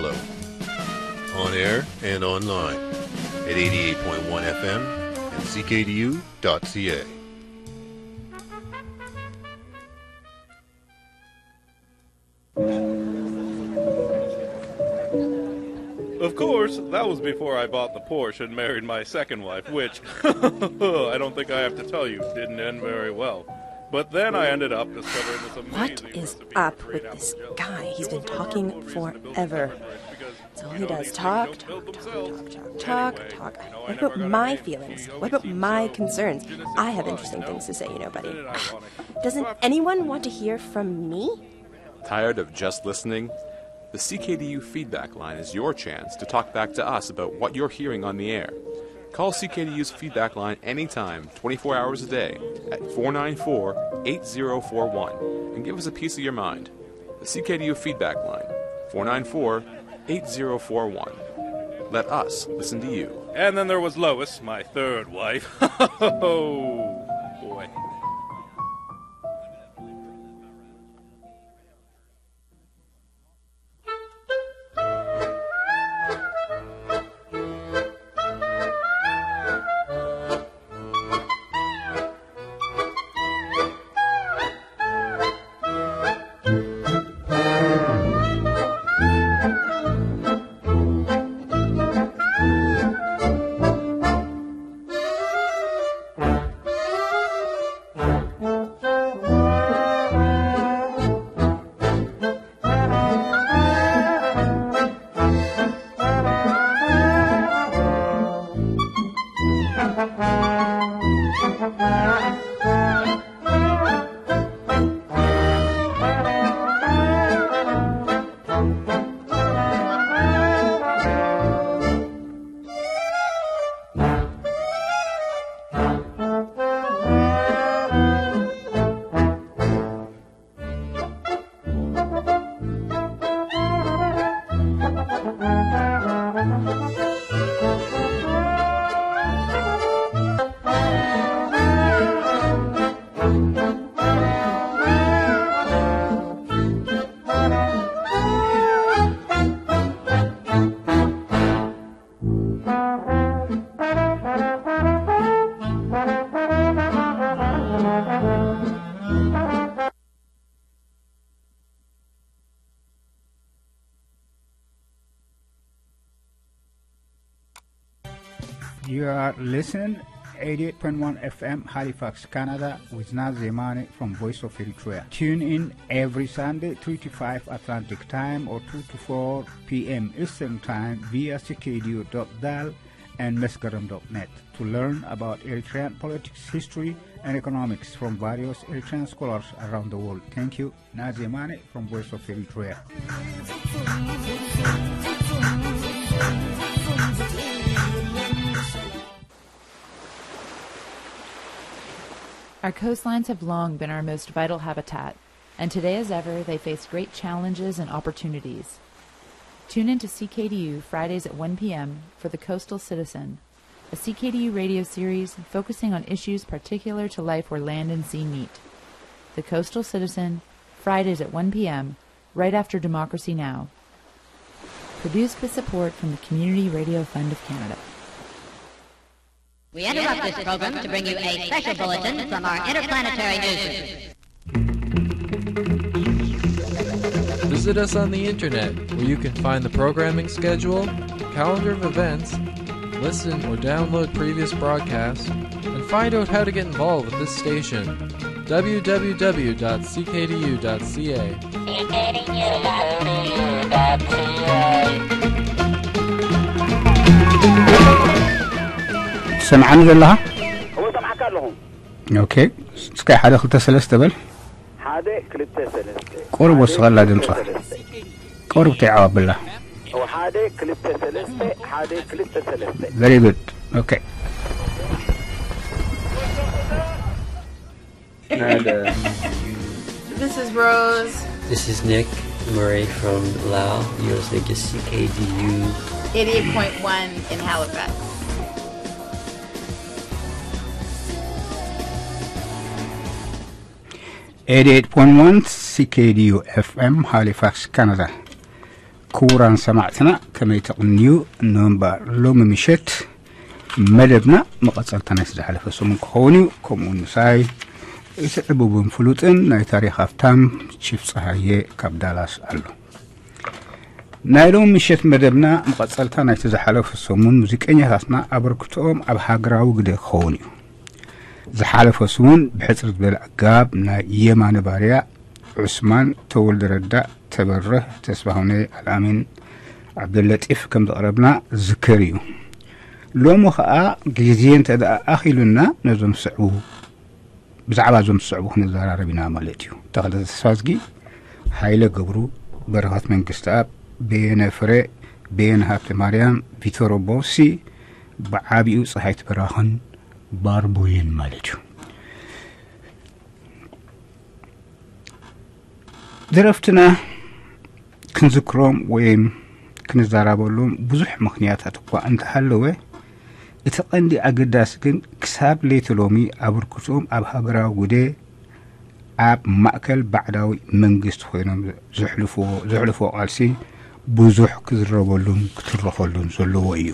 Hello. On air and online at eighty-eight point one F M and C K D U dot C A. Of course, that was before I bought the Porsche and married my second wife, which I don't think I have to tell you didn't end very well. But then I ended up discovering this amazing What is up with this guy? He's been talking forever. So all he does talk, talk, talk, talk, talk, talk, talk. What about my feelings? What about my concerns? I have interesting things to say, you know, buddy. Doesn't anyone want to hear from me? Tired of just listening? The C K D U feedback line is your chance to talk back to us about what you're hearing on the air. Call C K D U's feedback line anytime, twenty-four hours a day, at four nine four, eight zero four one, and give us a piece of your mind. The C K D U feedback line, four nine four, eight zero four one. Let us listen to you. And then there was Lois, my third wife. Oh, boy. You are listening eighty-eight point one F M Halifax, Canada with Naz Zemani from Voice of Eritrea. Tune in every Sunday three to five Atlantic Time or two to four P M Eastern Time via C K D U dot dal and mesgaram dot net to learn about Eritrean politics, history and economics from various Eritrean scholars around the world. Thank you. Naz Zemani from Voice of Eritrea. Our coastlines have long been our most vital habitat, and today as ever they face great challenges and opportunities. Tune in to C K D U Fridays at one p.m. for The Coastal Citizen, a C K D U radio series focusing on issues particular to life where land and sea meet. The Coastal Citizen, Fridays at one p.m., right after Democracy Now! Produced with support from the Community Radio Fund of Canada. We interrupt this program to bring you a special bulletin from our interplanetary newsroom. Visit us on the internet, where you can find the programming schedule, calendar of events, listen or download previous broadcasts, and find out how to get involved with this station. W W W dot C K D U dot C A. ትሰምዓኒ ዘለኻ? እወ፣ ሰምዓካ ኣለኹ። ኦኬ፣ እስከ ሓደ ክልተ ሰለስተ በል። ሓደ ክልተ ሰለስተ። ቁሩብ ወስኸላ ድምጻ። ቁሩብ ተይዓባብላ። እወ፣ ሓደ ክልተ ሰለስተ፣ ሓደ ክልተ ሰለስተ። Very good. Okay. This is Rose. This is Nick Murray from Lao. You're listening to C K D U. eighty-eight point one in Halifax. eighty-eight point one C K D U F M, Halifax, Canada. ክቡራን ሰማዕትና፣ ከመይ ተቕንዩ? ንምንባር ሎሚ ምሸት መደብና መቐጸልታ ናይ ዝሓለፈ ሰሙን ክኸውን እዩ። ከምኡ ምሳይ እቲ ዕቡብን ፍሉጥን ናይ ታሪኽ ሃፍታም ቺፍ ጸሃየ ካብ ዳላስ ኣሎ። ናይ ሎሚ ምሸት መደብና መቐጸልታ ናይቲ ዝሓለፈ ሰሙን ሙዚቀኛታትና ኣበርክቶኦም ኣብ ሃገራዊ ግደ ክኸውን እዩ። ዝሓለፈ ሰሙን ብሕጽር ዝበለ ኣገባብ ናይ የማነ ባርያ፣ ዑስማን፣ ተወልደ ረዳእ፣ ተበርህ፣ ተስፋሁነይ፣ ኣልኣሚን፣ ዓብደለጢፍ ከም ዘቕረብና ዝከር እዩ። ሎሚ ኸኣ ግዜ እንተ ደኣ ኣኺሉና ነዞም ዝስዕቡ፣ ብዛዕባ እዞም ዝስዕቡ ክንዘራረብ ኢና ማለት እዩ። ተኽለ ተስፋዝጊ፣ ሃይለ ገብሩ፣ በረኸት መንግስተኣብ፣ በየነ ፍረ፣ በየነ ሃብተ ማርያም፣ ቪቶሮ ቦሲ፣ ብዓቢኡ ጸሃይት በራኽን ባርቡይን ማለት እዩ። ደረፍትና ክንዝክሮም ወይም ክንዘራበሎም ብዙሕ ምኽንያታት እኳ እንተሃለወ፣ እቲ ቀንዲ ኣገዳሲ ግን ክሳብ ለይቲ ሎሚ ኣበርክቶኦም ኣብ ሃገራዊ ጉደ ኣብ ማእከል ባዕዳዊ መንግስቲ ኮይኖም ዘሕልፍዎ፣ ዘሕልፍዎ ቃልሲ ብዙሕ ክዝረበሉን ክትረኸሉን ዘለዎ እዩ።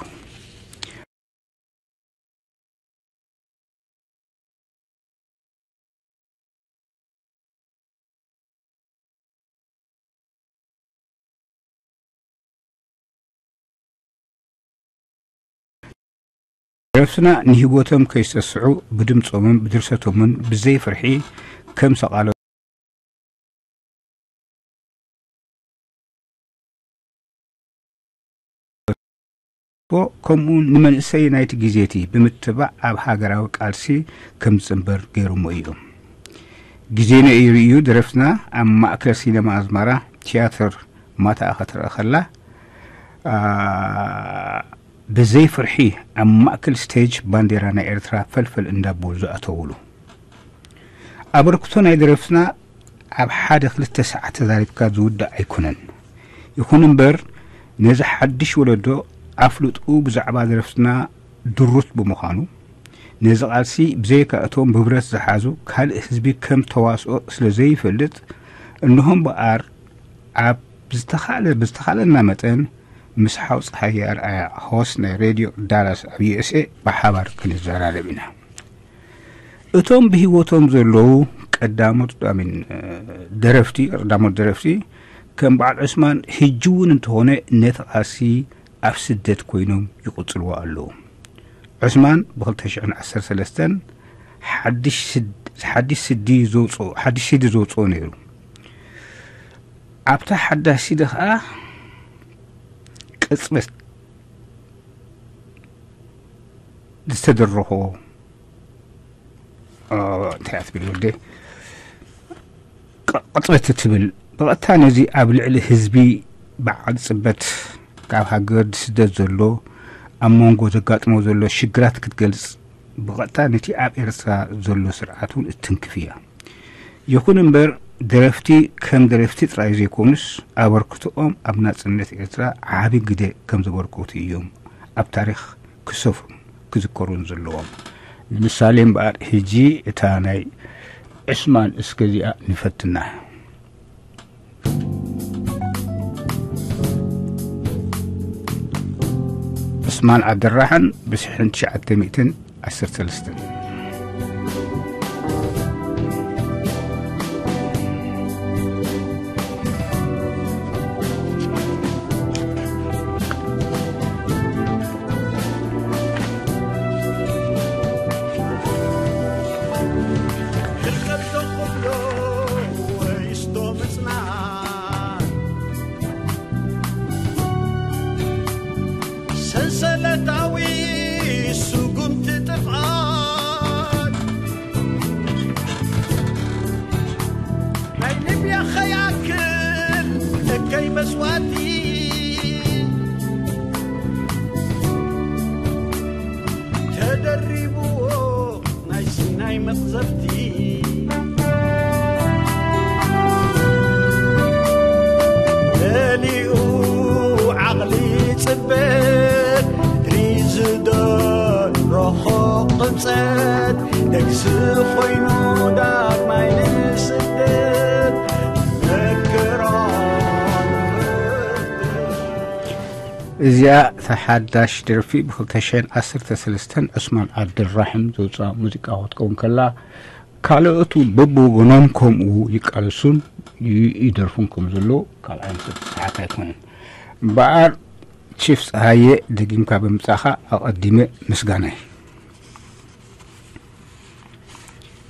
ደረፍትና ንህይወቶም ከይሰስዑ ብድምጾምን ብድርሰቶምን ብዘይ ፍርሒ ከም ሰቓሎ፣ ከምኡ ንመንእሰይ ናይቲ ግዜቲ ብምትባዕ ኣብ ሃገራዊ ቃልሲ ከም ዝጽንበር ገይሮሞ እዮም። ግዜ ነይሩ እዩ ደረፍትና ኣብ ማእከል ሲነማ ኣዝማራ ቲያትር ማታኣ ክትረአ ከላ፣ ኣ፣ ብዘይ ፍርሒ ኣብ ማእከል ስቴጅ ባንዴራ ናይ ኤርትራ ፈልፈል እንዳበሉ ዝኣተውሉ። ኣበርክቶ ናይ ደረፍትና ኣብ ሓደ ክልተ ሰዓት ተዛሪብካ ዝውዳእ ኣይኮነን። ይኹን እምበር፣ ነዚ ሓድሽ ወለዶ ኣፍልጥኡ ብዛዕባ ደረፍትና ድሩት ብምዃኑ፣ ነዚ ቃልሲ ብዘይካ እቶም ብብረት ዝሓዙ ካልእ ህዝቢ ከም ተዋስኦ ስለ ዘይፈልጥ፣ እንሆ እምበኣር ኣብ ዝተኻለ፣ ብዝተኻለና መጠን ምስ ሓው ጸሃየ ኣርኣያ ሆስት ናይ ሬድዮ ዳላስ ኣብ ዩ ኤስ ኤ ብሓባር ክንዘራረብ ኢና። እቶም ብህይወቶም ዘለዉ ቀዳሞት ዳሚን፣ እ፣ ደረፍቲ፣ ቀዳሞት ደረፍቲ ከም በዓል ዑስማን ሕጂ እውን እንተኾነ ነቲ ቃልሲ ኣብ ስደት ኮይኖም ይቕጽልዎ ኣለዉ። ዑስማን ብ ክልተ ሽሕን ዓሰርተ ሰለስተን ሓድሽ ስድ-፣ ሓድሽ ስዲ ዘውጽኦ፣ ሓድሽ ሲዲ ዘውጽኦ ነይሩ። ኣብታ ሓዳሽ ሲዲ ኸኣ ቅጽበት ዝተደረኾ፣ እ፣ እንታይ እያ ትብል ወደይ? ቅ-፣ ቅጽበት እትብል ብቐጥታ ነዚ ኣብ ልዕሊ ህዝቢ በዓል ጽበት ካብ ሃገር ዝስደድ ዘሎ ኣብ መንጎ ዘጋጥሞ ዘሎ ሽግራት ክትገልጽ ብቐጥታ ነቲ ኣብ ኤርትራ ዘሎ ስርዓት እውን እትንክፍ እያ። ይኹን እምበር ደረፍቲ ከም ደረፍቲ ጥራይ ዘይኮኑስ ኣበርክቶኦም ኣብ ናጽነት ኤርትራ ዓቢ ግደ ከም ዘበርከቱ እዮም ኣብ ታሪኽ ክሰፍሩን ክዝከሩን ዘለዎም። ንምሳሌ እምበኣር፣ ሕጂ እታ ናይ ዕስማን እስከ እዚኣ ንፈትና። ዕስማን ዓብደራሕን ብሽሕን ትሽዓተ ሚእትን ዓሰርተ ሰለስተን። ሰንሰለታዊ ስጉምቲ ጥፍኣት ናይ ልብያ ኸይኣክል እከይ መስዋእቲ ተደሪብዎ ናይ ሲናይ መቕዘፍቲ መሊኡ ዓቕሊ ጽበት ሪዝዶ ሮኾ ቅብጸት ደግሲ ኮይኑ ዳግማይ ንስደት መከራ ንኽፍል እዚኣ ተሓዳሽ ደርፊ ብ ክልተ ሽሕን ዓሰርተ ሰለስተን ዑስማን ዓብደልራሕም ዘውፅኣ ሙዚቃ ክትከውን ከላ፣ ካልኦቱ በብወገኖም ከምኡ ይቃለሱን ይ-፣ ይደርፉን ከም ዘለዉ ካልኣይ ምስቲ ሰሓት ኣይኮነን። እምበኣር ቺፍ ፀሃየ፣ ደጊምካ ብምጻኻ ኣቐዲመ ምስጋናይ።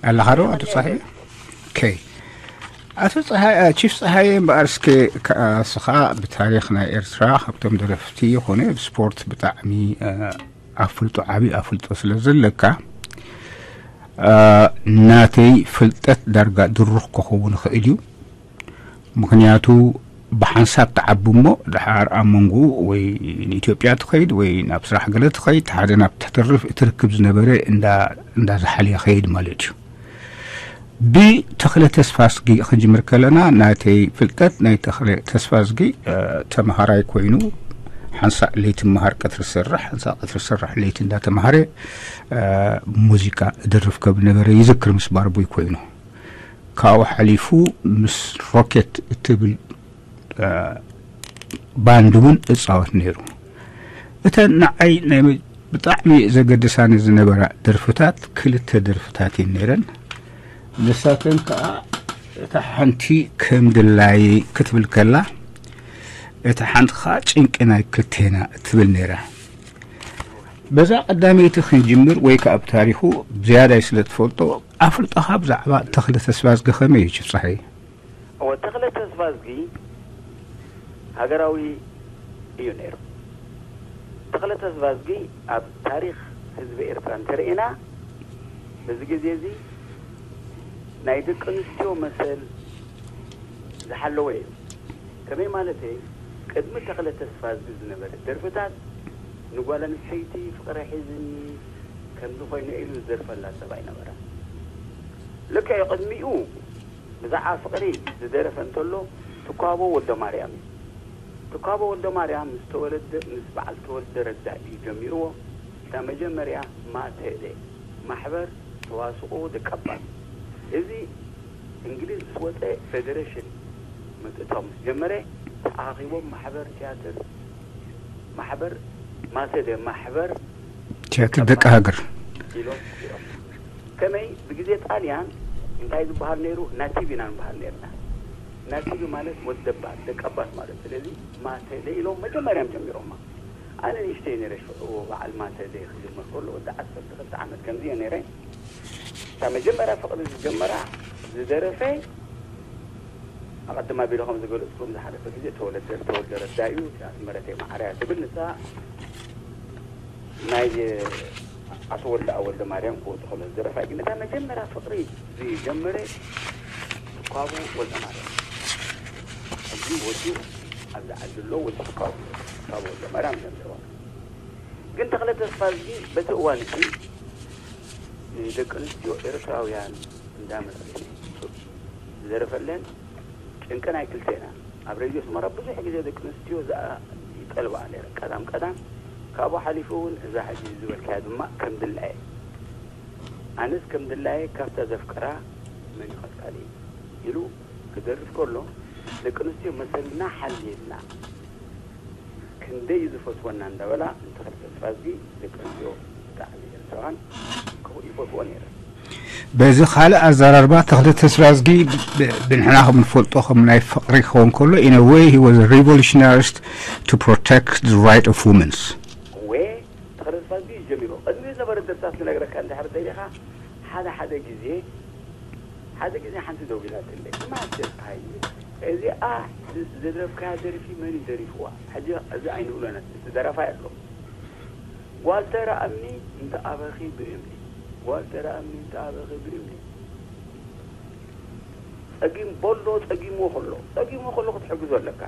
ኣለኻ ዶ ኣቶ ጸሃየ? ኦኬ። ኣቶ ጸሃየ፣ ቺፍ ጸሃየ እምበኣር እስከ ከ-፣ እስኻ ብታሪኽ ናይ ኤርትራ ካብቶም ደረፍቲ ይኾነ ብስፖርት ብጣዕሚ፣ እ፣ ኣፍልጦ፣ ዓቢ ኣፍልጦ ስለ ዘለካ፣ እ፣ ናተይ ፍልጠት ዳርጋ ድሩኽ ክኸውን ይኽእል እዩ። ምኽንያቱ ብሓንሳብ ትዓቢ እሞ፣ ድሓር ኣብ መንጎኡ ወይ ንኢትዮጵያ ትኸይድ ወይ ናብ ስራሕ ገለ ትኸይድ፣ ሓደ ናብ ተተርፍ እቲ ርክብ ዝነበረ እንዳ-፣ እንዳዝሓለየ ኸይድ ማለት እዩ። ብተኽለ ተስፋዝጊ ክንጅምር ከለና፣ ናተይ ፍልጠት ናይ ተኽለ ተስፋዝጊ፣ እ፣ ተምሃራይ ኮይኑ፣ ሓንሳእ ለይቲ ምሃር ቀትሪ ዝሰርሕ፣ ሓንሳእ ቀትሪ ዝሰርሕ ለይቲ እንዳተምሃረ፣ እ፣ ሙዚቃ እደርፍ ከም ነበረ ይዝክር ምስ ባርቡይ ኮይኑ። ካብኡ ሓሊፉ ምስ ሮኬት እትብል፣ እ፣ ባንድ እውን እጻወት ነይሩ። እተን ንዓይ ናይ መ-፣ ብጣዕሚ ዘገድሳኒ ዝነበራ ደርፍታት ክልተ ደርፍታት እየን ነይረን። ንሳተን ከኣ እታ ሓንቲ ከም ድላየይ ክትብል ከላ፣ እታ ሓንቲ ከኣ ጭንቂ ናይ ክልቴና እትብል ነይራ። በዛ ቀዳመይቲ ክንጅምር ወይ ከኣ ኣብ ታሪኹ ዝያዳይ ስለ ትፈልጦ፣ ኣፍልጦኻ ብዛዕባ ተኽለ ተስፋዝጊ ከመይ እዩ ቺፍ ጸሃየ? እወ፣ ተኽለ ተስፋዝጊ ሃገራዊ እዩ ነይሩ። ተኽለ ተስፋዝጊ ኣብ ታሪኽ ህዝቢ ኤርትራ እንተርኢና፣ በዚ ግዜ እዚ ናይ ደቂ ኣንስትዮ መሰል ዝሓለወ እዩ። ከመይ ማለተይ? ቅድሚ ተኽለ ተስፋዝጊ ዝነበረ ደርፍታት ንጓል ኣንስተይቲ ፍቕሪ ሒዝኒ ከምዚ ኮይነ ኢሉ ዝደርፈላ ሰብ ኣይነበረን። ልክዕ እዩ፣ ቅድሚኡ ብዛዕባ ፍቕሪ ዝደረፈ እንተሎ ትኳቦ ወልደማርያም እዩ። ትኳቦ ወልደማርያም ምስ ተወለደ፣ ምስ በዓል ተወልደ ረዳ እዩ ጀሚርዎ። እታ መጀመርያ ማተደ፣ ማሕበር ተዋስኦ ደቀባት፣ እዚ እንግሊዝ ምስ ወፀ ፌደሬሽን ምጥታው ምስ ጀመረ፣ ተኣኻኺቦም ማሕበር ቲያትር፣ ማሕበር ማተደ፣ ማሕበር ቲያትር ደቂ ሃገር ኢሎም እዮም። ከመይ ብግዜ ጣልያን እንታይ ዝበሃል ነይሩ? ናቲቭ ኢና ንበሃል ነርና። ናቲቭ ማለት ወደባት፣ ደቀባት ማለት። ስለዚ ማተደ ኢሎም መጀመርያም ጀሚሮማ። ኣነ ንእሽተይ ነይረ ሽዑ በዓል ማተደ ክጅምር ከሎ፣ ወዲ ዓሰርተ ክልተ ዓመት ከምዚ እየ ነይረ። እታ መጀመርያ ፍቕሪ ዝጀመራ ዝደረፈ፣ ኣቐድም ኣቢለ ከም ዝገለጽኩም ዝሓለፈ ግዜ ተወለደ፣ ተወልደ ረዳ እዩ፣ እታ ኣስመረተይ ማዓርያ ትብል፣ ንሳ ናይ ኣቶ ወልደኣ ወልደ ማርያም ክወጡ ከሎ ዝደረፋ እዩ። ግን እታ መጀመርያ ፍቕሪ ዝጀመረ ትኳቦ ወልደ ማርያም። ሕጂ ወዱ ኣብዚ ዓዲ ኣሎ፣ ወዲ ትኳቦ፣ ትኳቦ ወልደ ማርያም ጀሚርዋ። ግን ተኽለ ተስፋዝጊ በቲ እዋን እቲ ንደቂ ኣንስትዮ ኤርትራውያን እንዳመሰለ ዝደረፈለን ጭንቂ ናይ ክልቴና። ኣብ ሬድዮ ኣስመራ ብዙሕ ግዜ ደቂ ኣንስትዮ ዝኣ-፣ ይጠልባ ነይረን። ቀዳም ቀዳም ካብኡ ሓሊፉ እውን እዛ ሕጂ ዝበልካያ ድማ ከም ድላየ፣ ኣነስ ከም ድላየ ካብታ ዘፍቅራ መን ይኸልካኒ ኢሉ ክደርፍ ከሎ፣ ደቂ ኣንስትዮ መሰልና ሓልየልና፣ ክንደይ ዝፈትወና እንዳበላ፣ ንተኽለ ተስፋዝጊ ደቂ ኣንስትዮ ብጣዕሚ ኤርትራውያን ክፉ-፣ ይፈትዎ ነይረን። በዚ ካልእ ኣዘራርባ፣ ተኽለ ተስፋዝጊ ብ-፣ ብንሕና ከም ንፈልጦ ከም ናይ ፍቕሪ ክኸውን ከሎ፣ in a way he was a revolutionist to protect the right of women's። እወ፣ ተኽለ ተስፋዝጊ እዩ ጀሚሩ። ቅድሚ ዝነበረ ደርፍታት ክነግረካ እንድሕር ደሊኻ፣ ሓደ ሓደ ግዜ፣ ሓደ ግዜ ሓንቲ ደዊላትለይ፣ ማስተር ፀሃየ፣ እዚኣ ዝ-፣ ዝደረፍካያ ደርፊ መን እዩ ደሪፍዋ? ሕጂ እዚ ኣይንብሎን፣ እቲ ደራፋይ ኣሎ። ጓል ተራእምኒ እንተ ኣበኺ ብእምኒ፣ ጓል ተራእምኒ እንተ ኣበኺ ብእምኒ። ጸጊም ቦሎ ጸጊምዎ ከሎ፣ ጸጊምዎ ከሎ ክትሕግዞ ኣለካ።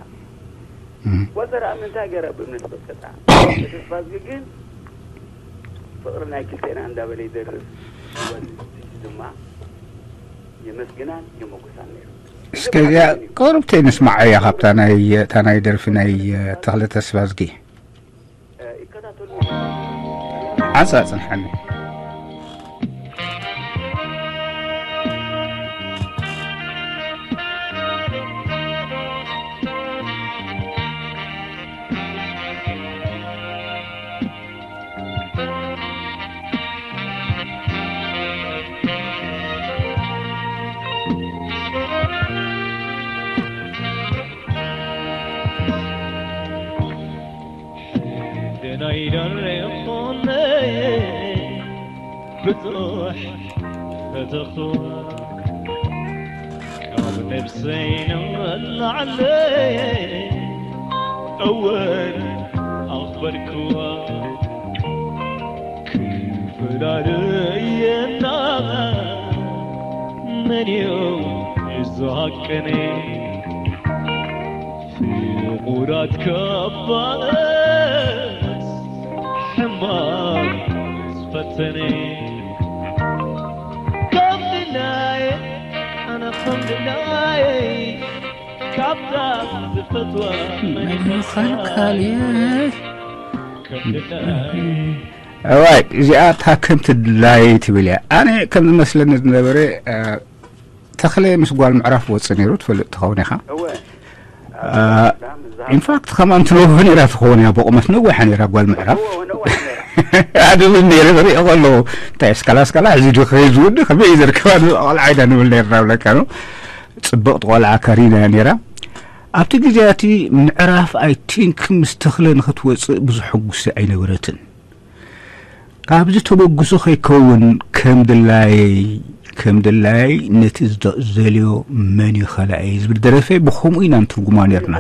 እም። ጓል ተራእምኒ እንታይ ገይራ ብእምኒ ትቕጥቅጣ? ተስፋዝጊ ግን ፍቕሪ ናይ ክልቴና እንዳበለ ይደርፍ። ጓል ኣንስተይቲ ድማ የመስግናን የሞግሳን ነይሩ። እስከ እዚኣ ቁሩብተይ ንስማዓያ ካብታ ናይ፣ እታ ናይ ደርፊ ናይ ተኽለ ተስፋዝጊ። ይከታተሉ። ዓንሳ ጽንሓኒ። ደናይ ደሪኾነ ብዙሕ ፈተኽዋ ካብ ነብሰይ ንላዕለ እወን ኣኽበርክዋ ክፈላለየና መን እዩ ዝሃቀነ ፍቑራት ከባስ ሕማቕ ዝፈተነ ከም ድላየ ኣነ ከም ድላየ ካብታ ዝፈትዋ መን ይኸልካልየ ከም ድላየ እዋይ እዚኣ እታ ከምቲ ድላየ ትብል እያ። ኣነ ከም ዝመስለኒ ዝነበረ እ፣ ተኽለ ምስ ጓል ምዕራፍ ወፅእ ነይሩ ትፈልጥ ትኸውን ኢኻ። እወ ኢንፋክት ከማን ትነውሒ ነይራ ትኸውን እያ፣ ብቑመት ነዊሓ ነይራ ጓል ምዕራፍ። እወ ነዋሕ ነይራ ኣድብል ነይረ ዝሪኦ ከለኹ እንታይ እስካላ እስካላ እዚ ዶ ከይ ዝውዲ ከመይ እዩ ዘርከባ ቆልዓ ኢዳ ንብል ነይርና ብለካ ነው። ፅብቕቲ ቆልዓ ካሪና እያ ነይራ። ኣብቲ ግዜ እቲ ምዕራፍ ኣይ ቲንክ ምስ ተኽለ ንኽትወፅእ ብዙሕ ሕጉሲ ኣይነበረትን። ካብዚ ተበግሶ ከይከውን ከም ድላየይ ከም ድላየይ ነቲ ዝደ- ዝደልዮ መን እዩ ከላእየ ዝብል ደረፈ ብኸምኡ ኢና ንትርጉማ ነርና።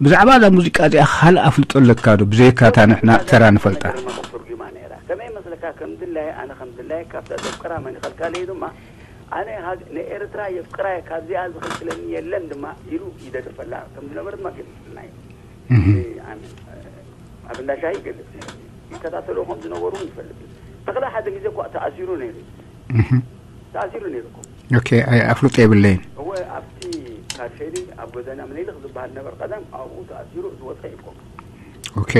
ብዛዕባ እዛ ሙዚቃ እዚኣ ካልእ ኣፍልጦ ኣለካ ዶ? ብዘይካ እታ ንሕና ተራ ንፈልጣ። ትርጉማ ነይራ። ከመይ መስለካ ከም ድላየ ኣነ ከም ድላየ ካብታ ዘፍቅራ መን ይኸልካለይ ድማ ኣነ ሃግ- ንኤርትራ የፍቅራ እየ ካብዚኣ ዝኽልክለኒ የለን ድማ ኢሉ ይደርፈላ ከም ዝነበረ ድማ ገሊጽልና እዩ። ኣነ ኣብ እንዳ ሻሂ ይገልጽ ነይሩ። ይከታተልዎ ከም ዝነበሩ እውን ይፈልጥ እዩ። ተኽለ ሓደ ግዜ እኳ ተኣሲሩ ነይሩ እዩ። ተኣሲሩ ነይሩ እኮ። ኦኬ፣ ኣይ ኣፍልጦ የብለይን። እወ ኣብቲ ካርፌዲ ኣብ ጎደና ምኒልክ ዝበሃል ነበር ቀደም ኣብኡ ተኣሲሩ ዝወፀ እዩ እኮ። ኦኬ፣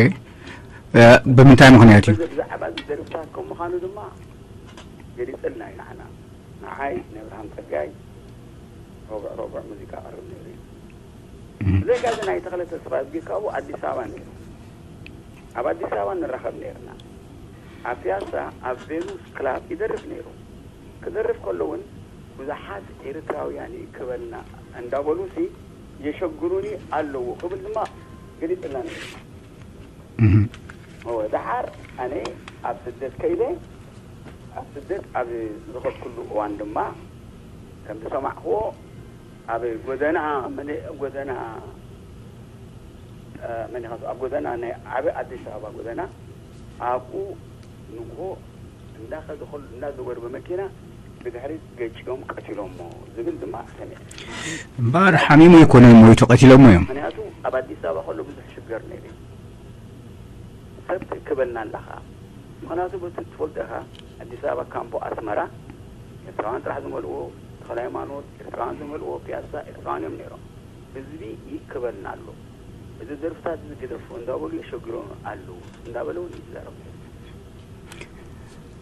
እ፣ ብምንታይ ምኽንያት እዩ? ብዛዕባ እዚ ደርፍታት ከም ምዃኑ ድማ ገሊፅልና እዩ ንዓና። ንዓይ ንኣብርሃም ፀጋይ ሮብዕ ሮብዕ ሙዚቃ ቀርብ ነይሩ እዩ። ብዘይካ እዚ ናይ ተኽለ ተስፋ እዝጊ ካብኡ ኣዲስ ኣበባ ነይሩ። ኣብ ኣዲስ ኣበባ ንራኸብ ነይርና። ኣብ ፒያሳ ኣብ ቬኑስ ክላብ ይደርፍ ነይሩ። ክደርፍ ከሎ እውን ብዙሓት ኤርትራውያን ይእክበልና እንዳበሉሲ የሸግሩኒ ኣለዉ ክብል ድማ ገሊፅልና ነይሩ። እወ፣ ደሓር ኣነ ኣብ ስደት ከይደ ኣብ ስደት ኣብ ዝኸድኩሉ እዋን ድማ ከም ዝሰማዕክዎ ኣብ ጎደና መን- ጎደና እ፣ መን ይኸሱ ኣብ ጎደና ናይ ዓቢ ኣዲስ ኣበባ ጎደና ኣብኡ ንግሆ እንዳኸዱ ከሉ እንዳዘወሩ ብመኪና ብድሕሪት ገጭዮም ቀቲሎሞ ዝብል ድማ ሰሚዐ። እምበኣር ሓሚሙ ኣይኮነን ሞይቱ፣ ቀቲሎሞ እዮም። ምክንያቱ ኣብ ኣዲስ ኣበባ ከሎ ብዙሕ ሽገር ነይሩ እዩ። ሰብ ትእክበልና ኣለኻ። ምክንያቱ በቲ ትፈልጦ ኢኻ ኣዲስ ኣበባ ካምፖ ኣስመራ ኤርትራውያን ጥራሕ ዝመልእዎ፣ ተኽለ ሃይማኖት ኤርትራውያን ዝመልእዎ፣ ፒያሳ ኤርትራውያን እዮም ነይሮም። ህዝቢ ይእክበልና ኣሎ። እዚ ደርፍታት እዚ ግደፎ እንዳበሉ የሸግሮም ኣለዉ እንዳበለ እውን ይዛረብ ነይሩ።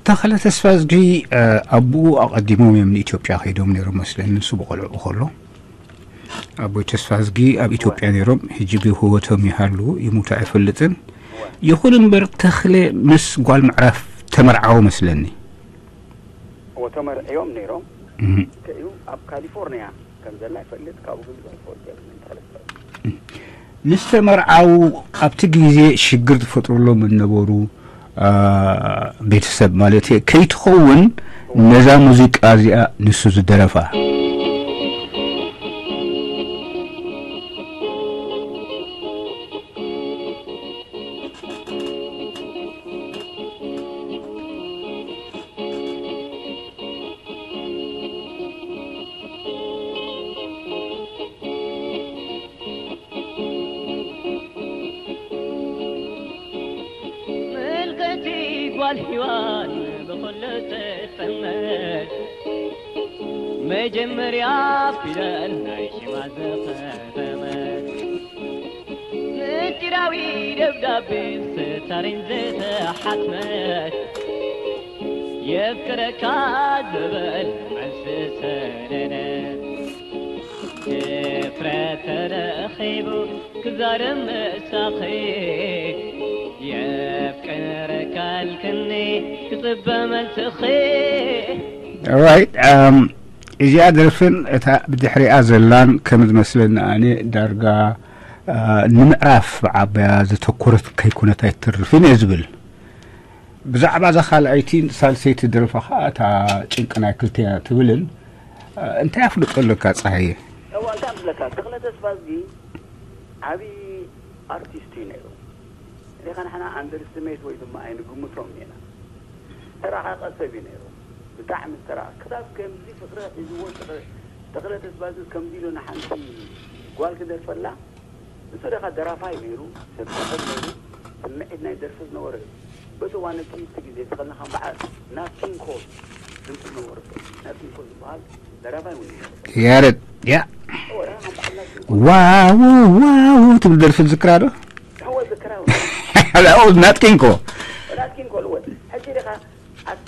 ተኽለ ተስፋዝጊ እ፣ ኣቦኡ ኣቐዲሞም እዮም ንኢትዮጵያ ከይዶም ነይሮም መስለኒ፣ ንሱ ብቆልዕኡ ከሎ። ኣቦይ ተስፋዝጊ ኣብ ኢትዮጵያ ነይሮም፣ ሕጂ ብህይወቶም ይሃልዉ ይሙቱ ኣይፈልጥን። ይኹን እምበር ተኽለ ምስ ጓል ምዕራፍ ተመርዓዉ መስለኒ። እዎ ተመርዕዮም ነይሮም። እም። ከእዩ ኣብ ካሊፎርኒያ ከም ዘላ ይፈልጥ። ካብኡ ግን ብዙሕ ዝፈልጥ የብለይን ተኽለ ተስፋዝጊ። ምስ ተመርዓዉ ኣብቲ ግዜ ሽግር ዝፈጥሩሎም እነበሩ እ፣ ቤተሰብ ማለት እየ ከይትኸውን ነዛ ሙዚቃ እዚኣ ንሱ ዝደረፋ። ምልከቲ ጓል ሂዋን ብኹሉ ትጠመት መጀመርያ ፊደል ናይ ሽማ ዘኸተመት ምስጢራዊ ደብዳቤ ስታሪን ዝተሓትመት የፍቅረካ ዝብል መልሲ ሰደደ ድፍረት ተረኺቡ ክዛረብ ምሳኺ የፍቅረካ ልክኒ ክፅበ መልስኺ ራይት እዚኣ ደርፍን እታ ብድሕሪኣ ዘላን ከም ዝመስለኒ ኣነ ዳርጋ ንምዕራፍ ብዓባያ ዘተኮረት ከይኮነት ኣይትተርፍን እየ ዝብል። ብዛዕባ እዛ ካልኣይቲ ሳልሰይቲ ደርፋ ኸዓ እታ ጭንቂ ናይ ክልቴና ትብልን እንታይ ኣፍልጦ ኣለካ ጸሃየ? እዋ እንታይ ምስለካ ተኽለ ተስፋዝጊ ዓብዪ ኣርቲስት እዩ ነይሩ። ሪኻ ንሕና ኣንደርስትሜት ወይ ድማ ኣይንግምቶም ኢና። ዝተራቐቐ ሰብ እዩ ነይሩ። ብጣዕሚ ዝተራቐ ክሳብ ከምዚ ፍቕሪ ሒዝዎ ተኽለ ተስፋዝጊ ከምዚ ኢሉ ንሓንቲ ጓል ክደርፈላ ንሱ ደኻ ደራፋይ ነይሩ፣ ሰብ ጽሑፍ ነይሩ፣ ስምዒት ናይ ደርፊ ዝነበረ እዩ። በቲ እዋን እቲ እቲ ግዜ ተኸልና ከም በዓል ናት ኪንግ ኮል ድምፂ ዝነበረ ሰብ ናት ኪንግ ኮል ዝበሃል ደራፋይ እውን ነይሩ። ያረድ ያ ዋው ዋው ትብል ደርፊ ዝክራ ዶ? ሕወ ዝክራ እውን ናት ኪንግ ኮል ናት ኪንግ ኮል እውን ሕጂ ዲኻ ኣታ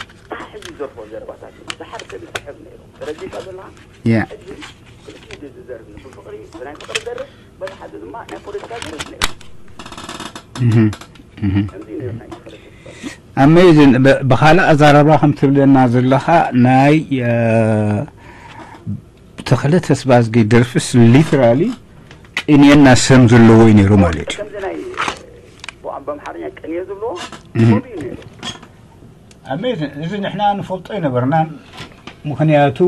ሕጂ ዘርፎ ዘረባታት እዩ። ዝሓር ሰብ ይስሕብ ነይሩ። ተረዲእካ ዘለኻ? ሕጂ ክልቲኡ ድዩ ዝዘርብ? ብፍቕሪ ብናይ ፍቕሪ ዘርብ በቲ ሓደ ድማ ናይ ፖለቲካ ዘርብ ነይሩ። ከምዚ ነይሩ ናይ ተፈለሰ ኣሜዚን። ብኻልእ ኣዛረባ ከም ትብለና ዘለኻ ናይ ተኽለ ተስባዝጊ ደርፍስ ሊትራሊ ቅንየና ሰም ዘለዎ እዩ ነይሩ ማለት እዩ። ከምዚ ናይ ብኣምሓርኛ ቅንየ ዝብልዎ ከምኡ እዩ ነይሩ። ኣሜዚን። እዚ ንሕና ንፈልጦ ኣይነበርናን። ምኽንያቱ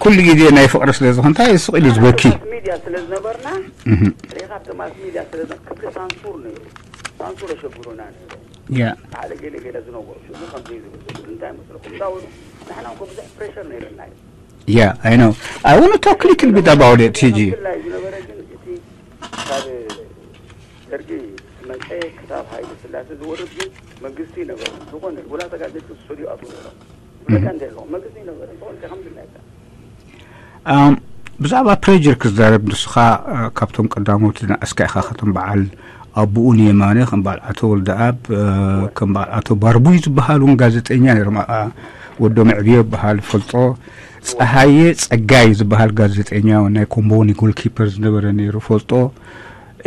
ኩሉ ግዜ ናይ ፍቕሪ ስለ ዝኾንታ ስቕ ኢሉ ዝበኪ። ሚድያ ስለ ዝነበርና ሪኻ ኣብቲ ማስ ሚድያ ስለ ክብሪ ሳንሱር ነይሩ። ሳንሱር ኣሸግሩና ነይሩ። ሓደ ገለ ገለ ዝነበሩ ሽሙ ከም ዘይዝብል እንታይ መስለኩም እንዳበሉ ንሕና እኮ ብዙሕ ፕሬሸር ነይርና እዩ። Yeah, I know. I want to talk a little bit about it, ቲጂ። ዝነበረ ግን እቲ ካብ ደርጊ መፀ ክሳብ ሃይለ ስላሴ ዝወርድ ግን መንግስቲ ይነበረ ዝኾነ ወላ ተጋደልቲ ስቱዲዮ ኣትዉ ነይሮም ብለካ እንደ ኣለኹ መንግስቲ ይነበረ ዝኾነ ከምዚ ናይ ብዛዕባ ፕሬጀር ክዛረብ ንስኻ ካብቶም ቀዳሞት ዝነኣስካ ኢኻ ከም በዓል ኣቦኡ ንየማነ ከም በዓል ኣቶ ወልደኣብ ከም በዓል ኣቶ ባርቡይ ዝበሃል እውን ጋዜጠኛ ነይሮም ወዶ ምዕብዮ ይበሃል ፈልጦ ፀሃየ ፀጋይ ዝበሃል ጋዜጠኛ ናይ ኮምቦኒ ጎልኪፐር ዝነበረ ነይሩ ፈልጦ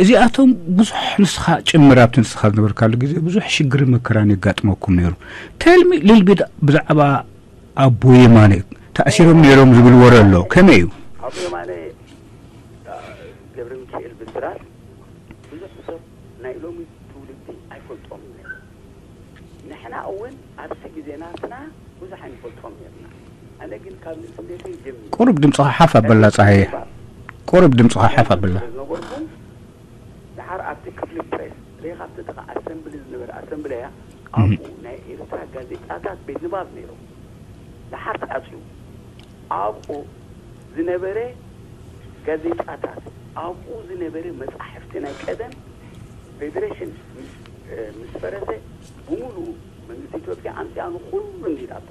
እዚኣቶም ብዙሕ ንስኻ ጭምር ኣብቲ ንስኻ ዝነበርካሉ ግዜ ብዙሕ ሽግርን መከራን የጋጥመኩም ነይሩ። Tell me little bit ብዛዕባ ኣቦ የማነ ተኣሲሮም ነይሮም ዝብል ወረ ኣሎ። ከመይ እዩ? ኣቦ የማነ ገብረ ሚካኤል ብስራት ብዙሕ ሰብ ናይ ሎሚ ትውልዲ ኣይፈልጦም ነይሩ። ንሕና እውን ኣብዚ ግዜ ናትና ብዙሕ ኣይንፈልጦም ነርና። ኣነ ግን ካብ ንእስነተይ ጀሚሩ ቁሩብ ድምፅኻ ሓፍ ኣበላ ፀሃየ። ቁሩብ ድምፅኻ ሓፍ ኣበላ። ዝነበርኩ ድሓር ኣብቲ ክፍሊ ፕሬስ ሪኢኻ ኣብቲ ጥቓ ኣሰምብሊ ዝነበረ ኣሰምብለያ ኣብኡ ናይ ኤርትራ ጋዜጣታት ቤት ንባብ ነይሩ። ድሓር ተዓፅዩ ኣብኡ ዝነበረ ጋዜጣታት ኣብኡ ዝነበረ መፃሕፍቲ ናይ ቀደም ፌዴሬሽን ምስ ፈረሰ ብምሉኡ መንግስቲ ኢትዮጵያ ኣምፅኣ ንኩሉ እንዲዳቶ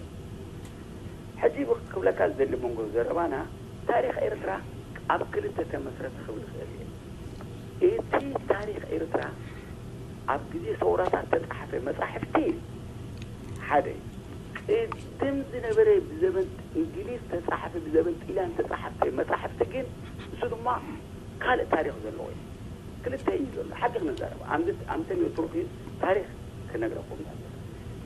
ሕጂ ክብለካ ዝደሊ መንጎ ዘረባና ታሪኽ ኤርትራ ኣብ ክልተ ተመስረተ ክብል ይኽእል እየ። እቲ ታሪኽ ኤርትራ ኣብ ግዜ ሰውራታት ተጻሕፈ መጻሕፍቲ ሓደ ቅድም ዝነበረ ብዘበን እንግሊዝ ተጻሕፈ ብዘበን ጥልያን ተጻሕፈ መጻሕፍቲ ግን እሱ ድማ ካልእ ታሪኽ ዘለዎ እዩ። ክልተ እዩ ዘሎ ሓቂ ክንዛረብ ኣምተን ትሩፍ እዩ ታሪኽ ክነግረኩም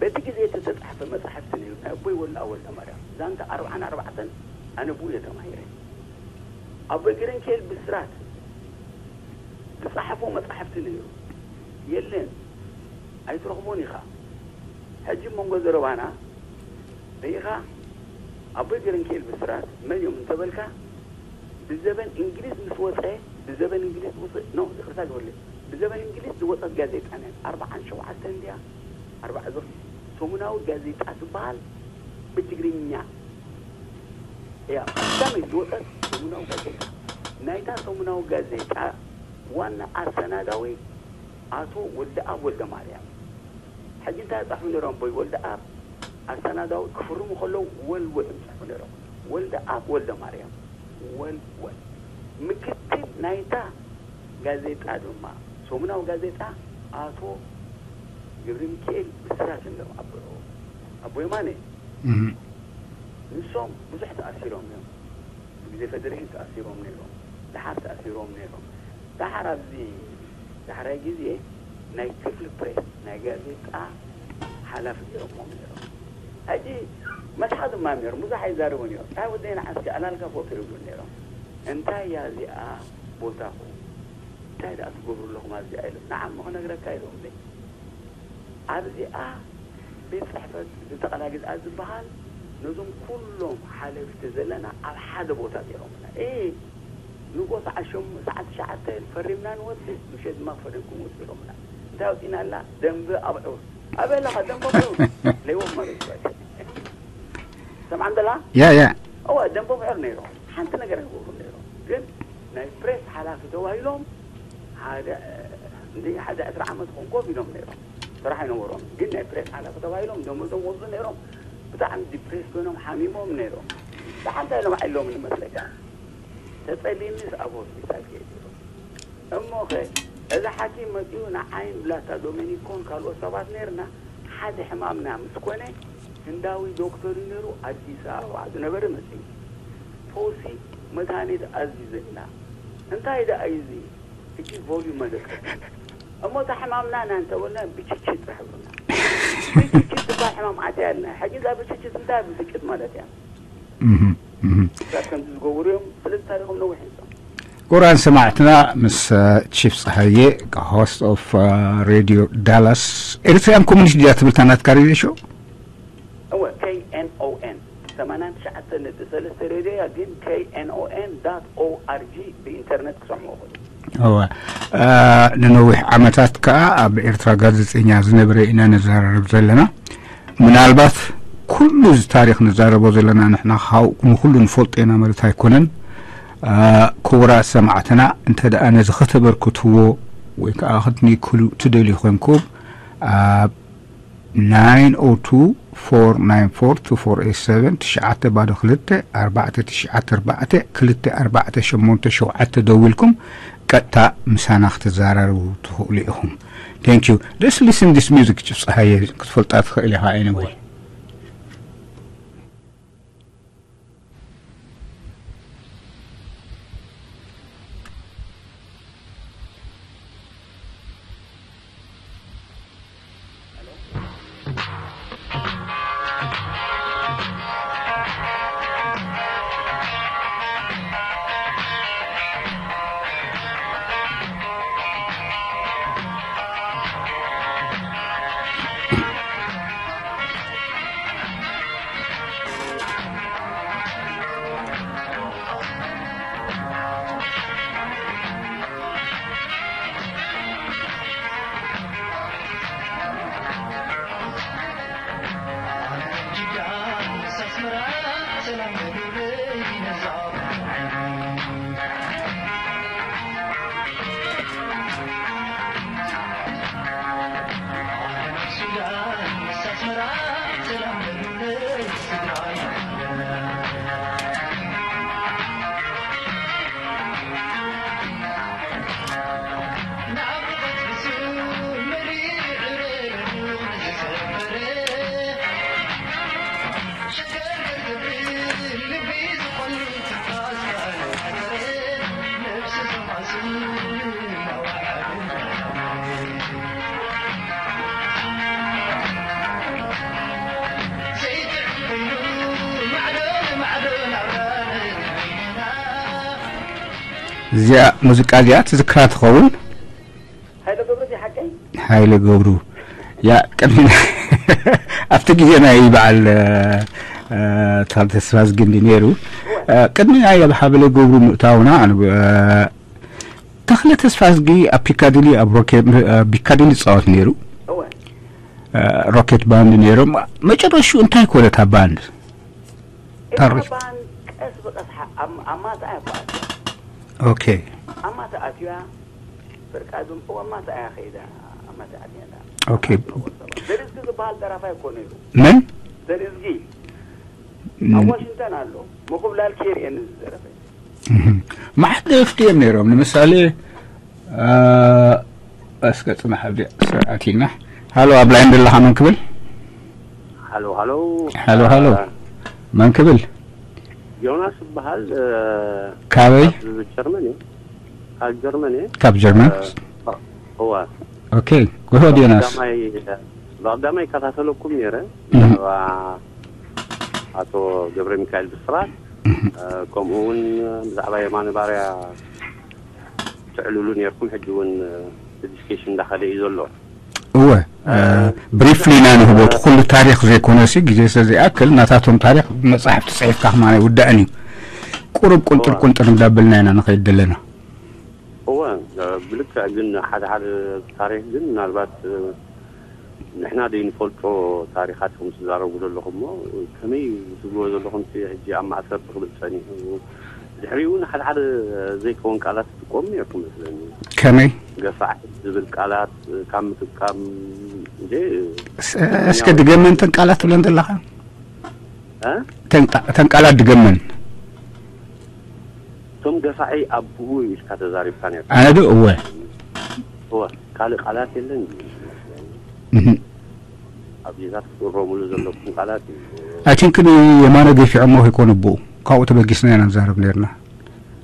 በቲ ግዜ እቲ ተጻሕፈ መጻሕፍቲ ነይሩ ናይ ኣቦይ ወላ ወልደ ማርያም ዛንታ ኣርባዓን ኣርባዕተን ኣነ ብኡ እየ ተማሂረ ኣቦይ ገረንኬል ብስራት ዝጸሓፎ መጻሕፍቲ ነይሩ የለን ኣይትረኽቦን ኢኻ ሕጂ መንጎ ዘረባና ርኢኻ ኣቦይ ገረንኬል ብስራት መን እዮም እንተበልካ ብዘበን እንግሊዝ ምስ ወፀ ብዘበን እንግሊዝ ውፅእ ኖ ይቅርታ ግበርልይ ብዘበን እንግሊዝ ዝወፀት ጋዜጣ ናይ ኣርባዓን ሸውዓተን እንድያ ኣርባዓ ዝኽ ሰሙናዊ ጋዜጣ ትበሃል ብትግርኛ እያ ቀዳመይ ዝወፀት ሰሙናዊ ጋዜጣ ናይታ ሰሙናዊ ጋዜጣ ዋና ኣሰናዳዊ ኣቶ ወልደኣብ ወልደማርያም ሕጂ እንታይ ይፅሕፉ ነይሮም ኣቦይ ወልደኣብ ኣሰናዳዊ ክፍርሙ ከለዉ ወል ወል እዮም ዝፅሕፉ ነይሮም ወልደኣብ ወልደማርያም ወል ወል ምክትል ናይታ ጋዜጣ ድማ ሰሙናዊ ጋዜጣ ኣቶ ገብረሚካኤል ብስራት እዮም ኣቦ ኣቦ የማነ ንሶም ብዙሕ ተኣሲሮም እዮም ብግዜ ፌደሬሽን ተኣሲሮም ነይሮም ደሓር ተኣሲሮም ነይሮም ደሓር ኣብዚ ዳሕራይ ግዜ ናይ ክፍሊ ፕሬስ ናይ ጋዜጣ ሓላፊ ገይሮሞም ነይሮም። ሕጂ መስሓ ድማ ነይሮም ብዙሕ ኣይዛረቡን እዮም። ፀሓይ ወደይ ንዓስቲ ኣላልካ ፎቶ ይብሉ ነይሮም። እንታይ እያ እዚኣ ቦታኹም? እንታይ ደኣ ትገብሩ ኣለኹም ኣብዚኣ? ኢሎም፣ ንዓሞ ክነግረካ ኢሎምኒ። ኣብዚኣ ቤት ጽሕፈት ዝተቐላ ግዝኣት ዝበሃል፣ ነዞም ኩሎም ሓለፍቲ ዘለና ኣብ ሓደ ቦታ ገይሮምና። እ፣ ንጎ ሰዓት ሸም-፣ ሰዓት ትሽዓተ ፈሪምና ንወጽእ፣ ምሸት ድማ ፈሪምኩም ውጹ ኢሎምና። እንታይ ኣውጺእና ኣላ? ደንበ ኣብዑር። ኣበይ ኣለኻ? ደንበ ኣብዑር። ለይዎም ማለት እዩ። ሰምዓን ደላ? ያ፣ ያ። እወ፣ ደንበ ኣብዑር ነይሮም። ሓንቲ ነገር ኣይገብሩን ነይሮም። ግን ናይ ፕሬስ ሓላፊ ተባሂሎም ሓደ፣ እንደ ሓደ ዕስራ ዓመት ኾን ኮፍ ኢሎም ነይሮም። ስራሕ ኣይነበሮም። ግን ናይ ፕሬስ ሓላፊ ተባሂሎም ደሞዞም ወስዱ ነይሮም። ብጣዕሚ ዲፕሬስ ኮይኖም ሓሚሞም ነይሮም። ብሓንታ ኢሎም ዓይሎም ንመስለካ። ተጸሊኒ ኣብ ሆስፒታል ከይዱ። እሞኸ፣ እዚ ሓኪም መጺኡ ንዓይን ብላታ ዶሜኒኮን ካልኦት ሰባት ነይርና፣ ሓደ ሕማምና ምስ ኮነ፣ ህንዳዊ ዶክተር እዩ ነይሩ፣ ኣዲስ ኣበባ ዝነበረ መጺኡ። ፈውሲ መድሃኒት ኣዚዘና። እንታይ ደኣ እዩ እዚ? ሕጂ ቮሊዩም መደቀሲ። እሞ እታ ሕማምና ና እንተበልና፣ ብችችት ጥራሕ ብሉና። ብችችት ዝበሃል ሕማም ኣትያልና። ሕጂ እዛ ብችችት እንታይ ብችችት ማለት እያ? እህ፣ እህ። ሰባት ከምዚ ዝገብሩ እዮም። ስለዚ ታሪኾም ነዊሕ እዮም። ክቡራን ሰማዕትና፣ ምስ፣ እ፣ ቺፍ ጸሃየ፣ host of፣ እ፣ ሬድዮ ዳላስ፣ ኤሪትሪያን ኮሚኒቲ ድያ ትብል እታ ናትካ ሬድዮ ሾው? እወ፣ ኬ ኤን ኦ ኤን፣ ሰማንያን ትሽዓተ ነጥቢ ሰለስተ ሬድዮ እያ፣ ግን ኬ ኤን ኦ ኤን ዳት ኦ ኣር ጂ ብኢንተርነት ክሰምዑ ይኽእሉ። እወ፣ እ፣ ንነዊሕ ዓመታት ከኣ ኣብ ኤርትራ ጋዜጠኛ ዝነበረ ኢና ነዘራርብ ዘለና። ምናልባት ኩሉ እዚ ታሪኽ ንዛረቦ ዘለና ንሕና ካብኡ ንኹሉ ንፈልጦ ኢና ማለት ኣይኮነን። እ፣ ክቡራት ሰማዕትና፣ እንተ ደኣ ነዚ ከተበርክትዎ ወይ ከኣ ክትንክሉ ትደልዩ ኮንኩም፣ ኣብ ናይን ኦ ቱ ፎር ናይን ፎር ቱ ፎር ኤት ሰቨን፣ ትሽዓተ ባዶ ክልተ ኣርባዕተ ትሽዓተ ኣርባዕተ ክልተ ኣርባዕተ ሸሞንተ ሸውዓተ ደዊልኩም ቀጥታ ምሳና ክትዘራረቡ ትኽእሉ ኢኹም። Thank you. Let's listen this music, ጭፍ ጸሃየ፣ ክትፈልጣ ትኽእል ኢኻ። Anyway። እዚኣ ሙዚቃ እዚኣ ትዝክራ ትኸውን? ሃይለ ገብሩ እዚ ሓቀይ? ሓይለ ገብሩ። ያ፣ ቅድሚ ኣብቲ ግዜ ናይ በዓል፣ እ፣ እ፣ ተኽለ ተስፋዝጊ እንዲ ነይሩ። እ፣ ቅድሚ ናይ ኣብ ሓበለ ገብሩ ምእታውና፣ እ፣ ተኽለ ተስፋዝጊ ኣብ ፒካዲሊ፣ ኣብ ሮኬ-፣ ኣብ ፒካዲሊ ይጻወት ነይሩ። እወ። እ፣ ሮኬት ባንድ ነይሮም። መጨረሽኡ እንታይ ኮነ እታ ባንድ? እታ ታሪኽ። ባንድ ቀስ ብቐስ ሓ-፣ ኣብ፣ ኣብ ማታ እያ እኮ ኣትያ። ኦኬ። ኣብ ማታ ኣትያ፣ በቃ እዞም፣ እወ፣ ኣብ ማታ እያ ከይዳ፣ ኣብ ማታ ኣትያ እያ። ኦኬ። ደሪዝጊ ዝበሃል ደራፋይ እኮ ነይሩ። መን? ደሪዝጊ። ም- ኣብ ዋሽንግተን ኣሎ። ምኹብላል ኬር እየን ዝደረፈ። እህ። መዓት ደረፍቲ እዮም ነይሮም። ንምሳሌ፣ እ፣ እስከ ጽናሕ፣ ኣብዚኣ ስርዓት ኢልና። ሃሎ፣ ኣብ ላይን ዘለኻ መን ክብል? ሃሎ፣ ሃሎ። ሃሎ፣ ሃሎ። እ፣ መን ክብል? ዮናስ እበሃል፣ እ፣ ካበይ? ካብ ጀርመን እየ። ካብ ጀርመን እየ። ካብ ጀርመን? እ፣ እዋ። ኦኬ፣ go ahead ዮናስ። ብቐዳማይ፣ ብቐዳማይ ይከታተለኩም ነይረ። እህ። ብዛዕባ ኣቶ ገብረ ሚካኤል ብስራት። ከምኡ እውን ብዛዕባ የማነ ባርያ ትዕልሉ ነርኩም። ሕጂ እውን ዲስኬሽን እንዳኸደ እዩ ዘሎ። እወ፣ ብሪፍሊ ኢና ንህቦ። እቲ ኩሉ ታሪኽ ዘይኮነሲ፣ ግዜ ስለ ዘይኣክል፣ ናታቶም ታሪኽ ብመጻሕፍቲ ጽሒፍካ ከማን ኣይውዳእን እዩ። ቁሩብ ቁንጥር ቁንጥር እንዳበልና ኢና ንኸይድ ዘለና። እወ፣ ብልክዕ። ግን ሓደ ሓደ ታሪኽ ግን ምናልባት ንሕና ደይ ንፈልጦ ታሪኻት ከም ትዛረቡ ዘለኹም እሞ፣ ከመይ ትብልዎ ዘለኹም? እቲ ሕጂ ኣብ ማእሰርቲ ክብል ጸኒሑ፣ ድሕሪኡ ንሓደ ሓደ ዘይከውን ቃላት ትጥቀሙ ነርኩም መስለኒ። ከመይ? ገፋዕ ዝብል ቃላት ካብ ምጥቃም እንጂ እስከ ድገመን ተን ቃላት ትብለን ዘለኻ? እ? ተን ቃላት ድገመን። እቶም ገፋዒ ኣቦኡ ኢልካ ተዛሪብካ ነርካ። ኣነ ዶ? እወ። እወ፣ ካልእ ቃላት የለን። ኣብዚታት ክትእረሙሉ ዘለኩም ቃላት እዩ። ኣይ ቲንክ ንየማነ ገፊዖሞ ከይኮነ ኣቦኡ፣ ካብኡ ተበጊስና ኢና ንዛረብ ነርና።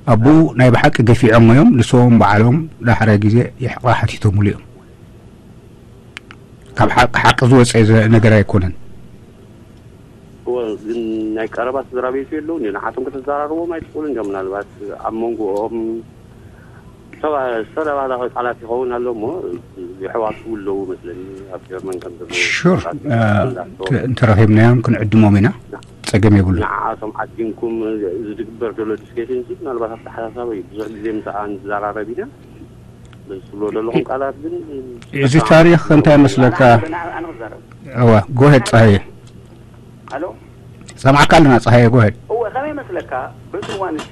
ኣቦኡ ናይ ብሓቂ ገፊዖሞ እዮም። ንሶም በዓሎም ዳሕራይ ግዜ ይሕቕራ ሓቲቶምሉ እዮም። ካብ ሓቂ ሓቂ ዝወፀ ዘ- ነገር ኣይኮነን። እወ፣ ግን ናይ ቀረባ ስድራ ቤቱ የለውን እዩ። ንዓቶም ከተዘራርቦም ኣይትኽእሉን እዮም። ምናልባት ኣብ መንጎኦም ሰባ- ዝተደባለቐ ቃላት ይኸውን ኣሎ እሞ፣ የሕዋቱ ኣለዉ መስለኒ ኣብ ጀርመን ከም ዘለዉ ሹር። ቃላት እ፣ እንዳቶ- እንተረኺብናዮም ክንዕድሞም ኢና። ፀገም የብሉ። ንዓኣቶም ዓዲምኩም ዝድግበር ዘሎ ዲስኬሽን እዚ ምናልባት ኣብቲ ሓሳብ እዩ። ብዙሕ ግዜ ምስኣ ንዘራረብ ኢና። በዚ ትብሎ ዘለኹም ቃላት ግን እዚ ታሪኽ እንታይ መስለካ? ኣነ ክዛረብ። እዋ፣ ጎሄድ ፀሃየ። ኣሎ። ሰማዕካ ኣለና ፀሃየ፣ ጎሄድ። እወ፣ ከመይ መስለካ? በዚ እዋን እዚ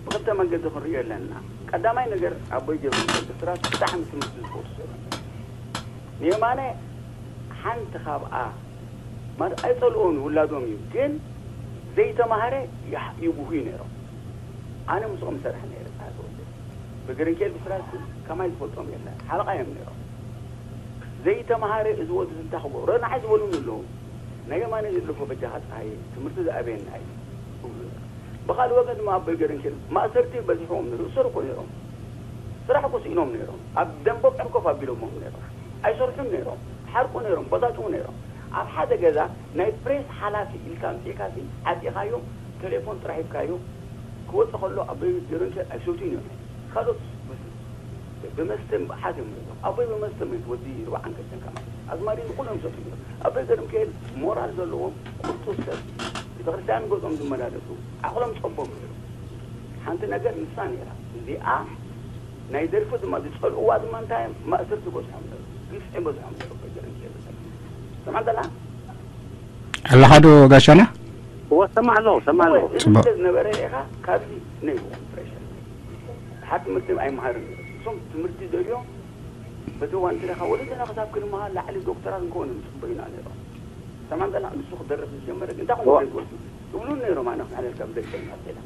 ብክልተ መንገዲ ክንርእዮ ኣለና። ቀዳማይ ነገር፣ ኣቦይ ገብረሚካኤል ብስራት ብጣዕሚ ትምህርቲ ዝፈቱ ሰብ እዮም። ንየማነ ሓንቲ ካብኣ ማለት ኣይጸልኦን፣ ውላዶም እዩ፣ ግን ዘይተማህረ ይሕ- ይጉህዩ ነይሮም። ኣነ ምስኦም ሰርሐ ነይረ፣ ጸሓፊ ወልደ ብግርንኬል ብስራት ከማይ ዝፈልጦም የለን፣ ሓለቓ እዮም ነይሮም። ዘይተማህረ እዚ ወዲ እንታይ ክገብሮ ንዓይ ዝበሉኒ ኣለዉ። ናይ የማነ ዝድልፎ በጃኻ ጸሃየ ትምህርቲ ዝኣበየና እዩ ክብሉ ነይሮም። ብኻልእ ወገን ድማ ኣቦይ ገረንኬል ማእሰርቲ በዚሕዎም ነይሩ። ይእሰሩ እኮ ነይሮም። ስራሕ እኮ ስኢኖም ነይሮም። ኣብ ደንቦም ዕርኮፍ ኣቢሎሞም ነይሮም። ኣይሰርሑን ነይሮም። ሓርቁ ነይሮም። በታትዉ ነይሮም። ኣብ ሓደ ገዛ ናይ ፕሬስ ሓላፊ ኢልካ ኣምጺእካ ሲ ዓጺኻዮ ቴሌፎን ጥራሕ ሂብካዮ ክወጽእ ከሎ ኣቦይ ገረንኬል ኣይሰትዩን እዮም። ካልኦት ብመስተ ምብሓት እዮም ነይሮም። ኣቦይ ብመስተ ምእንቲ ወዲ ርብዓን ክልተን ከማን ኣዝማሪን ኩሎም ይሰትዩ ነይሮም። ኣቦይ ገረንኬል ሞራል ዘለዎም ቁርጡስ ሰብ፣ ቤተክርስትያን ገጾም ዝመላለሱ ዓቕሎም ጸቦም ነይሩ። ሓንቲ ነገር ንሳ ነይራ። እዚኣ ናይ ደርፊ ድማ ዝጸልእዋ ድማ እንታይ ማእሰርቲ በዝሖም ነይሩ። ግፍዒ በዝሖም ነይሩ። ኣቦይ ገረንኬል ዝጸልእ ሰማዕ ዘላ ኣለኻ ዶ ጋሻና? እወ፣ ሰማዕ ኣለኹ፣ ሰማዕ ኣለኹ። ጽቡቕ። ዝነበረ ኢኻ ካብዚ ነይርዎም ፕሬሽር። ሓንቲ ትምህርቲ ኣይመሃርን ነይሩ። እሶም ትምህርቲ ደልዮም በቲ እዋን ትረኻ ወለደና ክሳብ ክንመሃር ላዕሊ ዶክተራት እንከውን ንጽበዩና ነይሮም። ሰማዕ ዘላ ንሱ ክደርፍ ዝጀመረ ግን እንታይ ኹም ትብሉ ነይሮም? ኣነ ክሓለልካ ብዘይሰማዕ ዜና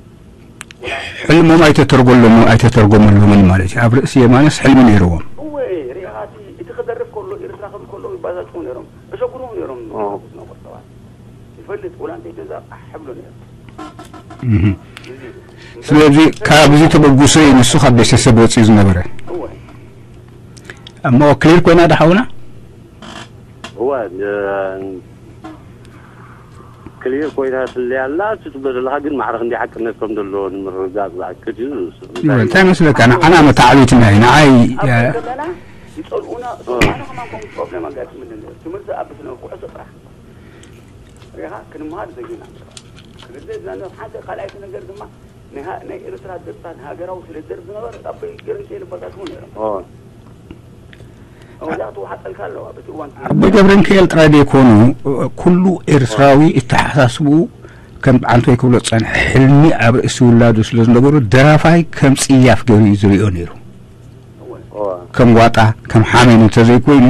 ሕልሞም ኣይተተርጎሎምን ኣይተተርጎመሎምን ማለት እዩ። ኣብ ርእሲ የማነስ ሕልሚ ነይርዎም። እወ ሪኢኻ እቲ እቲ ክደርፍ ከሎ ኤርትራ ክብል ከሎ ይባዛጭው ነይሮም፣ እሸጉርዎም ነይሮም። ዝነበር ሰባት ይፈልጥ ወላ እንተይ ገዛ ኣሕብሎ ነይሩ። እህ። ስለዚ ካብዚ ተበጉሶ እዩ ንሱ ካብ ቤተሰብ ወፂኡ ዝነበረ። እወ እሞ ክሊር ኮይና ዳሓውና እወ ን- ክሊር ኮይና ትለያ ኣላ። እቲ ትብሎ ዘለካ ግን ማዕረ ክንደይ ሓቅነት ከም ዘለዎ ንምርግጋፅ ዝኣክል እዩ። እንታይ መስለካ? ንዓና መታዕቢትና እዩ። ንዓይ ኣብ ከለና ይፀልኡና። እቶም ኣነ ከማን ከምኡ ፕሮብሌም ኣጋጥምኒ ነይሩ። ትምህርቲ ኣብ ስነ ኩዕሶ ጥራሕ ሪኻ ክንመሃር ዘጊና። ስለዚ እዛነ ሓንቲ ካልኣይቲ ነገር ድማ ናይ ሃ- ናይ ኤርትራ ደርፍታት ሃገራዊ ስለ ደርፍ ዝነበረ ኣቦይ ገረንኬል ይበጋስሙ ነይሮም። ኦ እዛ ክትወሓጠልካ ኣለዋ በቲ እዋን ኣቦይ ገብረንክኤል ጥራይ ዘይኮኑ ኩሉ ኤርትራዊ እተሓሳስብኡ ከም ዓንቶይ ክብሎ ዝጸንሐ ሕልሚ ኣብ ርእሲ ውላዱ ስለ ዝነበሩ ደራፋይ ከም ጽያፍ ገይሩ እዩ ዝርእዮ ነይሩ። ኦ ከም ዋጣ ከም ሓሜን እንተዘይኮይኑ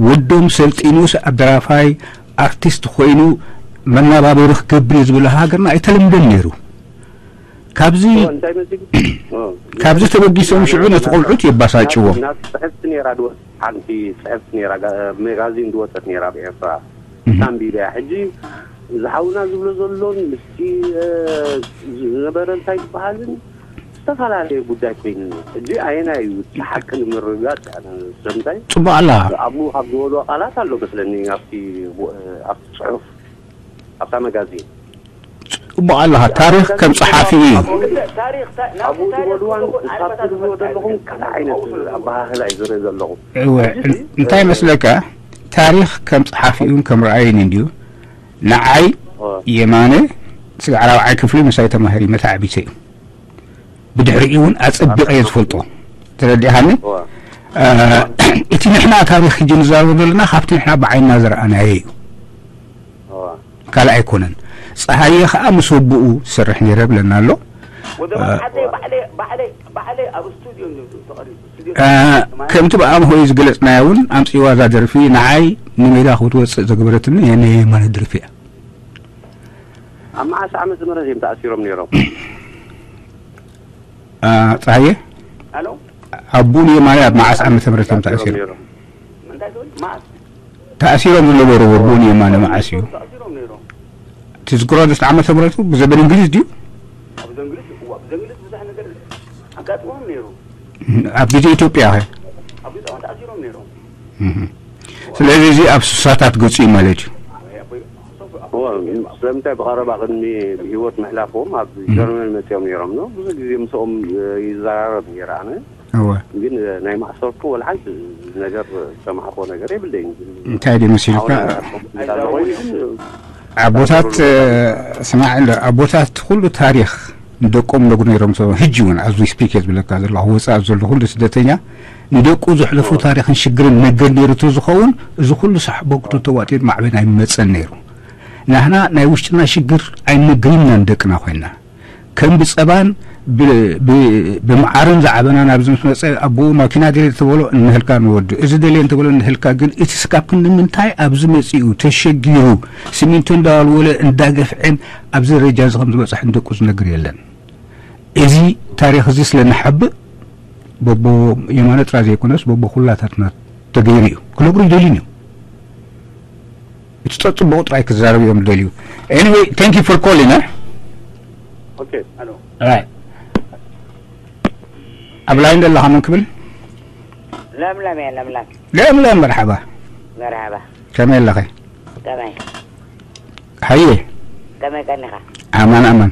ወዶም ሰልጢኑስ ኣብ ደራፋይ ኣርቲስት ኮይኑ መናባበሪ ክገብር እዩ ዝብል ሃገርና ኣይተለምደን ነይሩ። ካብዚ እንታይ መሲሉ? ኦ። ካብዚ ተበጊሶም ሽዑ ነቲ ቆልዑት የባሳጭዎ። ናብ ጽሕፍቲ ነይራ ድወ ሓንቲ ጽሕፍቲ ነይራ ጋ- ሜጋዚን ድወጸት ነይራ ብኤርትራ እህ። ታንቢብያ። ሕጂ ዝሓውና ዝብሎ ዘሎን ምስቲ እ፣ ዝነበረ እንታይ ዝበሃልን ዝተፈላለየ ጉዳይ ኮይኑ ሕጂ ኣየናይ እዩ እቲ ሓቂ ንምርግጋጽ? ኣነ ሰምታይ ጽቡቕ ኣላ። ኣብኡ ካብ ዝበልዎ ቃላት ኣሎ መስለኒ ኣብቲ እ፣ ኣብቲ ጽሑፍ ኣብታ መጋዚን ጽቡቕ ኣለኻ። ታሪኽ ከም ጸሓፊ እዩ። ታሪኽ ታ- ናብቲ ኣብኡ ታሪኽ ዝበልዋን ከለኹ እስኻብ ኣልባታት ትብልዎ ዝፈልጥ ዘለኹም ኣይፈልጥን። ካልእ ዓይነት ኣበሃህላ እዩ ዝርኢ ዘለኹ። እወ፣ እንታይ መስለካ? ታሪኽ ከም ጸሓፊኡን ከም ረኣይን እንድዩ። ንዓይ የማነ ስጋዕ ራብዓይ ክፍሊ ምሳይ ተማሃሪ መታዕቢተ እዩ። ብድሕሪኡ እውን ኣጸቢቐ እየ ዝፈልጦ። ተረዲእሃኒ? እቲ ንሕና ታሪኽ ሕጂ ንዛረቦ ዘለና ካብቲ ንሕና ብዓይንና ዝረኣናዮ እዩ። ካልእ ኣይኮነን። ጸሃየ ከኣ ምስ ወብኡ ዝሰርሕ ነይረ ብለና ኣሎ። ወደባት ዓደይ ባዕለይ ባዕለይ ባዕለይ ኣብ ስቱድዮ እዩ ተቐሪጹ። ስቱድዮ ከምቲ ብኣምሆይ ዝገለጽናዮ እውን ኣምጽዋ እዛ ደርፊ ንዓይ ንሜዳ ክትወጽእ ዘግበረትኒ የማነ ድርፊ እያ። ኣብ መዓስ ዓመተ ምህረት እዮም ተኣሲሮም ነይሮም? ጸሃየ ኣሎ ኣቡን የማነ ኣብ መዓስ ዓመተ ምህረት እዮም ተኣሲሮም? እንታይ ትብል? መዓስ ተኣሲሮም ዝነበሩ ኣቡን የማነ መዓስ እዩ? ተኣሲሮም ነይሮም። ትዝክሮ ዶ ዓመተ ምህረቱ ብዘበን እንግሊዝ ድዩ? ኣብ ዘንግሊዝ እዋ ኣብ ዘንግሊዝ ብዙሕ ነገር ኣጋጥሞም ነይሩ። ኣብ ግዜ ኢትዮጵያ ኸ? ኣብ ግዜ ተኣሲሮም ነይሮም። ስለዚ እዚ ኣብ ስሳታት ገጹ እዩ ማለት እዩ። እዋ ስለምንታይ ብቐረባ ቅድሚ ብህይወት ምሕላፎም ኣብ ጀርመን መፅኦም ነይሮም ነው ብዙ ግዜ ምስኦም ይዘራረብ ነይረ ኣነ። እወ ግን ናይ ማእሰርቱ ወላ ሓንቲ ነገር ዝሰማዕኮ ነገር የብለይን። ግን እንታይ ድዩ መሲልካ? እንዳለኹ ግን ኣቦታት ስማዕ እንዶ ኣቦታት ኩሉ ታሪኽ ንደቆም ነግሩ ነይሮም። ሰ ህጂ እውን ኣብዚ ስፒክ ዝብለካ ዘለኹ ወፃእ ዘሎ ኩሉ ስደተኛ ንደቁ ዘሕለፉ ታሪኽን ሽግርን ነገር ነይሩ እንተዝኸውን እዚ ኩሉ ሳሕቦ ክዱ ተዋጢሩ ማዕበን ኣይመፀን ነይሩ። ናህና ናይ ውሽጥና ሽግር ኣይነግርና ንደቅና ኮይና ከም ብፀባን ብ- ብ- ብመዓርን ዝዓበና ናብዚ ምስ መፀ ኣቦኡ ማኪና ደልየ ተበሎ እንህልካ ንወዱ እዚ ደልየ እንተበሎ እንህልካ ግን እቲ ስካብ ክንዲ ምንታይ ኣብዚ መፂኡ ተሸጊሩ ሲሚንቶ እንዳወልወለ እንዳገፍዐን ኣብዚ ደረጃ እዚ ከም ዝበፅሐ ንደቁ ዝነግር የለን። እዚ ታሪኽ እዚ ስለ ንሓብእ በቦ የማነ ጥራይ ዘይኮነስ በቦ ኩላታትና ተገይሩ እዩ ክነግሩ ይደልዩን እዮም። እቲ ፅቡቕ ጥራይ ክዛረብ እዮም ዝደልዩ። Anyway, thank you for calling. ኦኬ Right. ኣብ ላይን ዘለኻ መን ክብል? ለምለም እየ ለምለም። ለምለም መርሓባ። መርሓባ። ከመይ ኣለኸ? ከመይ ሃየ ከመይ ቀኒኻ? ኣማን ኣማን።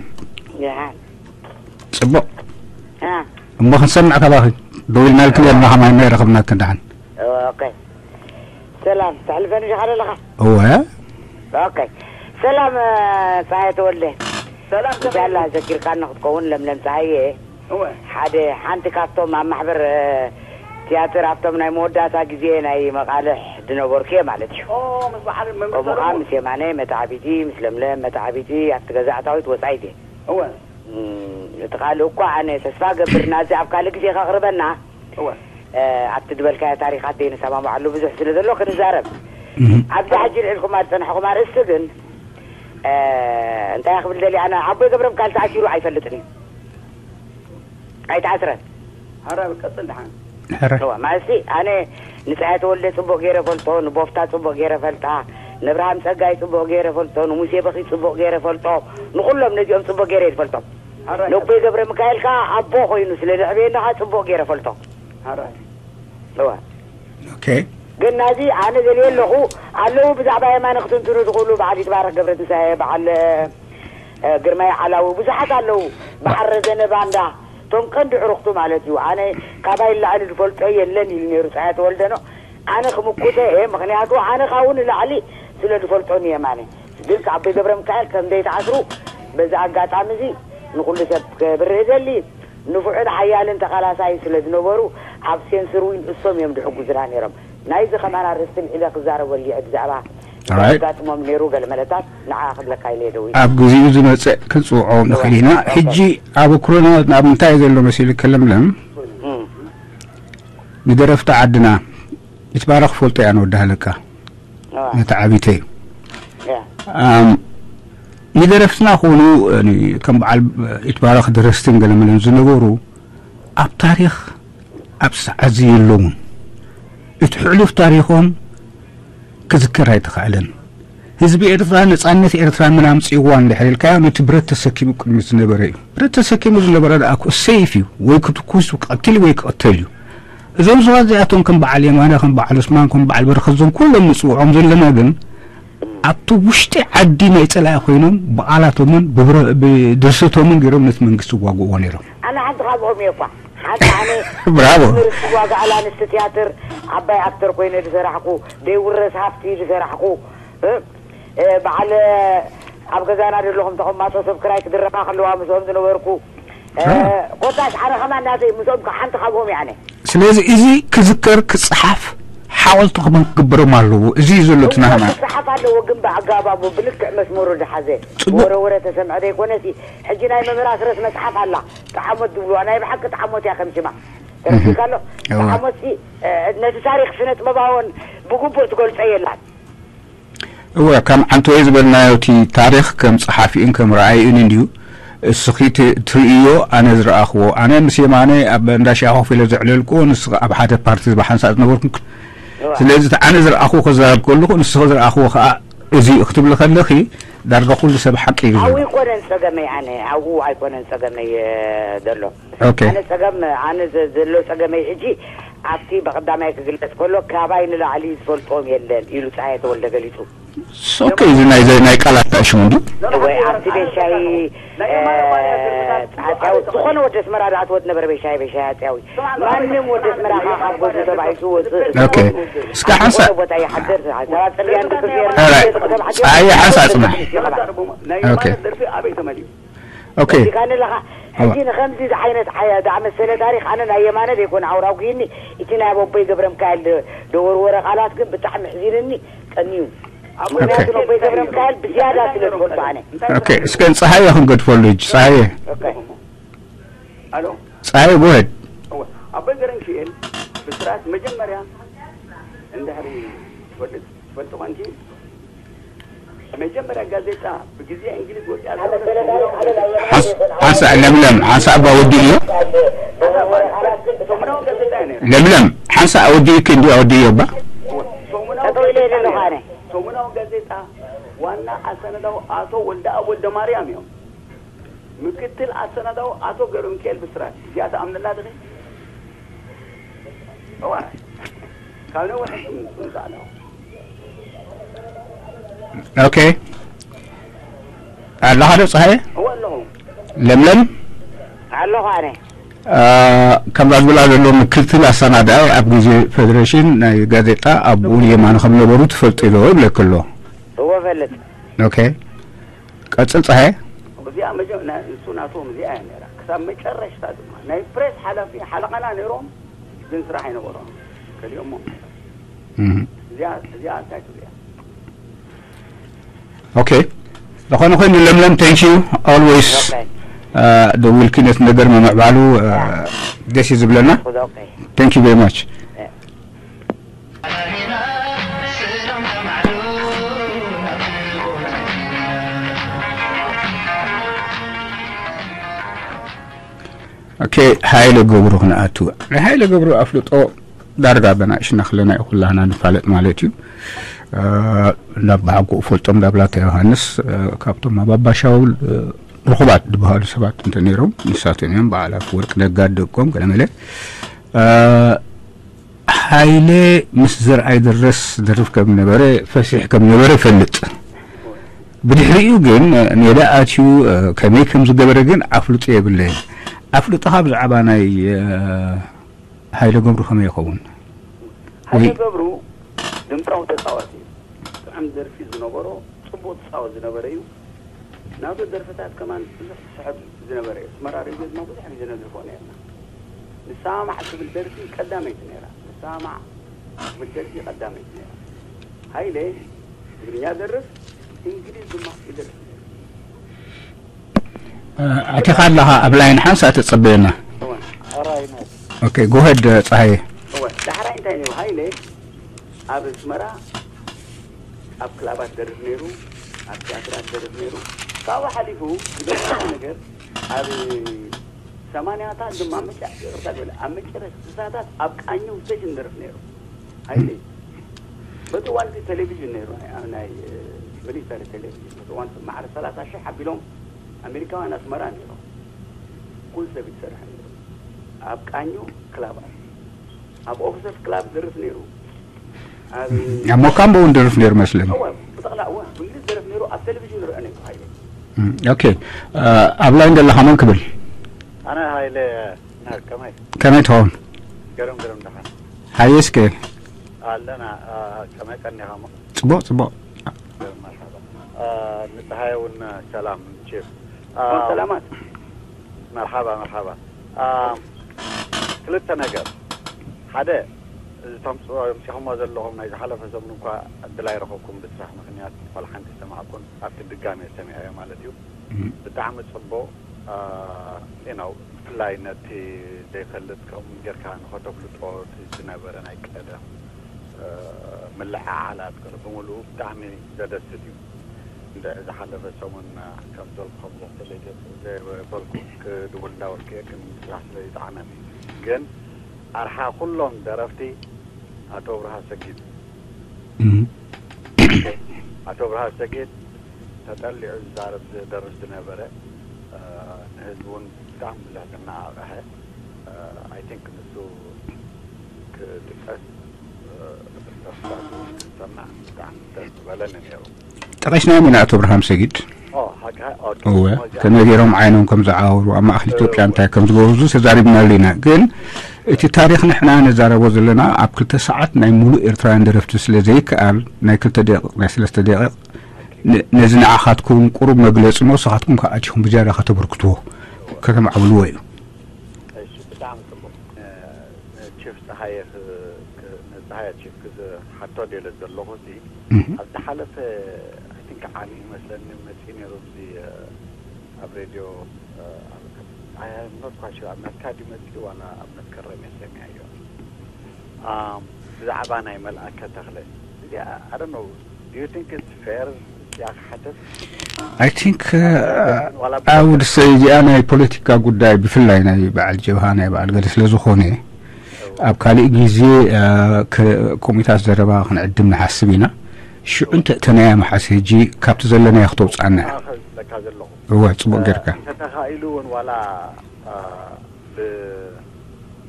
ደሓን ፅቡቕ እ እሞ ክንሰምዕ ካባኺ ደዊልናልኪ ነርና ከማይ መይ ረኸብናኪ ደሓን። ኦኬ። ሰላም ተሕልፈኒ ዲኻ ዘለኻ? እወ ኦኬ። ሰላም እ፣ ፀሃየ ተወልደ። ሰላም እንሻላ ዘኪርካኒ ክትከውን ለምለም ፀሃየ። እወ ሓደ ሓንቲ ካብቶም ኣብ ማሕበር እ፣ ትያትር ኣብቶም ናይ መወዳእታ ግዜ ናይ መቃልሕ ዝነበርኩ እየ ማለት እዩ። ኦ ምስ በዓል መምህር ከምኡ ከዓ ሰለሙን ምስ የማነ መታዕቢቲ ምስ ለምለም መታዕቢቲ ኣብቲ ገዛ ኣታዊት ወፃኢት እየ። እወ እም፣ እቲ ካልእ እኳ ኣነ ተስፋ ገብር ናዚ ኣብ ካልእ ግዜ ከቕርበና እወ እ፣ ኣብቲ ዝበልካዮ ታሪኻት ዘይንሰማምዓሉ ብዙሕ ስለ ዘሎ ክንዛረብ ኣብዚ ሕጂ ልዕልኩም ዝፀናሕኩም ኣርእስቲ ግን እ፣ እንታይ ክብል ደሊ ኣነ ኣቦይ ገብረ ምካል ተኣሲሩ ኣይፈልጥን እዩ ኣይተኣስረን ሓራ ቀፅል ደሓን ሕረ እዋ ማለት ኣነ ንፀሃየ ተወልደ ፅቡቅ ገይረ ፈልጦ ንቦፍታ ፅቡቅ ገይረ ፈልጣ ንእብርሃም ፀጋይ ፅቡቅ ገይረ ፈልጦ ንሙሴ በኺ ፅቡቅ ገይረ ፈልጦ ንኩሎም ነዚኦም ፅቡቅ ገይረ ይፈልጦም ሓራ ነቦይ ገብረ ሚካኤል ከዓ ኣቦ ኮይኑ ስለ ዘዕበየኒ ከዓ ፅቡቅ ገይረ ፈልጦ ሓራ እዋ ኦኬ ግን ናዚ ኣነ ዘልየ ኣለኹ ኣለዉ ብዛዕባ የማነ ክትንትኑ ዝኽእሉ በዓል ይትባረክ ገብረ ትንሳኤ በዓል እ፣ ግርማይ ዓላዊ ብዙሓት ኣለዉ በዓል ረዘነ ባንዳ እቶም ቀንዲ ዕሩኽቱ ማለት እዩ ኣነ ካባይ ንላዕሊ ዝፈልጦ የለን ኢሉ ነይሩ ፀሃየ ተወልደ ነው ኣነ ክምኩተ እየ ምኽንያቱ ኣነ ካብኡ ንላዕሊ ስለ ዝፈልጦ ንየማነ ግን ከኣቦይ ገብረ ሚካኤል ከም ዘይተኣስሩ በዚ ኣጋጣሚ እዚ ንኹሉ ሰብ ክብርህ ደሊ ንፉዕን ሓያልን ተቓላሳይ ስለ ዝነበሩ ኣብ ሴንስር ዊን እሶም እዮም ዝሕጉዝና ነይሮም ናይዚ ከማን ኣርእስቲ ልዒለ ክዛረበሉ እየ ብዛዕባ Alright. ዘጋጥሞም ነይሩ ገለ መለታት ንዓ ክብለካ ኢለ እየ ደዊ ኣብ ግዜኡ ዝመፅእ ክንፅውዖ ንኽእል ኢና። ሕጂ ኣብ ኩሮና ኣብ ምንታይ ዘሎ መሲሉ ከለምለም ንደረፍቲ ዓድና ይትባረኽ ፈልጦ እያ ንወዲ ሃለቃ ነቲ ዓቢተ እዩ። ኣም፣ ንደረፍትና ኮኑ እ፣ ከም በዓል ይትባረኽ ደረስትን ገለመለን ዝነበሩ ኣብ ታሪኽ ኣብ ሰዓት እዚ የለውን። እቲ ሕሉፍ ታሪኾም ክዝከር ኣይተኻእለን። ህዝቢ ኤርትራ ነጻነት ኤርትራ መን ኣምጺእዋ እንድሕር ኢልካዮ ነቲ ብረት ተሰኪሙ ቅድሚት ዝነበረ እዩ። ብረት ተሰኪሙ ዝነበረ ደኣ እኮ ሰይፍ እዩ። ወይ ክትኩስ ክቐትል ወይ ክቕተል እዩ። እዞም ሰባት እዚኣቶም ከም በዓል የማነ ከም በዓል ዑስማን ከም በዓል በረኸት እዞም ኩሎም ንጽውዖም ዘለና ግን ኣብቲ ውሽጢ ዓዲ ናይ ጸላኢ ኮይኖም ብቓላቶምን ብብረ- ብድርሰቶምን ገይሮም ነቲ መንግስቲ ይዋግእዎ ነይሮም። ኣነ ሓንቲ ካብኦም እየ እኳ። ሓንቲ ኣነ ብራቮ። ዩኒቨርሲቲ ዋጋ ኣላንስቲ ትያትር ዓባይ ኣክተር ኮይነ ዝሰራሕኩ፣ ደይውረስ ሃፍቲ ዝሰራሕኩ፣ እ፣ እ፣ በዓል ኣብ ገዛና ዘለኹም ተቐማጦ ሰብ ክራይ ክድረፋ ከለዋ ምስኦም ዝነበርኩ፣ እ፣ እ። ኮታስ ኣነ ከማን ናተይ ምስኦም ከ ሓንቲ ካብኦም እየ ኣነ። ስለዚ እዚ ክዝከር ክጽሓፍ ሓወልቲ ከማን ክግበሮም ኣለዎ። እዚ እዩ ዘሎ እቲ ናህና። ክጽሓፍ ኣለዎ ግን ብኣጋባቡ ብልክዕ መስመሩ ዝሓዘ ጽቡቕ። ወረ ወረ ተሰምዐ ዘይኮነሲ ሕጂ ናይ መምህር ኣስረስ መጽሓፍ ኣላ። ጠዓሞት ዝብልዋ ናይ ብሓቂ ጠዓሞት እያ ከም ሽማ። ተረዲእካ ኣሎ? እዋ። ጠዓሞት ሲ፣ እ፣ ነቲ ታሪኽ ስነ ጥበባውን ብግቡእ ትገልጾ የላን። እወ፣ ከም ዓንተወይ ዝበልናዮ፣ እቲ ታሪኽ ከም ጸሓፊኡን ከም ረኣይኡን እንድዩ። እስኺ ት-፣ ትርእዮ፣ ኣነ ዝረኣኽዎ። ኣነ ምስ የማነ ኣብ እንዳ ሻሂ ኮፍ ኢለ ዘዕለልክዎ፣ ንስኺ ኣብ ሓደ ፓርቲ ዝባ ሓንሳእ ዝነበርኩም። እወ። ስለዚ፣ እቲ ኣነ ዝረኣኽዎ ክዛረብ ከለኹ፣ ንስኺ ዝረኣኽዎ ከኣ እዚ እዩ ክትብሊ ከለኺ፣ ዳርጋ ኩሉ ሰብ ሓቂ እዩ ኣብኡ ዝብሎ። ኣይኮነን ጸገመይ፣ ኣነ ኣብኡ ኣይኮነን ጸገመይ፣ እ፣ ዘሎ። ኦኬ። ኣነ ጸገም፣ ኣነ ዘ-፣ ዘሎ ጸገመይ ሕጂ ኣብቲ ብቐዳማይ ክግለጽ ከሎ፣ ካባይ ንላዕሊ ዝፈልጦም የለን ኢሉ ጸሃየ ተወልደ ገሊጹ። ኦኬ፣ እዚ ናይ ዘ-፣ ናይ ቃላት ተዕሽሙ እንዲ። ወይ ኣብቲ ቤሻይ፣ እ፣ ኣጽያዊ፣ ዝኾነ ወዲ ኣስመራ ዝኣትወት ነበረ ቤሻይ፣ ቤሻይ ኣጽያዊ። ማንም ወዲ ኣስመራ ካብ ገዝኡ ተባኢሱ ወጽእ ኦኬ። እስከ ሓንሳእ ዝኾነ ቦታ ይሓድር፣ ሰባት ጽርግያ እንድሕር ኣራይ፣ ተባዕትዮ ጸሃየ ሓንሳእ ጽናሕ። ናይ ኦኬ። የማነ ደርፊ ኣበይ ተመልዩ? ኦኬ። ወዲካ ኣለኻ። ሕጂ ንኸምዚ ዝዓይነት ዓያ-፣ ዝኣመሰለ ታሪኽ ኣነ ናይ የማነ ዘይኮነ ኣውራ ኣጉሂኒ፣ እቲ ናይ ኣቦይ ገብረምካኤል ደ-፣ ደወርወረ ቃላት ግን ብጣዕሚ ኣሕዚንኒ፣ ቀንዩ። ምኽንያቱ ኦኬ። ኣቦይ ገብረምካኤል ብዝያዳ ስለ ዝፈልጦ ኣነ። ኦኬ፣ እስከ ንጸሃየ ክንገድፈሉ ሕጂ። ጸሃየ። ኦኬ። ኣሎ። ጸሃየ፣ go ahead። እወ፣ ኣቦይ ገረንክኤል ብስራት መጀመርያ እንድሕሪ ትፈልጥ፣ ትፈልጥ ኮንኪ፣ መጀመርያ ጋዜጣ ብግዜ እንግሊዝ ወፂኣ ዝነበረት ሓንስ-፣ ሓንሳእ ለምለም፣ ሓንሳእ እባ ወዲእዮ። ሰሙናዊ ጋዜጣ እዩ ነይሩ። ለምለም፣ ሓንሳእ ወዲእኪ እንዲ ወዲእዮ እባ። እወ፣ ሰሙናዊ ጠጠው ኢለ ጋዜጣ ዘለኹ ነይሩ። ኣነ። ሰሙናዊ ጋዜጣ ዋና ኣሰነዳዊ ኣቶ ወልደኣብ ወልደማርያም እዮም። ምክትል ኣሰናዳዊ ኣቶ ገብረሚካኤል ብስራት፣ እዚኣ ትኣምንላ ዲኺ? እዋ፣ ካብ ነዊሕ ሕጂ ምምፅኡ ኣለኹ። ኦኬ። ኣለኻ ዶ ፀሃየ? እወ ኣለኹ። ለምለም? ኣለኹ ኣነ። አ፣ ከምዛ ዝብላ ዘሎ ምክትል ኣሰናዳኢ ኣብ ግዜ ፌደሬሽን ናይ ጋዜጣ ኣቦኡ የማነ ከም ነበሩ ትፈልጡ ዶ ይብለኪ ኣሎ። እወ እፈልጥ። ኦኬ። ቀጽል ጸሃየ። እዚኣ መጀ-፣ ናይ፣ እሱ ናቶም እዚኣ እያ ነይራ። ክሳብ መጨረሽታ ድማ ናይ ፕሬስ ሓላፊ ሓለቓና ነይሮም፣ ግን ስራሕ ኣይነበሮም። ከሊኦሞ። እህ። እዚኣ፣ እዚኣ እንታይ ትብልያ? ኦኬ። ዝኾነ ኮይኑ ለምለም፣ thank you always። ኦኬ። አ፣ ደዊልኪ ነቲ ነገር ምምዕባሉ፣ አ፣ ደስ እዩ ዝብለና። ኦኬ። Thank you very much። ኦኬ፣ ሃይለ ገብሩ ክንኣቱ። ናይ ሃይለ ገብሩ ኣፍልጦ ዳርጋ በናእሽና ክለና እዩ ኩላህና ንፋለጥ ማለት እዩ። እ፣ ናብ ብሓቁ እፈልጦም ዳብላታ ዮሃንስ፣ እ፣ ካብቶም ኣብ ኣባሻውል፣ እ፣ ርኹባት ዝበሃሉ ሰባት እንተ ነይሮም፣ ንሳቶም እዮም። በዓል ኣፈወርቅ ነጋ ደቆም ገለመለ። እ፣ ሃይለ ምስ ዘርኣይ ደረስ ደርፍ ከም ነበረ፣ ፈሲሕ ከም ነበረ እፈልጥ። ብድሕሪኡ ግን ሜዳ ኣትዩ፣ እ፣ ከመይ ከም ዝገበረ ግን ኣፍልጦ የብለይን። ኣፍልጦኻ ብዛዕባ ናይ፣ እ፣ ሃይለ ገብሩ ከመይ ይኸውን? ሃይለ ወይ ገብሩ ድምፃዊ ተፃዋቲ እዩ። ጥዑም ደርፊ ዝነበሮ፣ ፅቡቅ ዝፃወት ዝነበረ እዩ። ናቱ ደርፍታት ከማን ብዙሕ ዝስሕብ ዝነበረ እዩ። ኣስመራ ሬድዮ ድማ ብዙሕ ግዜ ነድርፎ ነርና። ንሰማማዕ ትብል ደርፊ ቀዳመይቲ ነይራ። ንሰማማዕ ትብል ደርፊ ቀዳመይቲ ነይራ። ሃይለ ትግርኛ ደርፍ፣ እንግሊዝ ድማ ይደርፍ ነይሩ። እ፣ ኣቲኻ ኣለኻ ኣብ ላይን ሓንሳእ ተጸበየና። እወ። ኦኬ፣ go ahead፣ ጸሃየ። እወ፣ ዳሕራይ እንታይ ነይሩ? ሃይለ ኣብ ኣስመራ ኣብ ክላባት ደርፍ ነይሩ፣ ኣብ ትያትራት ደርፍ ነይሩ። ካብኡ ሓሊፉ ዝገርመካ ነገር ኣብ ሰማንያታት ድማ መጨ-፣ ይቕርታ ግበለ፣ ኣብ መጨረሽታ ስሳታት ኣብ ቃኘው ስቴሽን ደርፍ ነይሩ። ሃይለ በቲ እዋን እቲ ቴሌቪዥን ነይሩ፣ ናይ፣ ናይ ሚሊተሪ ቴሌቪዥን። በቲ እዋን ማዕረ ሰላሳ ሺሕ ኣቢሎም ኣሜሪካውያን ኣስመራ ነይሮም። ኩሉ ሰብ ይሰርሕ ነይሩ። ኣብ ቃኘው ክላባት፣ ኣብ ኦፊሰርስ ክላብ ደርፍ ነይሩ። ኣብ ኣብ ሞካምቦ እውን ደርፍ ነይሩ መስለኒ። እወ፣ ጠቕላዕ እወ ብእንግሊዝ ደረፍ ነይሩ ኣብ ቴሌቪዥን ዝረአ ነይሩ ሃይለ። እም፣ ኦኬ። እ፣ ኣብ ላይን ዘለኻ መን ክብል? ኣነ ሃይለ ናር ከመይ? ከመይ ትኸውን? ገረም ገረም ደሓን። ሃየ እስከ። ኣለና። እ፣ ከመይ ቀኒኻ እሞ? ጽቡቕ፣ ጽቡቕ። ገረም መርሓባ። እ፣ ንፀሃየ እውን ሰላም ቺፍ። እ፣ ኦ፣ ሰላማት። መርሓባ መርሓባ። እ፣ ክልተ ነገር። ሓደ፣ እዚ ተምፅኦ ኣምፂኹሞ ዘለኹም ናይ ዝሓለፈ ሰሙን እኳ ዕድል ኣይረኸብኩም ብስራሕ ምኽንያት ዋላ ሓንቲ ሰማዕኩን ኣብቲ ድጋሜ ሰሚዐዮ ማለት እዩ። ብጣዕሚ ፅቡቕ። እ፣ you know፣ ብፍላይ ነቲ ዘይፈልጥ ከምኡ ጌርካ ንኸተፍልጦ እቲ ዝነበረ ናይ ቀደም እ፣ ምልዕዓላት ገለ ብምሉኡ ብጣዕሚ ዘደስት እዩ። እንደ ዝሓለፈ ሰሙን ከም ዘልኩም ዘይበልኩ ክድውል እንዳበልኩ እየ፣ ግን ስራሕ ስለ ይጠዓመኒ። ግን ኣርሓ ኩሎም ደረፍቲ ኣቶ ብርሃ ሰጊድ። ኣቶ ብርሃ ሰጊድ ተጠሊዑ ዝዛረብ ዝደርፍ ዝነበረ፣ እ፣ ንህዝቢ እውን ብጣዕሚ ብዙሕ ዘነቓቕሐ፣ እ፣ I think ንሱ ክጥቀስ፣ እ፣ ተኽሳቱ ክሰማዕ ብጣዕሚ ደስ ዝበለኒ ነይሩ። ጠቒስናዮም ኢና ኣቶ ብርሃም ሰጊድ። ኦ፣ ሓቂ፣ ኦኬ። እወ፣ ሞዚያ። ከመይ ገይሮም ዓይኖም ከም ዝዓወሩ፣ ኣብ ማእከል ኢትዮጵያ እንታይ ከም ዝገበሩ ተዛሪብናሉ ኢና። ግን እቲ ታሪኽ ንሕና ነዛረቦ ዘለና ኣብ ክልተ ሰዓት ናይ ሙሉእ ኤርትራውያን ደረፍቲ ስለ ዘይከኣል፣ ናይ ክልተ ደቂቕ፣ ናይ ሰለስተ ደቂቕ፣ ን-፣ ነዚ ንዓኻትኩም ቁሩብ መግለጺ እሞ ንስኻትኩም ከኣ ኣቲኹም ብዝያዳ ከተበርክትዎ፣ ከተማዕብልዎ እዩ። እሺ፣ ብጣዕሚ ጽቡቕ። እ፣ ቺፍ ጸሃየ ክ-፣ ክ-፣ ንጸሃየ ቺፍ ክዝ-፣ ሓቶ ደለ ዘለኹ እዚ፣ እህ። ኣብ ዝሓለፈ፣ I think ዓሚ ይመስለኒ መጺኡ ነይሩ፣ እዚ፣ እ፣ ኣብ ሬድዮ፣ እ፣ ኣብ፣ I am not quite sure፣ ኣብ መትካ ድዩ መጺኡ ዋላ ኣብ መስከረም እየ ሰሚዐዮ። ኣም፣ ብዛዕባ ናይ መልኣከ ተኽለ፣ እዚኣ፣ I don't know፣ do you think it's fair? እዚኣ ክሓተት? I think, እ፣ I would say እዚኣ ናይ ፖለቲካ ጉዳይ፣ ብፍላይ ናይ በዓል ጀብሃ፣ ናይ በዓል ገለ ስለ ዝኾነ፣ ኣብ ካልእ ግዜ፣ እ፣ ከ-፣ ከምኡታት ዘረባ ክንዕድም ንሓስብ ኢና። ሽዑ እንተ እተናያ መሓስ፣ ሕጂ ካብቲ ዘለናዮ ክተውጽኣና እያ። ኣኸ ዝብለካ ዘለኹ። እወ፣ ጽቡቕ እ፣ ጌርካ። እንተተኻኢሉ እውን ዋላ፣ እ፣ ብ-፣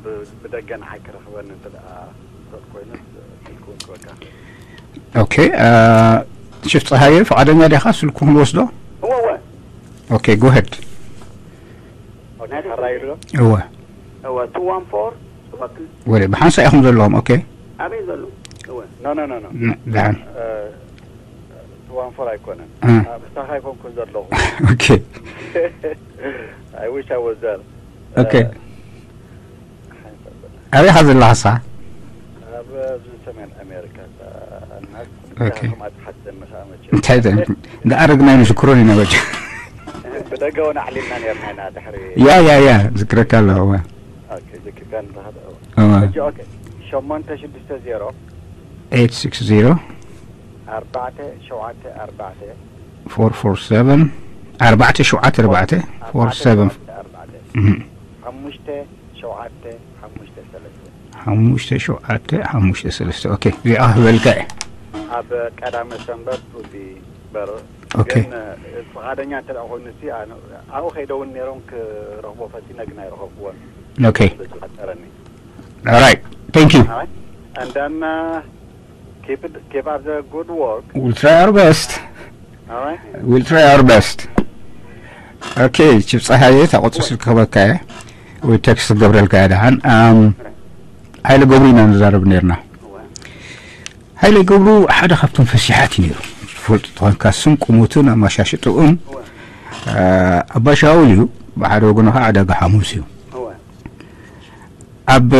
ብ-፣ ብደገ ንዓይ ክረኽበኒ እንተ ደኣ ዝኽእል ኮይኑስ፣ ስልኪ እውን ክበካ። ኦኬ፣ እ፣ ሽፍ ጸሃየ፣ ፍቓደኛ ዲኻ ስልኩ ክንወስዶ? እወ፣ እወ። ኦኬ፣ go ahead። ኦኬ፣ ናይ ሓራይ ዶ? እወ። እወ፣ two one four፣ እወ፣ ክል- ወደ፣ ብሓንሳእ ኢኹም ዘለኹም፣ ኦኬ። ኣበይ ዘሎ? እወ። ኖ፣ ኖ፣ ኖ፣ ኖ። ን-፣ ደሓን። እ፣ two one four ኣይኮነን። እ። እ፣ ምሳኻ ኣይኮንኩን ዘለኹ። ኦኬ። I wish I was there። ኦኬ። እ፣ ሓንሳእ በላ። ኣበይ ኢኻ ዘለኻ ንስኻ? ኣብ፣ ኣብዚ ሰሜን ኣሜሪካ፣ እ፣ እና ኦኬ። ከምኣ ትሓተኒ ኸኣ መቸም። እንታይ ተ-፣ እንዳኣረግና ንዝክሮን ኢና መቸም። ብደገ እውን ኣዕሊልና ነርና ኢና ድሕሪ ያ፣ ያ፣ ያ፣ ዝክረካ ኣለኹ፣ እወ። ኦኬ፣ ዝክረካ ኣለኻ፣ እወ። እወ። ሕጂ፣ ኦኬ፣ ሸሞንተ ሽዱሽተ ዜሮ፣ ኤይት ሲክስ ዜሮ፣ ኣርባዕተ ሸውዓተ ኣርባዕተ፣ ፎር ፎር ሰቨን፣ ኣርባዕተ ሸውዓተ ኣርባዕተ፣ ፎር ሰቨን። ኣርባዕተ ሸውዓተ ኣርባዕተ። እህ። ሓሙሽተ ሸውዓተ ሓሙሽተ ሰለስተ። ሓሙሽተ ሸውዓተ ሓሙሽተ ሰለስተ። ኦኬ፣ እዚኣ ክህበልካ እየ። ኣብ ቀዳመ ሰንበት ውዲ በር። ኦኬ። ግን፣ እ፣ ፍቓደኛ እንተ ደኣ ኮይኑ፣ እስቲ ኣነ፣ ኣብኡ ከይደ እውን ነይሮም ክረኽቦ ፈቲነ፣ ግን ኣይረኸብኩዎን። ኦኬ። ስለ ዝፈጠረኒ። Alright. Thank you. All right. And then, uh, keep it, keep up the good work. We'll try our best. All right. We'll try our best. ኦኬ፣ ቺፍ ጸሃየ፣ እታ ቁጽሪ ስልኪ ክህበካ እየ፣ ወይ ቴክስት ክገብረልካ እየ ደሓን። ኣም፣ ሃይለ ገብሩ ኢና ንዛረብ ነይርና። እወ። ሃይለ ገብሩ ሓደ ካብቶም ፈሲሓት እዩ ነይሩ። ትፈልጡ ተኾንካ፣ ስም ቁሙትን ኣመሻሽጥኡን፣ እወ። አ፣ ኣባ ሻውል እዩ፣ ብሓደ ወገኑ ከዓ ዕዳጋ ሓሙስ እዩ። እወ። ኣብ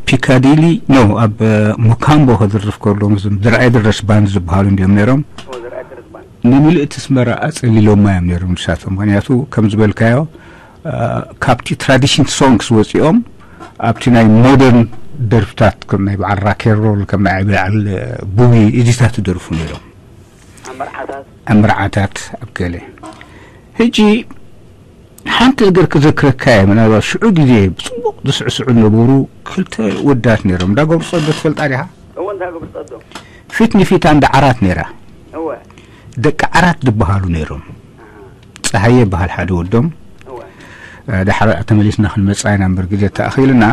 ፒካዲሊ፣ ኖ፣ ኣብ ሞካምቦ ከድርፍ ከሎ፣ ምስ ዝርኣይ ድረስ ባንድ ዝበሃሉ እንዲዮም ነይሮም። ኦ፣ ዝርኣይ ድረስ ባንድ። ንምልእቲ ኣስመራ ኣጸሊሎማ እዮም ነይሮም ንሳቶም። ምኽንያቱ፣ ከም ዝበልካዮ፣ አ፣ ካብቲ ትራዲሽን ሶንግስ ወጺኦም፣ ኣብቲ ናይ ሞደርን ደርፍታት፣ ከም ናይ በዓል ራኬሮል፣ ከም ናይ በዓል ቡዊ፣ እዚታት ይደርፉ ነይሮም። ኣብ መርዓታት። ኣብ መርዓታት፣ ኣብ ገለ። ሕጂ፣ ሓንቲ ነገር ክዘክረካ እየ፣ ምናልባት ሽዑ ግዜ ብጽቡቕ ዝስዕስዑ ዝነበሩ ክልተ ወዳት ነይሮም። እንዳ ገብሩ ጸዶ ትፈልጣ ዲኻ? እወ፣ እንዳ ገብሩ ጸዶ። ፊት ንፊት እንዳ ዓራት ነይራ። እወ። ደቂ ዓራት ዝበሃሉ ነይሮም። ኣሃ። ጸሃየ ይበሃል ሓደ ወዶም። እወ። እ፣ ዳሕር ተመሊስና ክንመጽኣ ኢና እምበር ግዜ ተኣኺልና።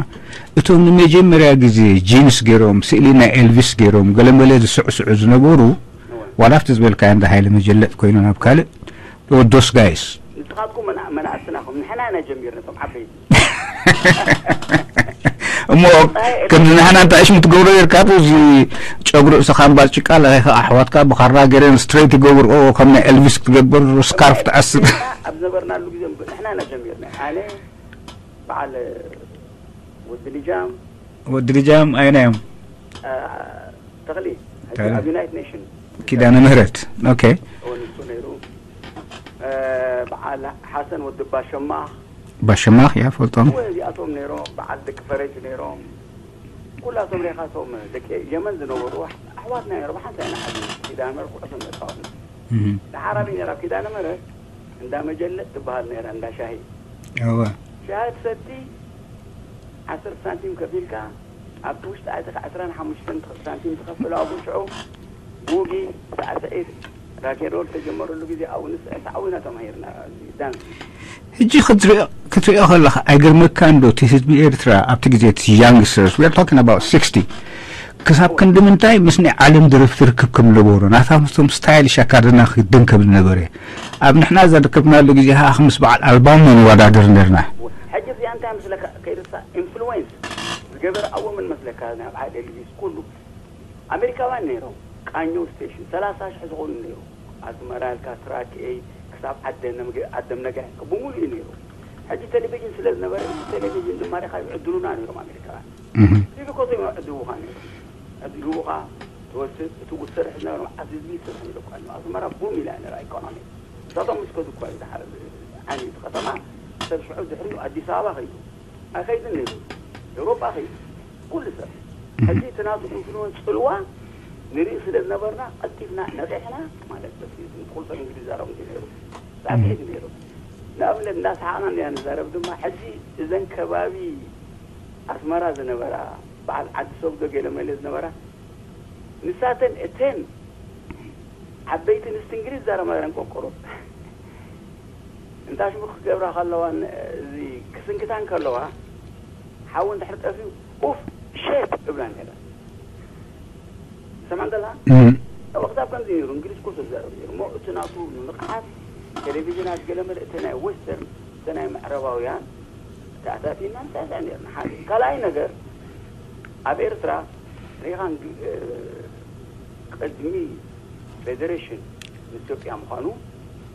እቶም ንመጀመርያ ግዜ ጂንስ ገይሮም፣ ስእሊ ናይ ኤልቪስ ገይሮም፣ ገለመለ ዝስዕስዑ ዝነበሩ፣ እወ። ዋላ ኣብቲ ዝበልካዮ እንዳ ሃይለ መጀለጥ ኮይኑ ናብ ካልእ ወዶስ ጋይስ ንስኻትኩም መና- መናእስና ኹም ንሕና ኢና ጀሚርና እቶም ዓበይቲ እሞ ከምዚ ንሕና እንታይ ሽሙ ትገብሮ ጌርካ እዚ ጨጉሪ ርእስኻ እምባር ጭቃ ለኺኻ ኣሕዋትካ ብኻራ ገይረን ስትሬት ይገብርኦ ከም ናይ ኤልቪስ ክትገብር ስካርፍ ትኣስር ኣብ ዝነበርናሉ ግዜ ንሕና ኢና ጀሚርና ኣነ በዓል ወዲ ልጃም ወዲ ልጃም ኣይና እዮም ተኽሊ ተኽሊ። ኣብ ዩናይትድ ኔሽን ኪዳነ ምህረት። ኦኬ። ንሱ ነይሩ በዓል ሓሰን ወዲ ባሸማኽ ባሸማኽ ያ ፈልጦም። እዚኣቶም ነይሮም በዓል ደቂ ፈረጅ ነይሮም ኩላቶም ሬኻቶም ደቂ የመን ዝነበሩ ኣሕዋትና ነይሮም ሓንሳ ኢና ሓዚ ኪዳነ ምህረት ኩዕሶ መፃወት ደሓር ኣበይ ነይራ ኪዳነ ምህረት እንዳ መጀለጥ ትበሃል ነይራ እንዳ ሻሂ እወ ሻሂ ትሰቲ ዓሰርተ ሳንቲም ከፊልካ ኣብቲ ውሽጢ ኣቲኻ ዕስራን ሓሙሽተን ሳንቲም ትኸፍል ኣብኡ ሽዑ ቡጊ ሳዕስዒት ራኬዶል ተጀመረሉ ግዜ ኣብኡ ንስዕስዕ ኣብኡ ኢና ተማሂርና ዳንስ ሕጂ ክትሪኦ ክትሪኦ ከለኻ ኣይገርመካን ዶ እቲ ህዝቢ ኤርትራ ኣብቲ ግዜ እቲ youngsters we are talking about sixty ክሳብ ክንዲ ምንታይ ምስ ናይ ዓለም ደረፍቲ ርክብ ከም ዝነበሮ ናታ ምስቶም ስታይል ሻካርድና ክግደም ከም ዝነበረ ኣብ ንሕና ዘርከብናሉ ግዜ ሃኽ ምስ በዓል ኣልባሞ ንወዳደር ነርና ሕጂ እዚኣ እንታይ መስለካ ከይርሳ ኢንፍሉዌንስ ዝገበረ ኣዎ ምን መስለካ ናይ በዓል ኤልቪስ ኩሉ ኣሜሪካውያን ነይሮም ቃኘው ስቴሽን ሰላሳ ሽሕ ዝኾኑ ነይሩ ኣስመራ ኢልካ ትራክ ኤ ክሳብ ዓደም ነገ ዓደም ነገ ብሙሉ እዩ ነይሩ ሕጂ ቴሌቪዥን ስለ ዝነበረ ቴሌቪዥን ድማ ሪኻ ይዕድሉና ነይሮም ኣሜሪካውያን ቲቪ ኮቶም ይዕድውኻ ነይሮም ዕድውኻ ትወስድ እቲ ውሰርሕ ዝነበረ መዓት ህዝቢ ይሰርሕ ነይሩ እኳ ኣሎ ኣስመራ ቡም ኢላ ነራ ኢኮኖሚ እሳቶም ምስ ከዱ እኳ እዩ ዝሓረ ዓንዩ እቲ ከተማ ሰብ ሽዑ ድሕሪኡ ኣዲስ ኣበባ ከይዱ ኣይኸይድን ነይሩ ኤውሮጳ ከይዱ ኩሉ ሰብ ሕጂ እቲ ናቱ ኢንፍሉወንስ ጽልዋ ንርኢ ስለ ዝነበርና ቀልጢፍና ነቒሕና ማለት በቲ ቁልፈ እንግሊዝ ዛረቡ እንዲ ነይሩ ሳዕስዒት ነይሩ ንኣብነት እንዳሰሓቕና እንዲያ ንዛረብ ድማ ሕጂ እዘን ከባቢ ኣስመራ ዝነበራ በዓል ዓዲ ሰጉዶ ገለ መለ ዝነበራ ንሳተን እተን ዓበይቲ ንስቲ እንግሊዝ ዛረባ ነረን ቆቆሮ እንታ ሽሙ ክገብራ ከለዋ እዚ ክስንክታን ከለዋ ሓዊ እንድሕር ጠፊኡ ኡፍ ሸት እብላ ነረ ሰማን ከላ ወቅታብ ከምዚ ነይሩ እንግሊዝ ኩሉ ተዛረብ ነይሩ እሞ እቲ ናቱ ንቕሓት ቴሌቪዥናት ገለ መለ እቲ ናይ ዌስተርን እቲ ናይ ምዕረባውያን ተኣታቲና ንሳሳዕ ነርና ሓደ ካልኣይ ነገር ኣብ ኤርትራ ሪኻ ቅድሚ ፌደሬሽን ኢትዮጵያ ምዃኑ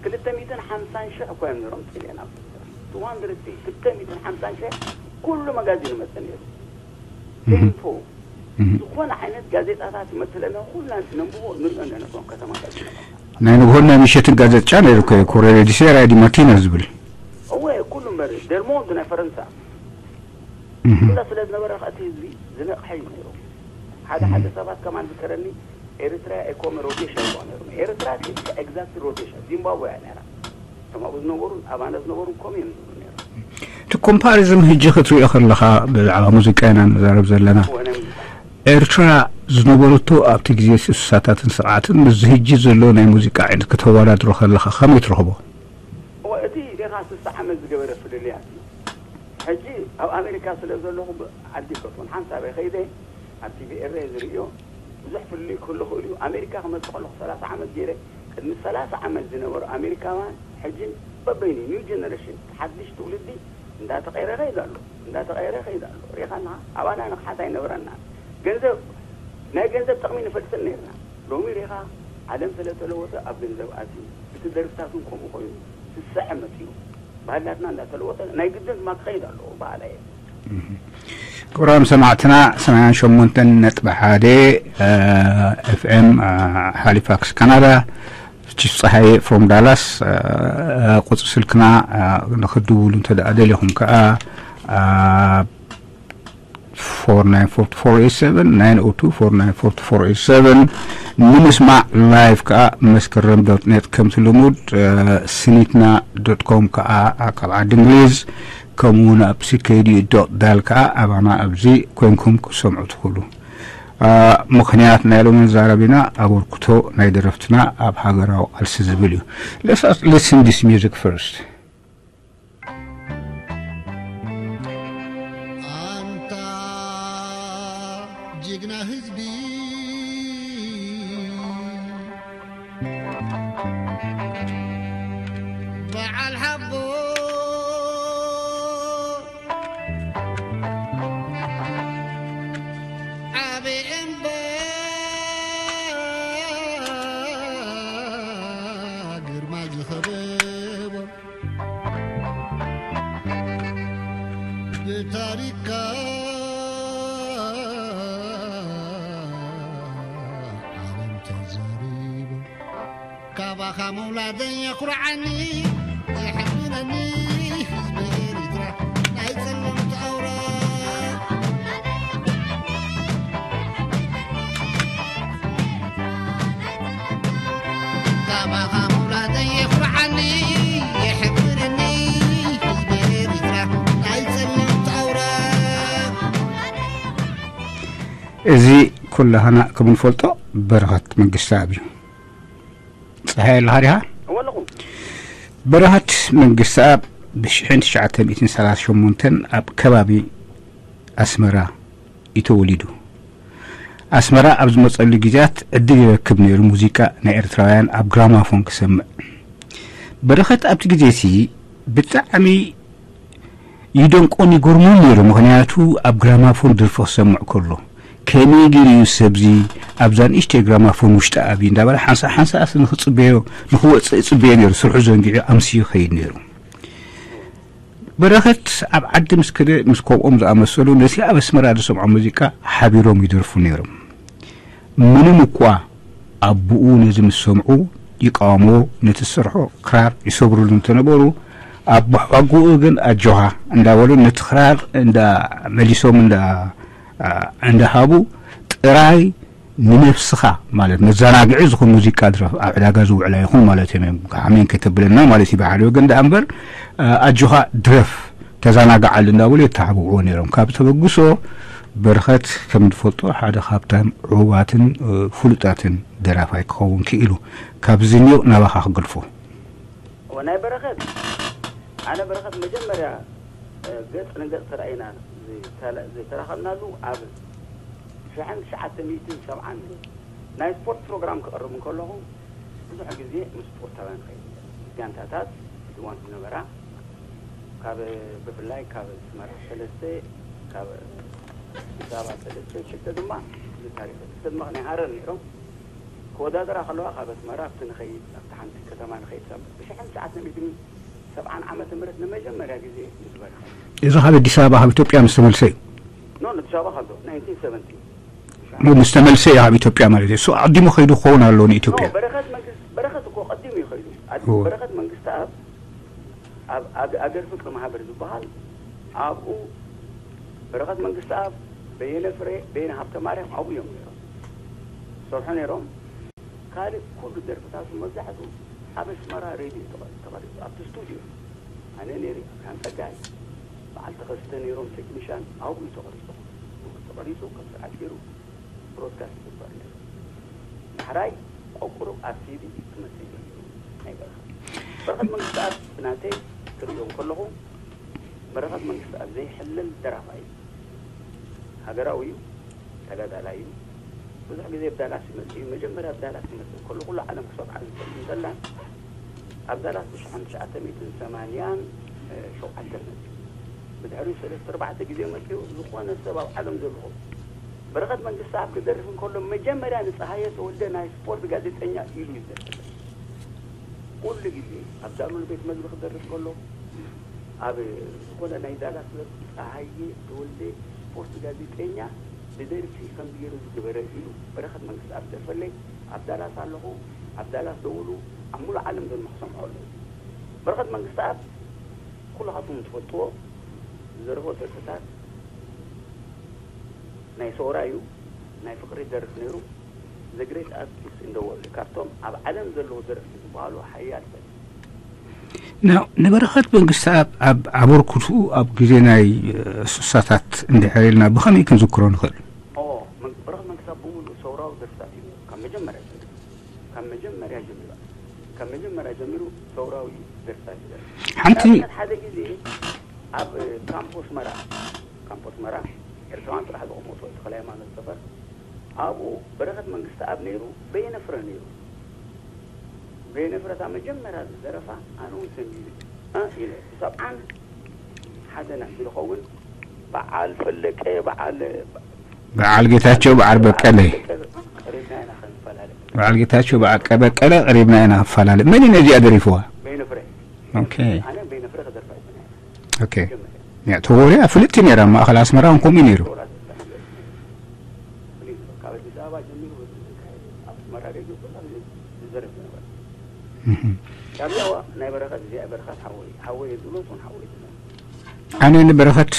ክልተ ሚእትን ሓምሳን ሽሕ እኮ እዮም ነሮም ጥልያን ኣብ ክልተ ሚእትን ሓምሳን ሽሕ ኩሉ መጋዚን ይመፀ ነይሩ ቴምፖ ዝኾነ ዓይነት ጋዜጣታት ይመፅለና ኩልና ነንብቦ ንሪኦ ነነቶም ከተማ ናይ ንግሆን ናይ ምሸትን ጋዜጣ ነይሩ ኮረሬ ዲሴራ ዲ ማቲና ዝብል እወ ኩሉ እምበር ደርሞንት ናይ ፈረንሳ ኩላ ስለ ዝነበረ እቲ ህዝቢ ዝነቕሐ እዩ ነይሩ ሓደ ሓደ ሰባት ከማን ዝከረኒ ኤርትራ ኤኮመ ሮቴሽን ይበ ነሩ ኤርትራ ኤግዛክት ሮቴሽን ዚምባብወያ ነራ እቶም ኣብኡ ዝነበሩ ኣባና ዝነበሩ ኮም እዮም ዝብሉ ነሩ እቲ ኮምፓሪዝም ህጂ ክትሪኦ ከለኻ ብዛዕባ ሙዚቃ ኢና ንዛረብ ዘለና ኤርትራ ዝነበረቶ ኣብቲ ግዜ ስሳታትን ስርዓትን ምስዚ ህጂ ዘሎ ናይ ሙዚቃ ዓይነት ከተወዳድሮ ከለኻ ከመይ ትረኽቦ እወ እቲ ዴኻ ስሳ ዓመት ዝገበረ ፍልልያት እዩ ሕጂ ኣብ ኣሜሪካ ስለ ዘለኹ ዓዲ ከፍን ሓንሳበይ ከይደ ኣብ ቲቪ ኤረ ዝርእዮ ብዙሕ ፍልልይ ክህሉ ክእል እዩ ኣሜሪካ ክመፅእ ከለኹ ሰላሳ ዓመት ገይረ ቅድሚ ሰላሳ ዓመት ዝነበሩ ኣሜሪካውያን ሕጂ በበይኑ ኒው ጀነሬሽን ሓድሽ ትውልዲ እንዳተቐየረ ይኸይድ ኣሎ እንዳተቐየረ ይኸይድ ኣሎ ሪኻ ኣለኻ ኣባና ንቕሓት ኣይነበረና ገንዘብ ናይ ገንዘብ ጥቕሚ ንፈልጥን ነርና ሎሚ ሪኻ ዓለም ስለ ተለወጠ ኣብ ገንዘብ ኣትዩ እቲ ደርፍታት እውን ከምኡ ኮይኑ ስስዐ መፅዩ ባህልናትና እንዳተለወጠ ናይ ግድን ድማ ክኸይድ ኣለዎ በዓላ እየ ክቡራም ሰማዕትና ሰማንያን ሸሞንተን ነጥቢ ሓደ ኤፍኤም ሃሊፋክስ ካናዳ ቺፍ ፀሃየ ፍሮም ዳላስ ቁፅሪ ስልክና ንክድውሉ እንተ ደኣ ደሊኹም ከዓ ፎር ናይን ፎር ፎር ኤት ሰቨን ናይን ኦ ቱ ፎር ናይን ፎር ፎር ኤት ሰቨን ንምስማዕ ላይቭ ከዓ መስከረም ዶት ኔት ከምቲ ልሙድ ስኒትና ዶት ኮም ከዓ ካብ ዓዲ እንግሊዝ ከምኡ እውን ኣብ ሲኬዲ ዶት ዳል ከዓ ኣባና ኣብዚ ኮይንኩም ክሰምዑ ትኽእሉ ምኽንያት ናይ ሎሚ መዛረቢና ኣበርክቶ ናይ ደረፍትና ኣብ ሃገራዊ ቃልሲ ዝብል እዩ let's listen this music first ኣንታ ጅግና ህዝቢ በዓል ሓቦ ዓቢ እምባ ግርማ ዝኸበቦ ብታሪካ ዓለም ተዛሪቡ። ካባኻ ምውላደይ የኹርዓኒ፣ የሕፍረኒ ህዝቢ ኤሪትራ ናይ ጸለምቲ ኣውራ። ካባኻ ምውላደይ የኹርዓኒ፣ የሕፍረኒ ህዝቢ ኤሪትራ ናይ ጸለምቲ ኣውራ። እዚ ኩላህና ከም እንፈልጦ በረኸት መንግስተኣብ እዩ። ጸሃየ ኣለኻ ዲኻ? እወ ኣለኹ። በረኸት መንግስተኣብ ብ ሽሕን ትሽዓተ ሚእትን ሰላሳ ሸሞንተን ኣብ ከባቢ ኣስመራ እዩ ተወሊዱ። ኣስመራ ኣብ ዝመጸሉ ግዜያት ዕድል ይረክብ ነይሩ ሙዚቃ ናይ ኤርትራውያን ኣብ ግራማፎን ክሰምዕ። በረኸት ኣብቲ ግዜ እቲ ብጣዕሚ ይደንቆን ይገርሞን ነይሩ። ምኽንያቱ ኣብ ግራማፎን ደርፊ ክሰምዕ ከሎ ከመይ ገይሩ እዩ ሰብዚ ኣብዛ ንእሽተይ ግራማፎን ውሽጢ ኣብዩ እንዳበለ ሓንሳ ሓንሳ ንክጽበዮ ንክወፅእ ይጽበዮ ነይሩ። ስርሑ ዘንጊዑ ኣምስዩ ይኸይድ ነይሩ። በረኸት ኣብ ዓዲ ምስ ከደ ምስ ከምኦም ዝኣመሰሉ ነቲ ኣብ ኣስመራ ዝሰምዖ ሙዚቃ ሓቢሮም ይደርፉ ነይሮም። ምንም እኳ ኣቦኡ ነዚ ምስ ሰምዑ ይቃወምዎ፣ ነቲ ዝሰርሖ ክራር ይሰብርሉ እንተነበሩ፣ ኣቦ ሓጎኡ ግን ኣጆኻ እንዳበሉ ነቲ ክራር እንዳ መሊሶም እንዳ እንዳሃቡ ጥራይ ንነብስኻ ማለት መዘናግዒ ዝኾን ሙዚቃ ድረፍ ኣብ ዕዳጋ ዝውዕል ኣይኹን ማለት እዮም። ሓሜን ከይተብለና ማለት እዩ ብሓደ ወገን ደኣ እምበር ኣጆኻ ድረፍ ተዘናግዓሉ እንዳበሉ የተሓብእዎ ነይሮም። ካብ ተበግሶ በረኸት ከም እንፈልጦ ሓደ ካብቶም ዕዉባትን ፍሉጣትን ደራፋይ ክኸውን ክኢሉ። ካብዚ እኒኦ ናባኻ ክገድፎ። እወ፣ ናይ በረኸት፣ ኣነ በረኸት መጀመርያ፣ እ፣ ገጽ ንገጽ ተራኢና ዝተላ-፣ ዝተራኸብናሉ ኣብ ሽሕን ትሽዓተ ሚእትን ሰብዓን ናይ ስፖርት ፕሮግራም ክቕርብ እንከለኹ፣ ብዙሕ ግዜ ምስ ስፖርታውያን ኸይድ፣ ምስ ጋንታታት ዝዋን ዝነበራ፣ ካብ፣ ብፍላይ ካብ ኣስመራ ሰለስተ፣ ካብ ኣዲስ ኣበባ ሰለስተ፣ ሽተ ድማ እዚ ታሪኽ፣ እዚ ሰብ መኽንያ ሃረር ነይሮም። ክወዳደራ ከለዋ ካብ ኣስመራ ኣብቲ ንኸይድ፣ ኣብቲ ሓንቲ ከተማ ንኸይድ፣ ሳብ ብሽሕን ትሽዓተ ሚእትን ሰብዓን ዓመተ ምህረት ንመጀመርያ ግዜ ምስ በረኸት። እዚ ካብ ኣዲስ ኣበባ፣ ካብ ኢትዮጵያ ምስ ተመልሰ እዩ? ኖ፣ ኣዲስ ኣበባ ከሎ፣ ናይንቲን ሰቨንቲ። ኖ፣ ምስ ተመልሰ እዩ ካብ ኢትዮጵያ ማለት እዩ። እሱ ኣቐዲሙ ከይዱ ክኸውን ኣለዎ ንኢትዮጵያ። ኖ፣ በረኸት መንግስት-፣ በረኸት እኮ ቀዲሙ እዩ ከይዱ። ኣድ-፣ እወ። በረኸት መንግስተኣብ ኣብ ኣገ-፣ ኣገር ፍቅሪ ማህበር ዝበሃል፣ ኣብኡ በረኸት መንግስተኣብ፣ በየነ ፍሬ፣ በየነ ሃብተ ማርያም ኣብኡ እዮም ነይሮም። ዝሰርሑ ነይሮም። ካልእ ኩሉ ደርፍታቱ መብዛሕትኡ ኣብ ኣስመራ ሬድዮ ተቐ-፣ ተቐሪጹ፣ ኣብቲ ስቱድዮ። ኣነ ነይረ፣ ኣብርሃም ጸጋይ፣ በዓል ተኸስተ ነይሮም ቴክኒሻን፣ ኣብኡ እዩ ተቐሪጹ። ተቐሪጹ፣ ከም ስርዓት ገይሩ ብሮድካስት ይግበር ነይሩ። ዳሕራይ ቆቁሩ ኣብ ሲዲ ክመጽእ ጀሚሩ። ናይ በረኸት፣ በረኸት መንግስተኣብ ብናተይ ክርእዮ ከለኹ፣ በረኸት መንግስተኣብ ዘይሕለል ደራፋይ እዩ። ሃገራዊ እዩ፣ ተጋዳላይ እዩ። ብዙሕ ግዜ ኣብ ዳላስ ይመጽእ እዩ። መጀመርያ ኣብ ዳላስ ይመጽእ ከሎ ኩሉ ዓለም ክሰምዓ ዝጸልእ እንተላ፣ ኣብ ዳላስ ብሽሕን ትሽዓተ ሚእትን ሰማንያን ሸውዓተን መጽኡ። ብድሕሪኡ ሰለስተ ኣርባዕተ ግዜ መጽኡ፣ ዝኾነ ሰብ ኣብ ዓለም ዘለኹም በረኸት መንግስተኣብ ክደርፍ እንከሎ መጀመርያ ንጸሃየ ተወልደ ናይ ስፖርት ጋዜጠኛ ኢሉ ይደርፍ። ኩሉ ግዜ ኣብ ዳሉል ቤት መግቢ ክደርፍ ከሎ፣ ኣብ ዝኾነ ናይ ዳላስ ክለብ፣ "ጸሃየ ተወልደ ስፖርት ጋዜጠኛ ብደርፊ ከምዚ ገይሩ ዝገበረ" ኢሉ በረኸት መንግስተኣብ ደርፈለይ። ኣብ ዳላስ ኣለኹ፣ ኣብ ዳላስ ደውሉ፣ ኣብ ሙሉእ ዓለም ዘሎ ክሰምዖ ኣለዎ። በረኸት መንግስተኣብ ኩልኻትኩም ትፈልጥዎ ዝደረፎ ደርፍታት ናይ ሰውራ እዩ፣ ናይ ፍቕሪ ይደርፍ ነይሩ። The Great Artist in the World፣ ካብቶም ኣብ ዓለም ዘለዉ ደረፍቲ ዝበሃሉ ሓያል ሰብ። ና-፣ ንበረኸት መንግስተኣብ ኣብ ኣበርክትኡ ኣብ ግዜ ናይ፣ እ፣ ሱሳታት እንድሕር ኢልና ብኸመይ ክንዝክሮ ንኽእል? ኦ፣ መን-፣ በረኸት መንግስተኣብ ብምሉእ ሰውራዊ ደርፍታት እዩ ነይሩ። ካብ መጀመርያ ጀሚሩ፣ ካብ መጀመርያ ጀሚሩ፣ ካብ መጀመርያ ጀሚሩ ሰውራዊ ደርፍታት እዩ ነይሩ። ሓንቲ ንኣብነት ሓደ ግዜ ኣብ፣ እ፣ ካምፕ ኣስመራ፣ ካምፕ ኣስመራ ኤርትራውያን ጥራሕ ዝቕመጡ፣ ተኽለ ሃይማኖት ሰፈር፣ ኣብኡ በረኸት መንግስተኣብ ነይሩ፣ በየነ ፍረ ነይሩ። በየነ ፍረታ መጀመርያ ዝደረፋ ኣነ እውን ሰንቢደ ኢለ ሰብዓን ሓደን ዝኸውን በዓል ፈለቀ በዓል በዓል ጌታቸው በዓል በቀለ በዓል ጌታቸው በዓል በቀለ ቀሪብና ኢና ፈላለ መን እዩ ነዚኣ ደሪፍዋ? በይነ ፍረ ኦኬ ኣነ በይነ ፍረ ከደርፋ ይኮነ ኦኬ ያ ተወርያ ፍልጥቲ ነይራ ማእኸል ኣስመራ እውን ከምኡ ነይሩ። ካብ ኣዲስ ኣበባ ጀሚሩ ኣስመራ ደይ ዝብል ዝዘረፍ ነበር። ሻዕቢያ ናይ በረኸት እዚኣ በረኸት ሓወይ ሓወይ ዝብሎ ሱን ሓወይ ዝብሎ ኣነ ንበረኸት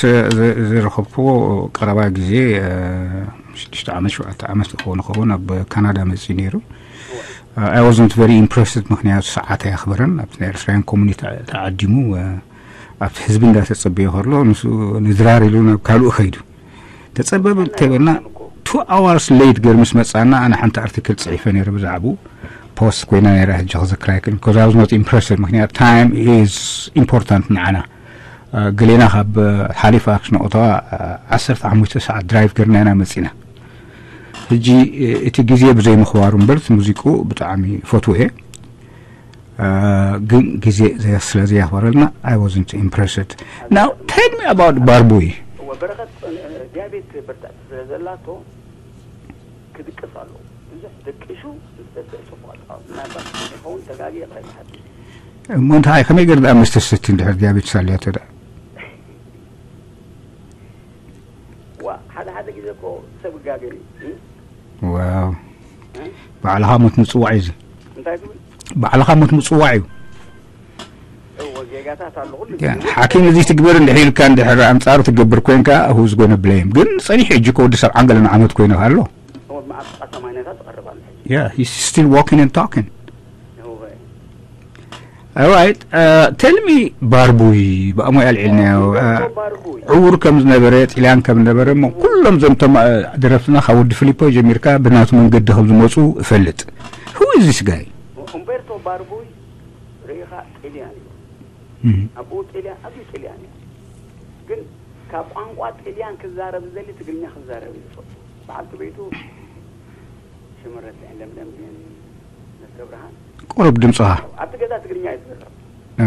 ዝረኸብክዎ ቀረባ ግዜ ሽዱሽተ ዓመት ሸውዓተ ዓመት ክኸውን ክኸውን ኣብ ካናዳ መፅኡ ነይሩ። I wasn't very impressed ምክንያቱ ሰዓት ኣየኽበረን ኣብቲ ናይ ኤርትራውያን ኮሚኒቲ ተዓዲሙ ኣብቲ ህዝቢ እንዳተፀበየ ከሎ ንሱ ንድራር ኢሉ ናብ ካልኡ ከይዱ ተፀበብ ተበልና two hours late ገር ምስ መፃና ኣነ ሓንቲ ኣርቲክል ፅሒፈ ነይረ ብዛዕባኡ ፖስት ኮይና ነይራ ሕጂ ክዝክራ ይክእል because I was not impressed ምክንያት time is important ንዓና ገሌና ካብ ሓሊፋ ክስነቆተዋ ዓሰርተ ሓሙሽተ ሰዓት ድራይቭ ገርና ኢና መፂና ሕጂ እቲ ግዜ ብዘይ ምኽባሩ እምበር ሙዚቁ ብጣዕሚ ፈትዎ እየ ግን ግዜ ስለ ዘየኽበረልና I wasn't impressed now tell me about ባርቡይ በረኸት ዲያቤት በርታ ስለ ዘላቶ ክድቅስ ኣለዎ። ብዙሕ ደቂሱ ምስ ደቅሱ ክቐጥዖ ምናልባት ይኸውን ተጋጊ ይኽእል ሓቲ እሞ እንታይ ከመይ ገር ደኣ መስተ ሰቲ እንድሕር ዲያቤትስ ኣልያቶ ደኣ ዋ ሓደ ሓደ ግዜ እኮ ሰብ ይጋገ እዩ። ዋው ባዕልኻ ሞት ምፅዋዕ እዩ እዚ እንታይ ትብል? ባዕልኻ ሞት ምፅዋዕ እዩ እዎ ጌጋታት ኣሎ ኩሉ ያ፣ ሓኪም እዚ ትግበር እንድሕ ኢልካ እንድሕር ኣንፃሩ ትገብር ኮይንካ who's gonna blame ግን ፀኒሑ ሕጂ እኮ ወዲ ሰብዓን ገለን ዓመት ኮይኑ ኣሎ እዎ መዓት ጥቃ ሰማንያታት ትቐርብ ኣሎ ሕጂ yeah he's still walking and talking እዎ Alright, uh, tell me ባርቡይ ብኣሞይ ኣልዒልናዮ uh, ባርቡይ ዕውር ከም ዝነበረ ጥልያን ከም ዝነበረ እሞ ኩሎም ዘምቶም uh, ደረፍትና ካብ ወዲ ፊሊፖ ጀሚርካ ብናቱ መንገዲ ከም ዝመፁ እፈልጥ who is this guy ኡምቤርቶ ባርቡይ ርኢኻ ጥልያን እዩ። ኣቦኡ ጥልያን ኣዝዩ ጥልያን እዩ። ግን ካብ ቋንቋ ጥልያን ክዛረብ ዝደሊ ትግርኛ ክዛረብ እዩ ዝፈቱ። በዓልቲ ቤቱ ሽምረት ለምለም ድየን ነስረ ብርሃን ቁሩብ ድምፅኻ ኣብቲ ገዛ ትግርኛ እዩ ዝዛረብ።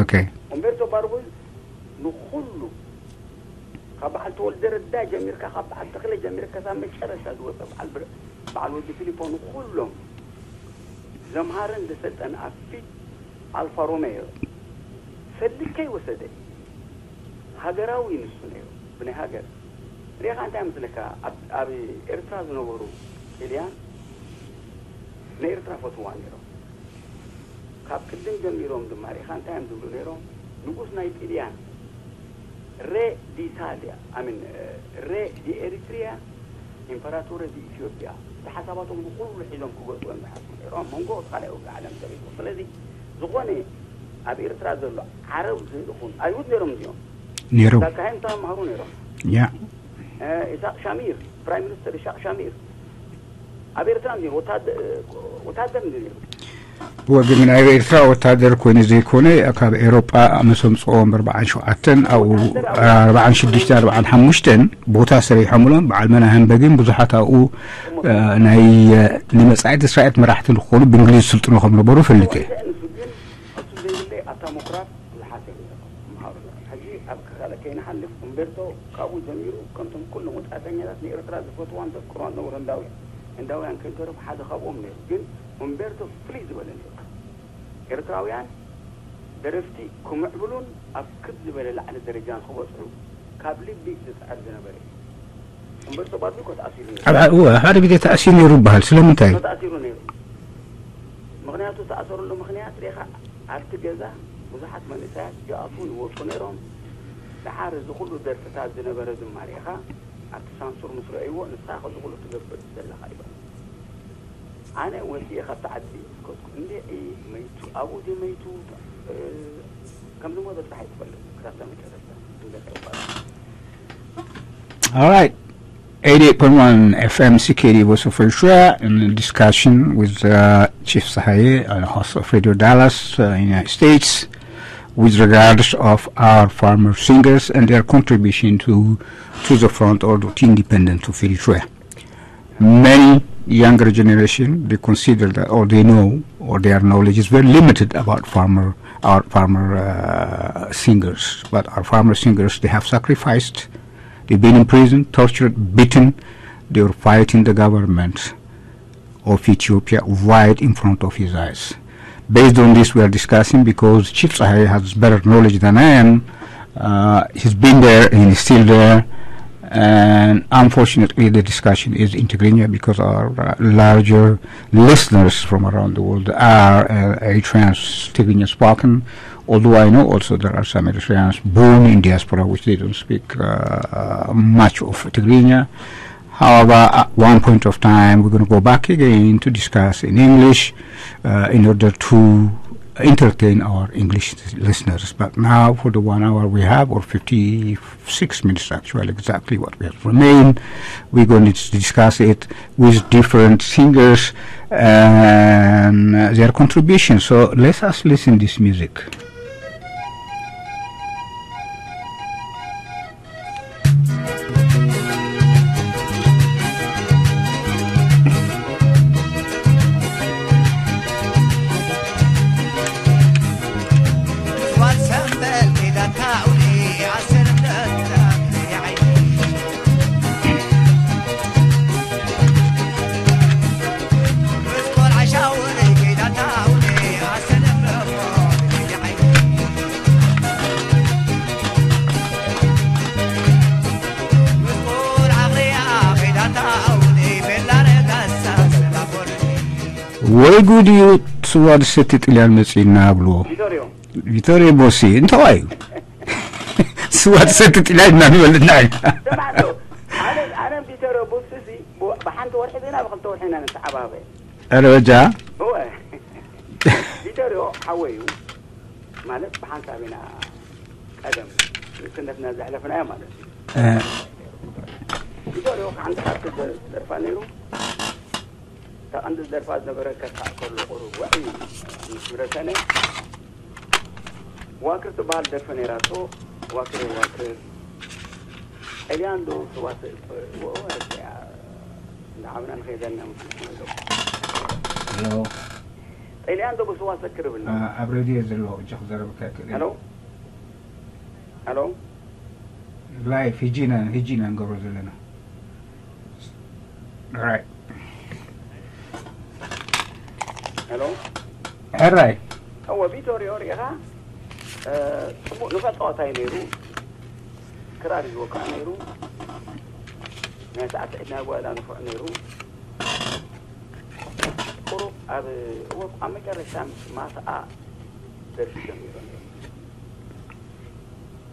okay ኡምቤርቶ ባርቡይ ንኹሉ ካብ በዓል ተወልደ ረዳ ጀሚርካ ካብ በዓል ተኽለ ጀሚርካ ክሳብ መጨረሻ ዝወፀ በዓል ብረ- በዓል ወዲ ፊሊፖ ንኩሎም ዘምሃረን ዘሰልጠን ኣብ ፊት ኣልፋ ሮሜዮ ሰልድ ከይወሰደ ሃገራዊ ንሱ ነይሩ። ብናይ ሃገር ሪኻ እንታይ ምስለካ ኣብ- ኣብ ኤርትራ ዝነበሩ ጥልያን ንኤርትራ ፈትዋ ነይሮም። ካብ ቅድም ጀሚሮም ድማ ሪኻ እንታይ እዮም ዝብሉ ነይሮም? ንጉስ ናይ ጥልያን ሬ ዲታሊያ ኣሚን ሬ ዲኤሪትሪያ ኢምፐራቶረ ዲኢትዮጵያ እቲ ሓሳባቶም ንኩሉ ሒዞም ክገፁ እዮም ዝሓስቡ ነይሮም። መንጎ እቲ ካልኣይ ውግእ ዓለም ተሪፉ። ስለዚ ዝኾነ ኣብ ኤርትራ ዘሎ ዓረብ ዘይኹን ኣይሁድ ነይሮም እዚኦም ነይሮም ካካይም ተመሃሩ ነይሮም። ያ ኢሳቅ ሻሚር ፕራይም ሚኒስተር ኢሳቅ ሻሚር ኣብ ኤርትራ እንዲ ወታደር እንዲ ነይሩ። ወግን ኣብ ኤርትራ ወታደር ኮይኑ ዘይኮነ ካብ ኤሮጳ መሰምፅኦም ኣርባዓን ሸውዓተን ኣብኡ ኣርባዓን ሽዱሽተ ኣርባዓን ሓሙሽተን ቦታ ሰሪሖምሎም በዓል መናህን በግን ብዙሓት ኣብኡ ናይ ንመፃኢት እስራኤል መራሕቲ ንክኾኑ ብእንግሊዝ ስልጥኖ ከም ነበሩ ፈልጥ እየ። ንሱ ግን እሱ ዘይብለይ ኣታ ምኩራብ ብዙሓት እዮም ነይሮም። ምሃሩ ነይሮም። ሕጂ ኣብ ክኻለ ከይንሓልፍ ኡምቤርቶ ካብኡ ጀሚሩ ከምቶም ኩሎም ወፃእተኛታት ንኤርትራ ዝፈትዋን ዘፍቅርዋን ነበሩ ህንዳውያን። ህንዳውያን ከይተረፉ ሓደ ካብኦም ነይሩ። ግን ኡምቤርቶ ፍልይ ዝበለ ነይሩ። ኤርትራውያን ደረፍቲ ክምዕብሉን ኣብ ክብ ዝበለ ላዕሊ ደረጃ ንክበፅሑ ካብ ልቢ ዝፅዕር ዝነበረ እዩ። ኡምቤርቶ ባርቢኮ ተኣሲሩ ነይሩ። ኣብ ሓደ- እወ፣ ኣብ ሓደ ግዜ ተኣሲሩ ነይሩ ይበሃል። ስለምንታይ? ተኣሲሩ ነይሩ። ምክንያቱ ዝተኣሰረሉ ምክንያት ሪኻ ኣብቲ ገዛ ብዙሓት መንእሰያት ይኣትዉን ይወፁ ነይሮም። ደሓር እዚ ኩሉ ደርፍታት ዝነበረ ድማ ሪኻ ኣብቲ ሳንሱር ምስ ረእይዎ ንስኻ ከዚ ኩሉ ትገብር ዘለኻ ኢሎም። ኣነ ወፂኤ ካብቲ ዓዲ ስከትኩ እንዴዒ መይቱ ኣብኡ ድዩ መይቱ ከም ዝሞተ ጥራሕ ይትፈልጥ ክሳብ መጨረሽታ እንደ All right. eighty-eight point one F M C K D Voice of Asia in discussion with uh, Chief Sahaye, uh, host of Radio Dallas uh, in the United States, with regards of our farmer singers and their contribution to to the front or to independence of Eritrea. Many Younger generation, they consider that, or they know, or their knowledge is very limited about farmer, our farmer uh, singers. But our farmer singers, they have sacrificed, they've been in prison, tortured, beaten, they were fighting the government of Ethiopia right in front of his eyes. Based on this, we are discussing because Chief Tsahaye has better knowledge than I am. Uh, he's been there and he's still there. And unfortunately, the discussion is in Tigrinya because our uh, larger listeners from around the world are uh, Eritreans, Tigrinya spoken. Although I know also there are some Eritreans born in diaspora which they don't speak uh, much of Tigrinya. However, at one point of time, we're going to go back again to discuss in English uh, in order to entertain our English listeners. But now, for the one hour we have, or fifty-six minutes actually, exactly what we have remain, we're going to discuss it with different singers and uh, their contributions. So let us listen this music. ወይ ጉድ እዩ። ስዋ ዝሰቲ ጥልያን መፅእና ብልዎ። ቪቶሪዮ። ቪቶሪዮ ቦሲ እንተዋዩ ስዋ ዝሰቲ ጥልያን እናንበልና ኢና። ስማዕ ዶ፣ ኣነ ኣነ ቪቶሪዮ ቦሲ ሲ ብ- ብሓንቲ ወርሒ ዜና ብክልተ ወርሒ ኢና ንተዓባበ። ኧረ በጃ። እወ። ቪቶሪዮ ሓወይ እዩ። ማለት ብሓንሳብ ኢና ቀደም ንእስነትና ዘሕለፍናዮ ማለት እዩ። እ፣ ቪቶሪዮ ሓንቲ ካብቲ ዘ- ዘርፋ ነይሩ። እታ ቀንዲ ዝደርፋ ዝነበረ ከስሓቕ ከሎ ቁሩብ ውዕይ ምስ ምረሰነ፣ ዋክር ትበሃል ደርፊ ነይራቶ። ዋክር ዋክር፣ ጥልያን ዶ ተዋስእ፣ ወ- ወ- ረሲዐያ። እንዳ ዓብና ንኸይደና ምስ ሎ። ሄሎ። ጥልያን ዶ ብስዋ ሰክር ብልና። ኣ- ኣብ ሬድዮ ዘሎ እጃ ክዘረበካ ይክእል እዩ። ሄሎ። ሄሎ። ላይፍ ሂጂ ኢና ሂጂ ኢና ንገብሮ ዘለና። ራይት። ሄሎ። ሕራይ። እወ ቪቶሪዮ ሪኢኻ፣ እ፣ ጽቡቕ ንፋዕ ጸዋታ እዩ ነይሩ። ክራር ይወቅዕ ነይሩ። ናይ ሳዕስዒት ናይ ጓይላ ንፉዕ ነይሩ። ቁሩብ ኣብ፣ እወ፣ ኣብ መጨረሻ ምስ ማስኣ ደርፊ ጀሚሩ ነይሩ።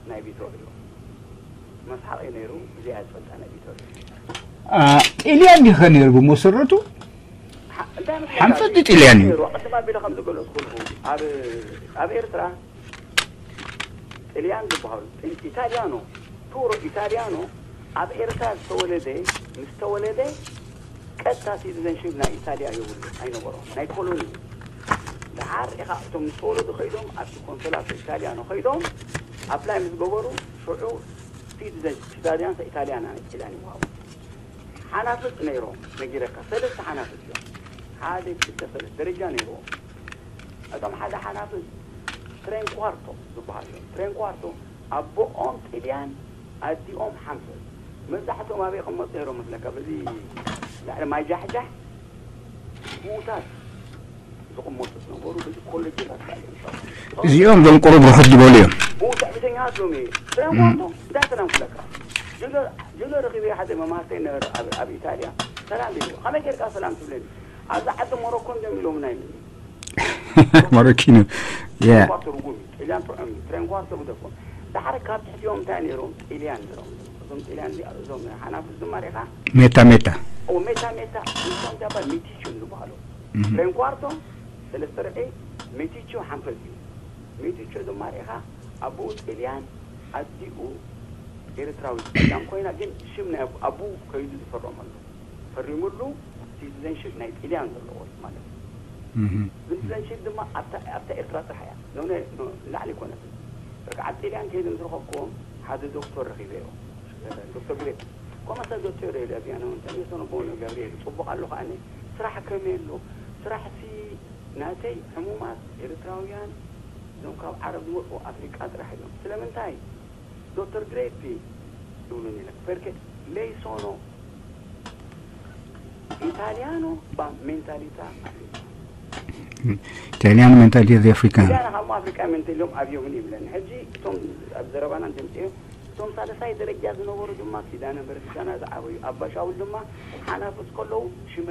ናይ ቪቶሪዮ መስሓቕ እዩ ነይሩ። እዚኣ ዝፈልጣ ናይ ቪቶሪዮ። አ፣ ጥልያን ዲኸ ነይሩ ብመሰረቱ? ሓ- እንታይ መስለካ? ሓንፈት ጥልያን እዩ። ነይሩ። ቅድም ኣቢለ ከም ዝገለጽኩልኩ፣ ኣብ ኣብ ኤርትራ ጥልያን ዝበሃሉ ጥ- ኢታልያኖ፣ ቱሮ ኢታልያኖ፣ ኣብ ኤርትራ ዝተወለደ፣ ምስ ተወለደ ቀጥታ ሲቲዘንሺፕ ናይ ኢታልያ የብሉ ኣይነበሮ፣ ናይ ኮሎኒ። ደሓር ኢኻ እቶም ምስ ተወለዱ ከይዶም ኣብቲ ኮንሶላት ኢታልያኖ ከይዶም ኣፕላይ ምስ ገበሩ ሽዑ ሲቲዘንሺፕ ኢታልያን ኢታልያን ናይ ኢጣልያን ይወሃቡ። ሓናፍጽ ነይሮም ነጊረካ፣ ሰለስተ ሓናፍጽ እዮም። ሓደ ክልተ ሰለስተ ደረጃ ነይሮም። እቶም ሓደ ሓናፍጽ ትሬንኳርቶ ዝበሃሉ እዮም። ትሬንኳርቶ ኣቦኦም ጥልያን ኣዲኦም ሓንፈል። መብዛሕትኦም ኣበይ ይቕመጡ ነይሮም መስለካ? በዚ ላዕሊ ማይ ጃሕጃሕ ብኡታት ዝቕመጡ ዝነበሩ በዚ ኮሌጅ ላሳለ። እዚኦም ዞም ቁሩብ ርሑት ዝበሉ እዮም። ብኡ ትዕቢተኛታት እዮም። ትሬንኳርቶ እንታይ ሰላም ክብለካ? ጅሎ ጅሎ ረኺበ ሓደ መማርተይ ነበረ ኣብ ኣብ ኢጣልያ። ሰላም ኢሉ። ከመይ ጌርካ ሰላም ትብለኒ? ኣብዛ ዓዲ ሞሮኮ እንዲዮም ኢሎምና ኢሉኒ። ሞሮኪኖ። ያ። ትርጉም ጥልያን ጥዑም እዩ። ትሬንኳርቶ ግደፎም። ድሓር ካብ ትሕቲኦም እንታይ ነይሮም? ጥልያን ነይሮም። እዞም ጥልያን እዚ- እዞም ሓናፍጽ ድማ ሪኢኻ? ሜታ ሜታ። ኦ ሜታ ሜታ። ንሶም እንታይ ባል ሚቲቹ ዝበሃሉ። እህ። ትሬንኳርቶ ሰለስተ ርዒ፣ ሚቲቹ ሓንፈል እዩ። ሚቲቹ ድማ ሪኢኻ? ኣቦኡ ጥልያን ኣዲኡ ኤርትራዊ ጸጋም ኮይና ግን ሽም ናይ ኣቦ- ኣቦኡ ከይዱ ዝፈረመሉ። ፈሪሙሉ ሲቲዘንሺፕ ናይ ጥልያን ዘለዎ ማለት እዩ። እህ። ሲቲዘንሺፕ ድማ ኣብታ ኣብታ ኤርትራ ጥራሕ እያ። ኖ ኖ ኖ ላዕሊ ኣይኮነትን። ርግዓት ጥልያን ከይደ ምስ ረኸብኩዎም ሓደ ዶክተር ረኺበዮ። ዶክተር ግሬት Come sta dottore Adriano Antonio, sono buono Gabriele, ጽቡቕ ኣሎ ከኣነ። ስራሕ ከመይ ኣሎ? ስራሕሲ ናተይ ሕሙማት ኤርትራውያን እዞም ካብ ዓረብ ዝመፁ ኣፍሪቃ ጥራሕ እዮም። ስለምንታይ? ዶክተር ግሬፒ ይብሉን ኢለ። Perché lei sono italiano ba mentalità africana. Italiano mentalità africana. ኢታሊያና ካብ ኣፍሪቃ ሜንታሊቲኦም ኣብዮምን ይብለኒ። ሕጂ እቶም ኣብ ዘረባና እንተምፅኦ እቶም ሳልሳይ ደረጃ ዝነበሩ ድማ ኪዳነ ምሕረት ኪዳና ዝዓበዩ ኣባ ሻውል ድማ ሓናፍፅ ከለዉ ሽመ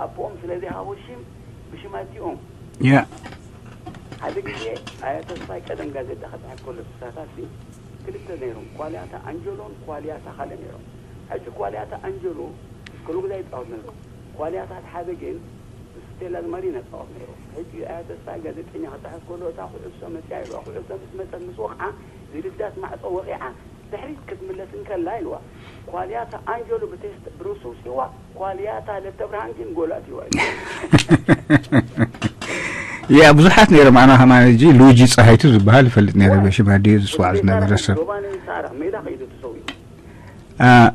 ኣቦኦም ስለ ዘይሃቦ ሽም ብሽማቲኦም ያ ሓደ ግዜ ኣያ ተስፋይ ቀደም ጋዜጣ ክፅሕፍ ከሎ ተሳታፊ ክልተ ነይሮም፣ ኳልያታ ኣንጀሎን ኳልያታ ካልእ ነይሮም። ሕጂ ኳልያታ ኣንጀሎ ክሉ ግዜ ይፃወት ነይሩ። ኳልያታ ሓደ ግን ስቴላ ዝማሪና ይፃወት ነይሩ። ሕጂ ኣያ ተስፋይ ጋዜጠኛ ክፅሕፍ ከሎ እታ ኩዕሶ መፅያ ኢልዋ። ኩዕሶ ምስ መፀት ምስ ወቕዓ ዝልዳት ማዕፆ ወቒዓ ድሕሪት ክትምለስ እንከላ ኢልዋ ኳልያታ ኣንጀሎ ብቴስት ብርሱ ሲዋ ኳልያታ ለተብርሃን ግን ጎል ኣትይዋ ኢልዋ። ያ ብዙሓት ነይሮም። ኣና ከማን ሕጂ ሉጂ ፀሃይቱ ዝበሃል ይፈልጥ ነይረ። በሽም ኣዲኡ ዝፅዋዕ ዝነበረ ሰብ ጆባኒ ሳራ ሜዳ ከይዱ ተሰዊኡ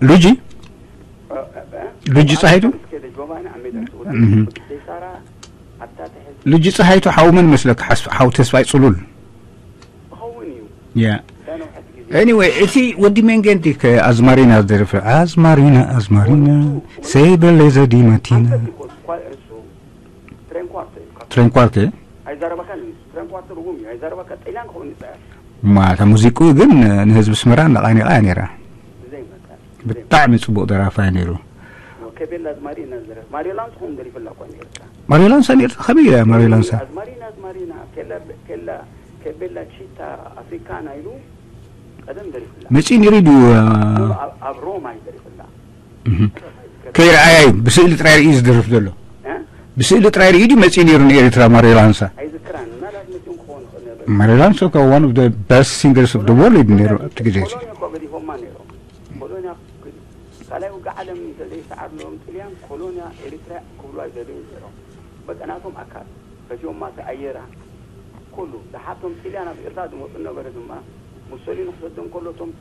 ሉጂ ሉጂ ፀሃይቱ ሉጂ ፀሃይቱ ሓው መን መስለካ? ሓው ተስፋይ ፅሉል። ያ anyway እቲ ወዲ መንገንቲ ኣዝማሪና ዝደርፍ ኣዝማሪና ኣዝማሪና ሰይበለ ዘዲማቲና ትሬንኳርቴ ማታ ሙዚቁ ግን ንህዝቢ ስመራ እንዳቃኒቃ ነራ። ብጣዕሚ ጽቡቕ ደራፋይ ነይሩ። ከቤላ ዝማሪ ኢና ዝደረፍ ማሪዮ ላንስ ኹም ደሪፍላ እኮ ነይርካ። ማሪዮ ላንሳ ነይርካ? ከመይ እያ ማሪዮ ላንሳ? ኣዝማሪና ኣዝማሪና ኬላ ኬላ ከቤላ ቺታ ኣፍሪካና ኢሉ ቀደም ደሪፍላ። መጺ ነይሩ ድዩ? ኣብ ሮማ እዩ ደሪፍላ። ከይረኣያ እዩ ብስእሊ ጥራይ ርእዩ ዝደርፍ ዘሎ። ብስእሊ ጥራይ ርእዩ ድዩ መጺ ነይሩ ንኤርትራ ማሪዮ ላንሳ? ኣይዝክራን ምናልባት መጺኡ ክኸውን ይኽእል ነበር። ማሪዮ ላንሳ ካብ one of the best singers of the world ነይሩ ኣብቲ ግዜ እዚ። ኮሎኒያ እኮ ገዲፎማ ነይሮም። ኮሎኒያ ካልኣይ ውግእ ዓለም እንተዘይሰዓርሎም ጥልያን ኮሎኒያ ኤሪትራ ክብሉ ኣይደለዩን ነይሮም። በቃ ናቶም ኣካል በቲዮማ ተኣየራ ኩሉ ደሓቶም ጥልያን ኣብ ኤርትራ ዝመፁ ነበረ ድማ ሙሶሊኒ ክሰዶም ከሎ እቶም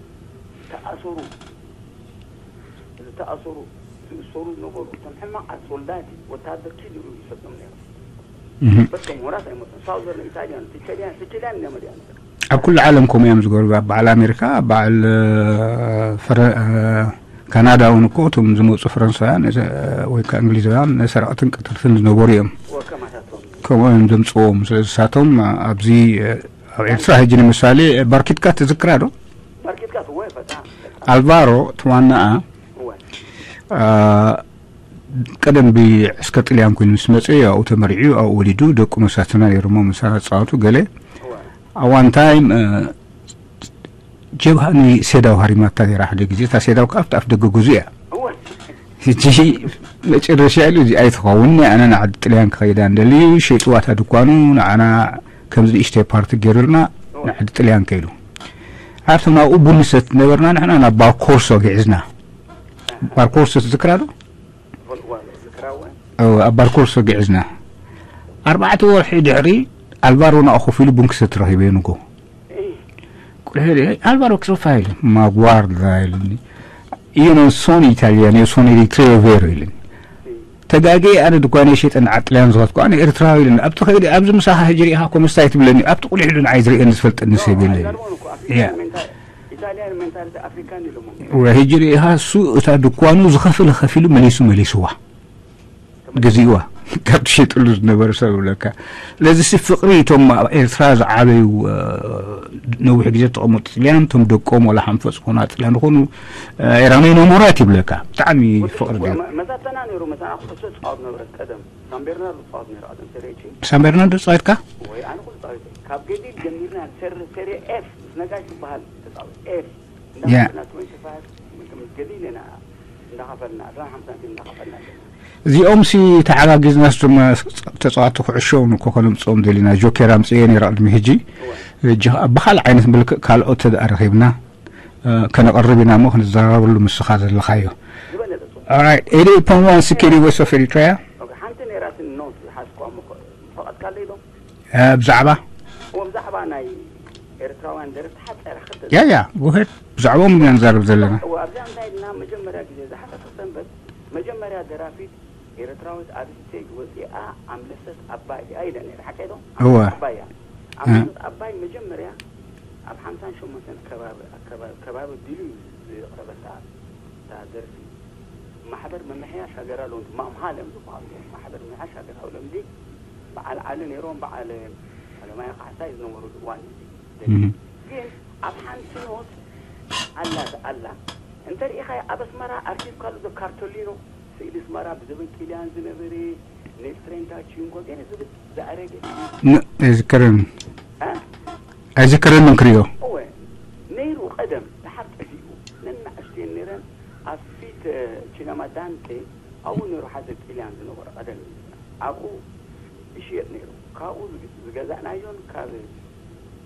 ተኣሰሩ ዝተኣሰሩ ዝእሰሩ ዝነበሩ እቶም ሕማቃት ሶልዳቲ ወታደር ኪድ ይብሉ ይሰዶም ነይሮም። በቶም ወራት ኣይመፁን ሳውዘርን ኢታሊያን ሲቸሊያን ሲቸሊያን እዮም መዲያ ነይሮም። ኣብ ኩሉ ዓለም ከምኡ እዮም ዝገብሩ ኣብ በዓል ኣሜሪካ ኣብ በዓል ካናዳ እውን እኮ እቶም ዝመፁ ፈረንሳውያን ወይ ከዓ እንግሊዛውያን ሰረቕትን ቀተልትን ዝነበሩ እዮም። ከምኡ እዮም ዘምፅዎም። ስለዚ ንሳቶም ኣብዚ ኣብ ኤርትራ ሕጂ ንምሳሌ ባርኪትካ ትዝክራ ዶ? ኣልቫሮ እቲ ዋናኣ ቀደም ብዕስከር ጥልያን ኮይኑ ምስ መፀ ኣብኡ ተመሪዑ ኣብኡ ወሊዱ ደቁ መሳትና ነይሮሞ ምሳና ዝፃወቱ ገለ ኣብ one time ጀብሃ ንሴዳው ሃሪማታ ነይራ ሓደ ግዜ እታ ሴዳው ከዓ ኣብቲ ኣፍ ደገ ገዙ እያ። ሕጂ መጨረሻ ኢሉ እዚኣ ኣይትኸውን ኣነ ንዓዲ ጥልያን ክኸይዳ እንደልዩ ሸይጥዋታ ድኳኑ ንዓና ከምዚ ንእሽተይ ፓርቲ ገይሩልና ንዓዲ ጥልያን ከይዱ ኣብቶም ናብኡ ቡን ንሰቲ ነበርና ንሕና ናብ ባርኮርሶ ግዕዝና ባርኮርሶ ትዝክራ ዶ? ኣብ ባርኮርሶ ግዕዝና ኣርባዕተ ወርሒ ድሕሪ ኣልቫሮ ናብኡ ኮፍ ኢሉ ቡን ክሰቲ ረኺበዮ ንጎ ቁልሒ ኣልቫሮ ክሰፋ ኢሉ ማጓርዳ ኢሉኒ። Io non sono italiano, io sono eritrea overo ኢሉኒ። ተጋጌ ኣነ ድኳነይ ሸይጠ ንዓዲ ጥልያን ዝኸድኩ ኣነ ኤርትራዊ ኢሉኒ። ኣብቲ ከይዲ ኣብዚ ምሳኻ ሕጂ ሪኢኻ እኮ ምስታይ ትብለኒ ኣብቲ ቁልዒ ኢሉ ንዓይ ዝርእየኒ ዝፈልጠኒ ሰብ የለን። ሕጂ ሪኢኻ እሱ እታ ድኳኑ ዝኸፈለ ከፊሉ መሊሱ መሊስዋ። ገዚእዋ ካብ ትሸጥሉ ዝነበረ ሰብ ይብለካ። ስለዚ ሲ ፍቕሪ እቶም ኣብ ኤርትራ ዝዓበዩ ነዊሕ ግዜ ተቐመጡ ጥልያን እቶም ደቆም ዋላ ሓንፈ ዝኾኑ ጥልያን ዝኾኑ ኤራኖ ኖሞራት ይብለካ። ብጣዕሚ ፍቕሪ ገይሩ። መዛተና ነይሩ መታና ኩዕሶ ፃወት ነበረት ቀደም ሳን ቤርናርዶ ፃወት ነይሩ ቀደም ሴሬ ጂ። ሳን ቤርናርዶ ፃወትካ? ወይ ኣነ ኩሉ ፃወት ካብ ገዲድ ጀሚርና ሴሬ ኤፍ ምስ ነጋሽ ዝበሃል ተፃወት ኤፍ እንዳፈለጥና ትወንቲ ፋይቭ ገዲድ ኢና እንዳኸፈልና ዕስራን ሓምሳን ቲም እንዳኸፈልና ኣለና። እዚኦም ሲ ተዓጋጊዝናስ ድማ ተፃዋቲ ኩዕሾ እውን እኮ ከነምፅኦም ደሊና ጆኬር ኣምፅኤ ነይረ ቅድሚ ሕጂ ሕጂ ከዓ ብካልእ ዓይነት ምልክእ ካልኦት ተደኣ ረኺብና ከነቕርብ ኢና እሞ ክንዘራረበሉ ምስኻ ዘለኻዮ። Alright, eighty-eight point one C K D Voice of Eritrea. ሓንቲ ነይራትኒ ኖት ዝሓዝኳ እሞ ፈቐድካለይ ዶ? ብዛዕባ እሞ ብዛዕባ ናይ ኤርትራውያን ደረፍቲ ሓፀራ ክልተ ያ ያ go ahead. ብዛዕባኦም ኢና ንዛረብ ዘለና። እወ፣ ኣብዚኣ እንታይ ኢልና? መጀመርያ ግዜ ዝሓፈሰ ሰንበት መጀመርያ ደራፊት ኤርትራዊት ኣብ ስቴጅ ወፂኣ ኣምለሰት ኣባይ እያ ኢለ ነይረ። ሓቀይ ዶ? እወ። ኣምለሰት ኣባይ እያ። ኣምለሰት ኣባይ መጀመርያ ኣብ ሓምሳን ሸሞንተን ከባቢ ኣከባ- ከባቢ ድልዩ ዝቕረበታ እታ ደርፊ ማሕበር ምምሕያሽ ሃገራዊ ልምዲ ማምሃለም ዝበሃሉ እዮም። ማሕበር ምምሕያሽ ሃገራዊ ልምዲ በዓል ዓሊ ነይሮም፣ በዓል ኣለማየ ካሕሳይ ዝነበሩሉ እዋን እዩ። እም። ግን ኣብ ሓንቲ ኖት ኣላ ኣላ እንተ ርኢኻዮ ኣብ ኣስመራ ኣርኪብካሉ ዶ ካርቶሊኖ ስእሊ ኣስመራ ብዘበን ጥልያን ዝነበረ ኔል ትሬንታ ቺንጎ ገለ ዝብል ዝኣረገ ን- ኣይዝከረንን እ? ኣይዝከረንን ክርእዮ። እወ ነይሩ ቀደም ድሓር ጠፊኡ ነናእሽተን ነይረን ኣብ ፊት እ፣ ቺነማ ዳንቴ ኣብኡ ነይሩ ሓደ ጥልያን ዝነበረ ቀደም እዩ። ኣብኡ ይሽየጥ ነይሩ። ካብኡ ዝገ- ዝገዛእናዮን ካብ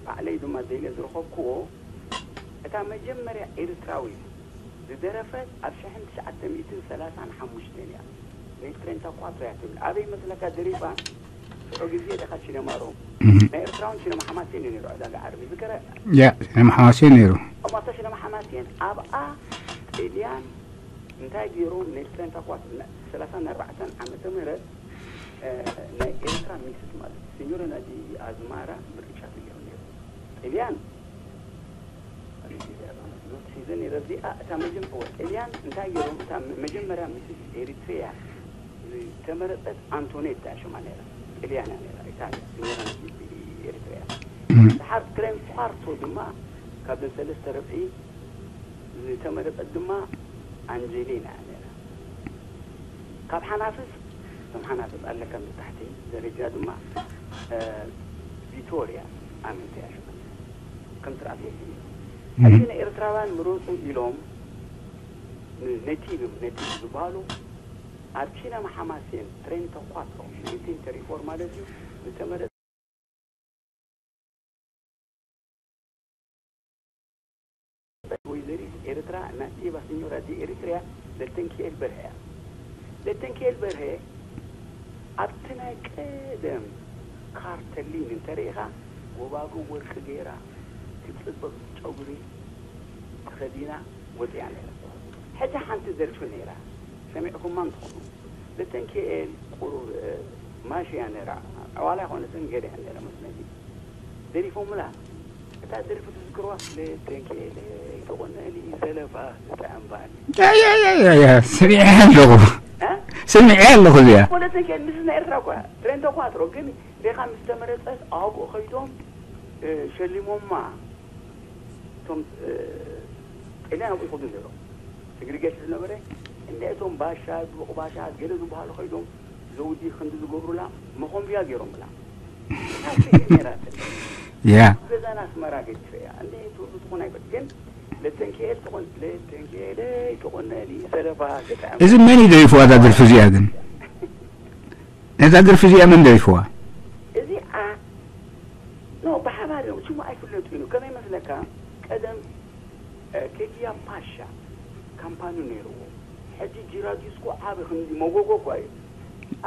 ባዕለይ ድማ ደልየ ዝረኸብክዎ እታ መጀመርያ ኤርትራዊት ዝደረፈት ኣብ ሽሕን ትሽዓተ ሚእትን ሰላሳን ሓሙሽተን እያ። ኔል ትሬንታ ኳትሮ እያ ትብል። ኣበይ መስለካ ደሪፋ? ሽዑ ግዜ ደኻ ሲነማ ሮም እም። ናይ ኤርትራውን ሲነማ ሓማሴን እዩ ነይሩ ዕዳጋ ዓርቢ ዝከረ ያ ሲነማ ሓማሴን ነይሩ። እሞ ኣብታ ሲነማ ሓማሴን ኣብኣ ጥልያን እንታይ ገይሮም ኔል ትሬንታ ኳትሮ ሰላሳን ኣርባዕተን ዓመተ ምህረት እ፣ ናይ ኤርትራ ሚስስ ማለት ሲኞረና ዲ ኣዝማራ ምርጫ ገይሮም ነይሩ። ጥልያን ሒዘ ነይረ እዚኣ እታ መጀመ ጥልያን እንታይ ገይሮም እታ መጀመርያ ሚስስ ኤሪትሪያ ዝተመረፀት ኣንቶኔታ ሽማ ነይራ። ጥልያን እያ ነይራ ኢታልያ ሲኞረና ዲ ኤሪትሪያ። እም። ድሓር ትሬንት ኳርቶ ድማ ካብዘን ሰለስተ ርብዒ ዝተመረፀት ድማ ኣንጀሊና እያ ነይራ። ካብ ሓናፍስ እቶም ሓናፍስ ኣለካ ብታሕቲ ደረጃ ድማ እ፣ ቪቶሪያ ኣመንተ እያ ሽማ ከም ስርዓት ወሲኑ። ሕጂ ንኤርትራውያን ምረፁ ኢሎም ን- ነቲቭ ነቲቭ ዝበሃሉ ኣብ ቺና መሓማሴን ትሬንቶ ኳትሮ ናይንቲን ተርቲ ፎር ማለት እዩ ዝተመረፀ ወይዘሪት ኤርትራ ናቲቫ ሲኞራ ዲ ኤሪትሪያ ለተንኪኤል በርሀ እያ። ለተንኪኤል በርሀ ኣብቲ ናይ ቀደም ካርተሊን እንተሪኢኻ ጎባጉብ ወርቂ ገይራ ትፅብቕ ጨጉሪ ተኸዲና ወፂኣ ነይራ። ሕጂ ሓንቲ ደርፊ ነይራ ሰሚዕኩማ እንትኾኑ ለተንኪኤል ቁሩብ እ፣ ማሽ እያ ነይራ። ዕዋላ ኣይኮነትን ገለ እያ ነይራ መስለኒ። ደሪፎምላ እታ ደርፊ ትዝክርዋ? ለተንኪኤል ተቆነሊ ዘለፋ ዝጥዕም ባህሊ ያ ያ ያ ያ ያ ስሚዐ ኣለኹ እ? ስሚዐ ኣለኹ እዚኣ ለተንኪኤል ምስ ናይ ኤርትራ እኳ ትሬንቶ ኳትሮ ግን ሌኻ ምስ ተመረፀት ኣብኡ ኸይዶም እ፣ ሸሊሞማ እቶም እ፣ ጥልያን ኣብኡ ይኸዱ ነይሮም። ስግሪጌሽን ዝነበረ እንደ እቶም ባሻ ድቡቕ ባሻ ገለ ዝበሃሉ ኸይዶም ዘውዲ ክንዲ ዝገብሩላ መኾምብያ ገይሮምላ። ሓንቲ ነይራትን ያ ገዛና ኣስመራ ገዲፈያ እንደ ትውሉ ትኾን ኣይበት ግን ለተንኪኤል ትኾን ለተንኪኤለይ ትኾነሊ ሰለፋ ገጣዕም እዚ መን እዩ ደሪፍዋ እዛ ደርፊ እዚኣ ግን ነዛ ደርፊ እዚኣ መን ደሪፍዋ እዚኣ ኖ ብሓባር እዮም ሽሙ ኣይፍለጡ እዩ ከመይ መስለካ ቀደም እ፣ ኬድያ ፓሻ ካምፓኒ ነይርዎ ሕጂ ጂራጊስኮ ዓብ ክንዲ መጎጎ እኳ እዩ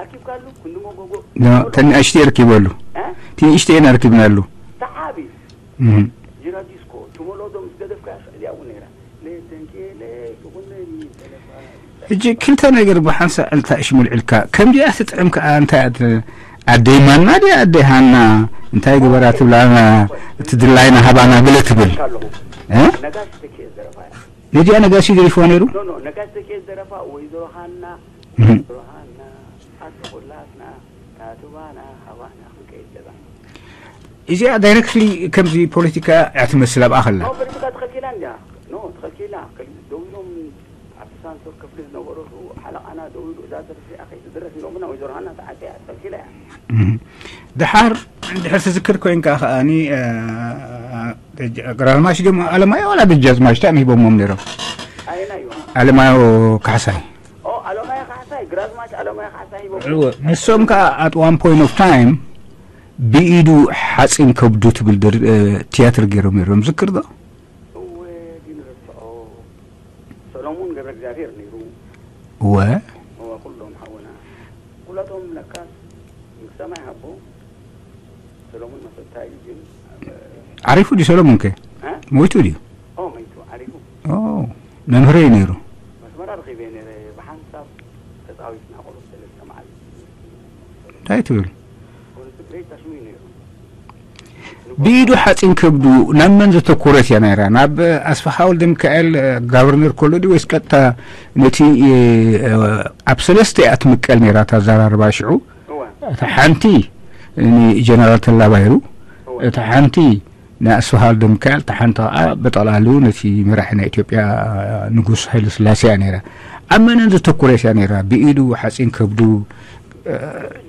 ኣርኪብካሉ ክንዲ መጎጎ ኖ ተንኣሽቲ ኣርኪበሉ እ? ትንእሽተኤን ኣርኪብናሉ ተዓቢ እህ። ጂራጊስኮ ትመሎዶ ምስ ገደፍካ እዚኣ እውን ነይራ ለተንኬለ ይኹነኒ ሰለፋ ሕጂ ክልተ ነገር ብሓንሳእ ዕልታ እሽሙል ዕልካ ከምዚኣ ትጥዕም ከኣ እንታይ እያ ት- ኣደይ ማና ድያ ኣደይ ሃና እንታይ ግበራ ትብላና እቲ ድላይና ሃባና ገለ ትብል ኣለኹ እ? ነጋሽ ተኪኤ ዘረፋ እያ ነዚኣ ነጋሲ ደሪፍዋ ነይሩ ኖ ኖ ነጋሽ ተኪኤ ዘረፋ ወይዘሮ ሃና እህ። ወይዘሮ ሃና ኣቲ ኩላትና ታትባና ሃባና ክንከይድ ገዛ እዚኣ ዳይረክትሊ ከምዚ ፖለቲካ እያ ትመስል ኣብኣ ከላ ኖ ፖለቲካ ተኸልኪላ እንዲያ ኖ ተኸልኪላ ከል- ደው ኢሎም ኣብቲ ሳንሶር ክፍሊ ዝነበሩ ሓለቓና ደው ኢሉ እዛ ደርፊ እዚኣ ከይትድረፍ ኢሎምና ወይዘሮ ሃና ተዓፅያ ተኸልኪላ እያ እህ። ድሓር ድሕር ትዝክር ኮይንካ ከኣኒ እ፣ ደጃ- ግራዝማች ድዮም ኣለማዮ ዋላ ደጃዝማች እንታይ ሂቦሞም ነይሮም ኣየና እዩ ኣለማዮ ካሕሳይ ኦ ኣለማያ ካሕሳይ ግራዝማች ኣለማያ ካሕሳይ ሂቦም እወ፣ ንሶም ከዓ at one point of time ብኢዱ ሓፂን ከብዱ ትብል ድር- እ፣ ትያትር ገይሮም ነይሮም ዝክር ዶ እወ ግን ረስዖ ሰሎሙን ገብረ እግዚኣብሔር ነይሩ እወ እወ ኩሎም ሓውና ኩላቶም ለካ ሰማይ ሃቦ ሰሎሙን መሰታ እዩ ግን ዓሪፉ ድዩ ሰሎሙን ከ እ? ሞይቱ ድዩ ኦ መይቱ ዓሪፉ ኦ፣ መምህረይ ነይሩ። መስመራ ረኺበ ነይረ። ብሓንሳብ ተጻዊትና ቆልዑ ሰለስተ መዓልቲ። እንታይ ትብል? ብኢዱ ሓፂን ከብዱ ናብ መን ዘተኮረት እያ ነይራ? ናብ ኣስፋሓ ወልደ ሚካኤል ጋቨርነር ኮሎ ድዩ ወይስ ቀጥታ ነቲ ኣብ ሰለስተ እያ ትምቀል ነይራ እታ ኣዘራርባ ሽዑ? እታ ሓንቲ ንጀነራል ተላ ባይሩ፣ እታ ሓንቲ ንኣስፋሃ ወልደ ሚካኤል፣ እታ ሓንቲ ከዓ ብጠቕላሉ ነቲ መራሒ ናይ ኢትዮጵያ ንጉስ ሃይለ ስላሴ እያ ነይራ። ኣብ መነን ዘተኮረት እያ ነይራ? ብኢዱ ሓፂን ከብዱ እ፣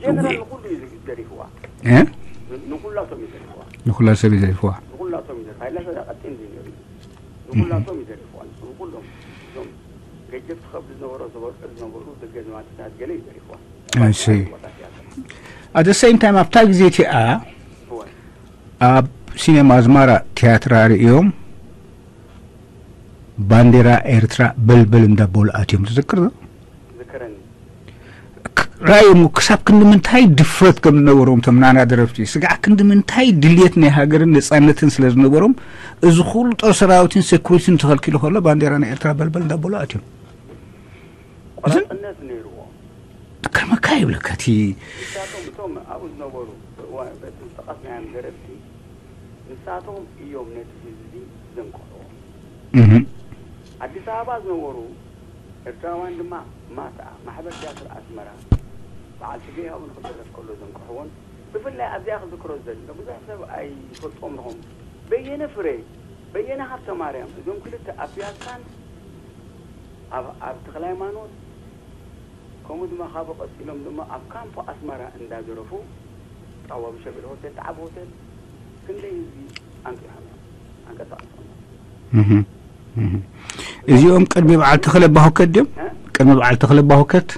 ጀነራል ንኹሉ እዩ ደሪፍዋ። እ? ን- ንኹላቶም እዩ ደሪፍዋ። ንኹላ ሰብ እዩ ደሪፍዋ። ንኹላቶም እዩ ደሪፍዋ። ሃይለ ሰዳ ቀጢን እዩ ነይሩ። ንኹላቶም እዩ ደሪፍዋ። ንኹሎም እዞም ገጀፍቲ ከብዲ ዝነበሮ፣ ዝበልዑ ዝነበሩ፣ ደገ ዝማትታት ገለ እዩ ደሪፍዋ። I see. At the same time ኣብታ ግዜ እቲኣ እወ። ኣብ ሲኔማ ኣዝማራ ቲያትር ኣርእዮም ባንዴራ ኤርትራ በልበል እንዳበሉ ኣትዮም። ትዝክር ዶ? ዝከረኒ። ክ- ራእዮም ክሳብ ክንዲ ምንታይ ድፍረት ከም ዝነበሮም እቶም ናና ደረፍቲ፣ ስጋዕ ክንዲ ምንታይ ድልየት ናይ ሃገርን ነጻነትን ስለ ዝነበሮም፣ እዚ ኩሉ ጦር ሰራዊትን ሴኩሪቲን ተኸልኪሉ ከሎ ባንዴራ ናይ ኤርትራ በልበል እንዳበሉ ኣትዮም። እዝን ቆራጽነት ነይርዎም። ከመካ ይብለካ እቲ ንሳቶም እቶም ኣብኡ ዝነበሩ እዋ- በቲ ዝጠቐስናዮም ደረፍቲ ንሳቶም እዮም ነቲ ህዝቢ ዘንቅሕዎ። እህ። ኣዲስ ኣበባ ዝነበሩ ኤርትራውያን ድማ ማታ ማሕበር ቲያትር ኣስመራ በዓል ስገይ ሃቡን ክደረፍ ከሎ ዘንቅሕዎን ብፍላይ ኣብዚኣ ክዝክሮ ዝደሊ ብዙሕ ሰብ ኣይፈልጦም ንኹም በየነ ፍረ በየነ ሃብተ ማርያም እዞም ክልተ ኣብ ፒያሳን ኣብ ኣብ ተክለ ሃይማኖት ከምኡ ድማ ካብኡ ቀጺሎም ድማ ኣብ ካምፖ ኣስመራ እንዳደረፉ ጣዋብ ሸበል ሆቴል ተዓብ ሆቴል ክንደይ ህዝቢ ኣንቂሖም እዮም። ኣንቀሳቕሶም እዮም። እህ፣ እህ። እዚኦም ቅድሚ በዓል ተኽለ ባሁከት ድዮም? እ? ቅድሚ በዓል ተኽለ ባሁከት?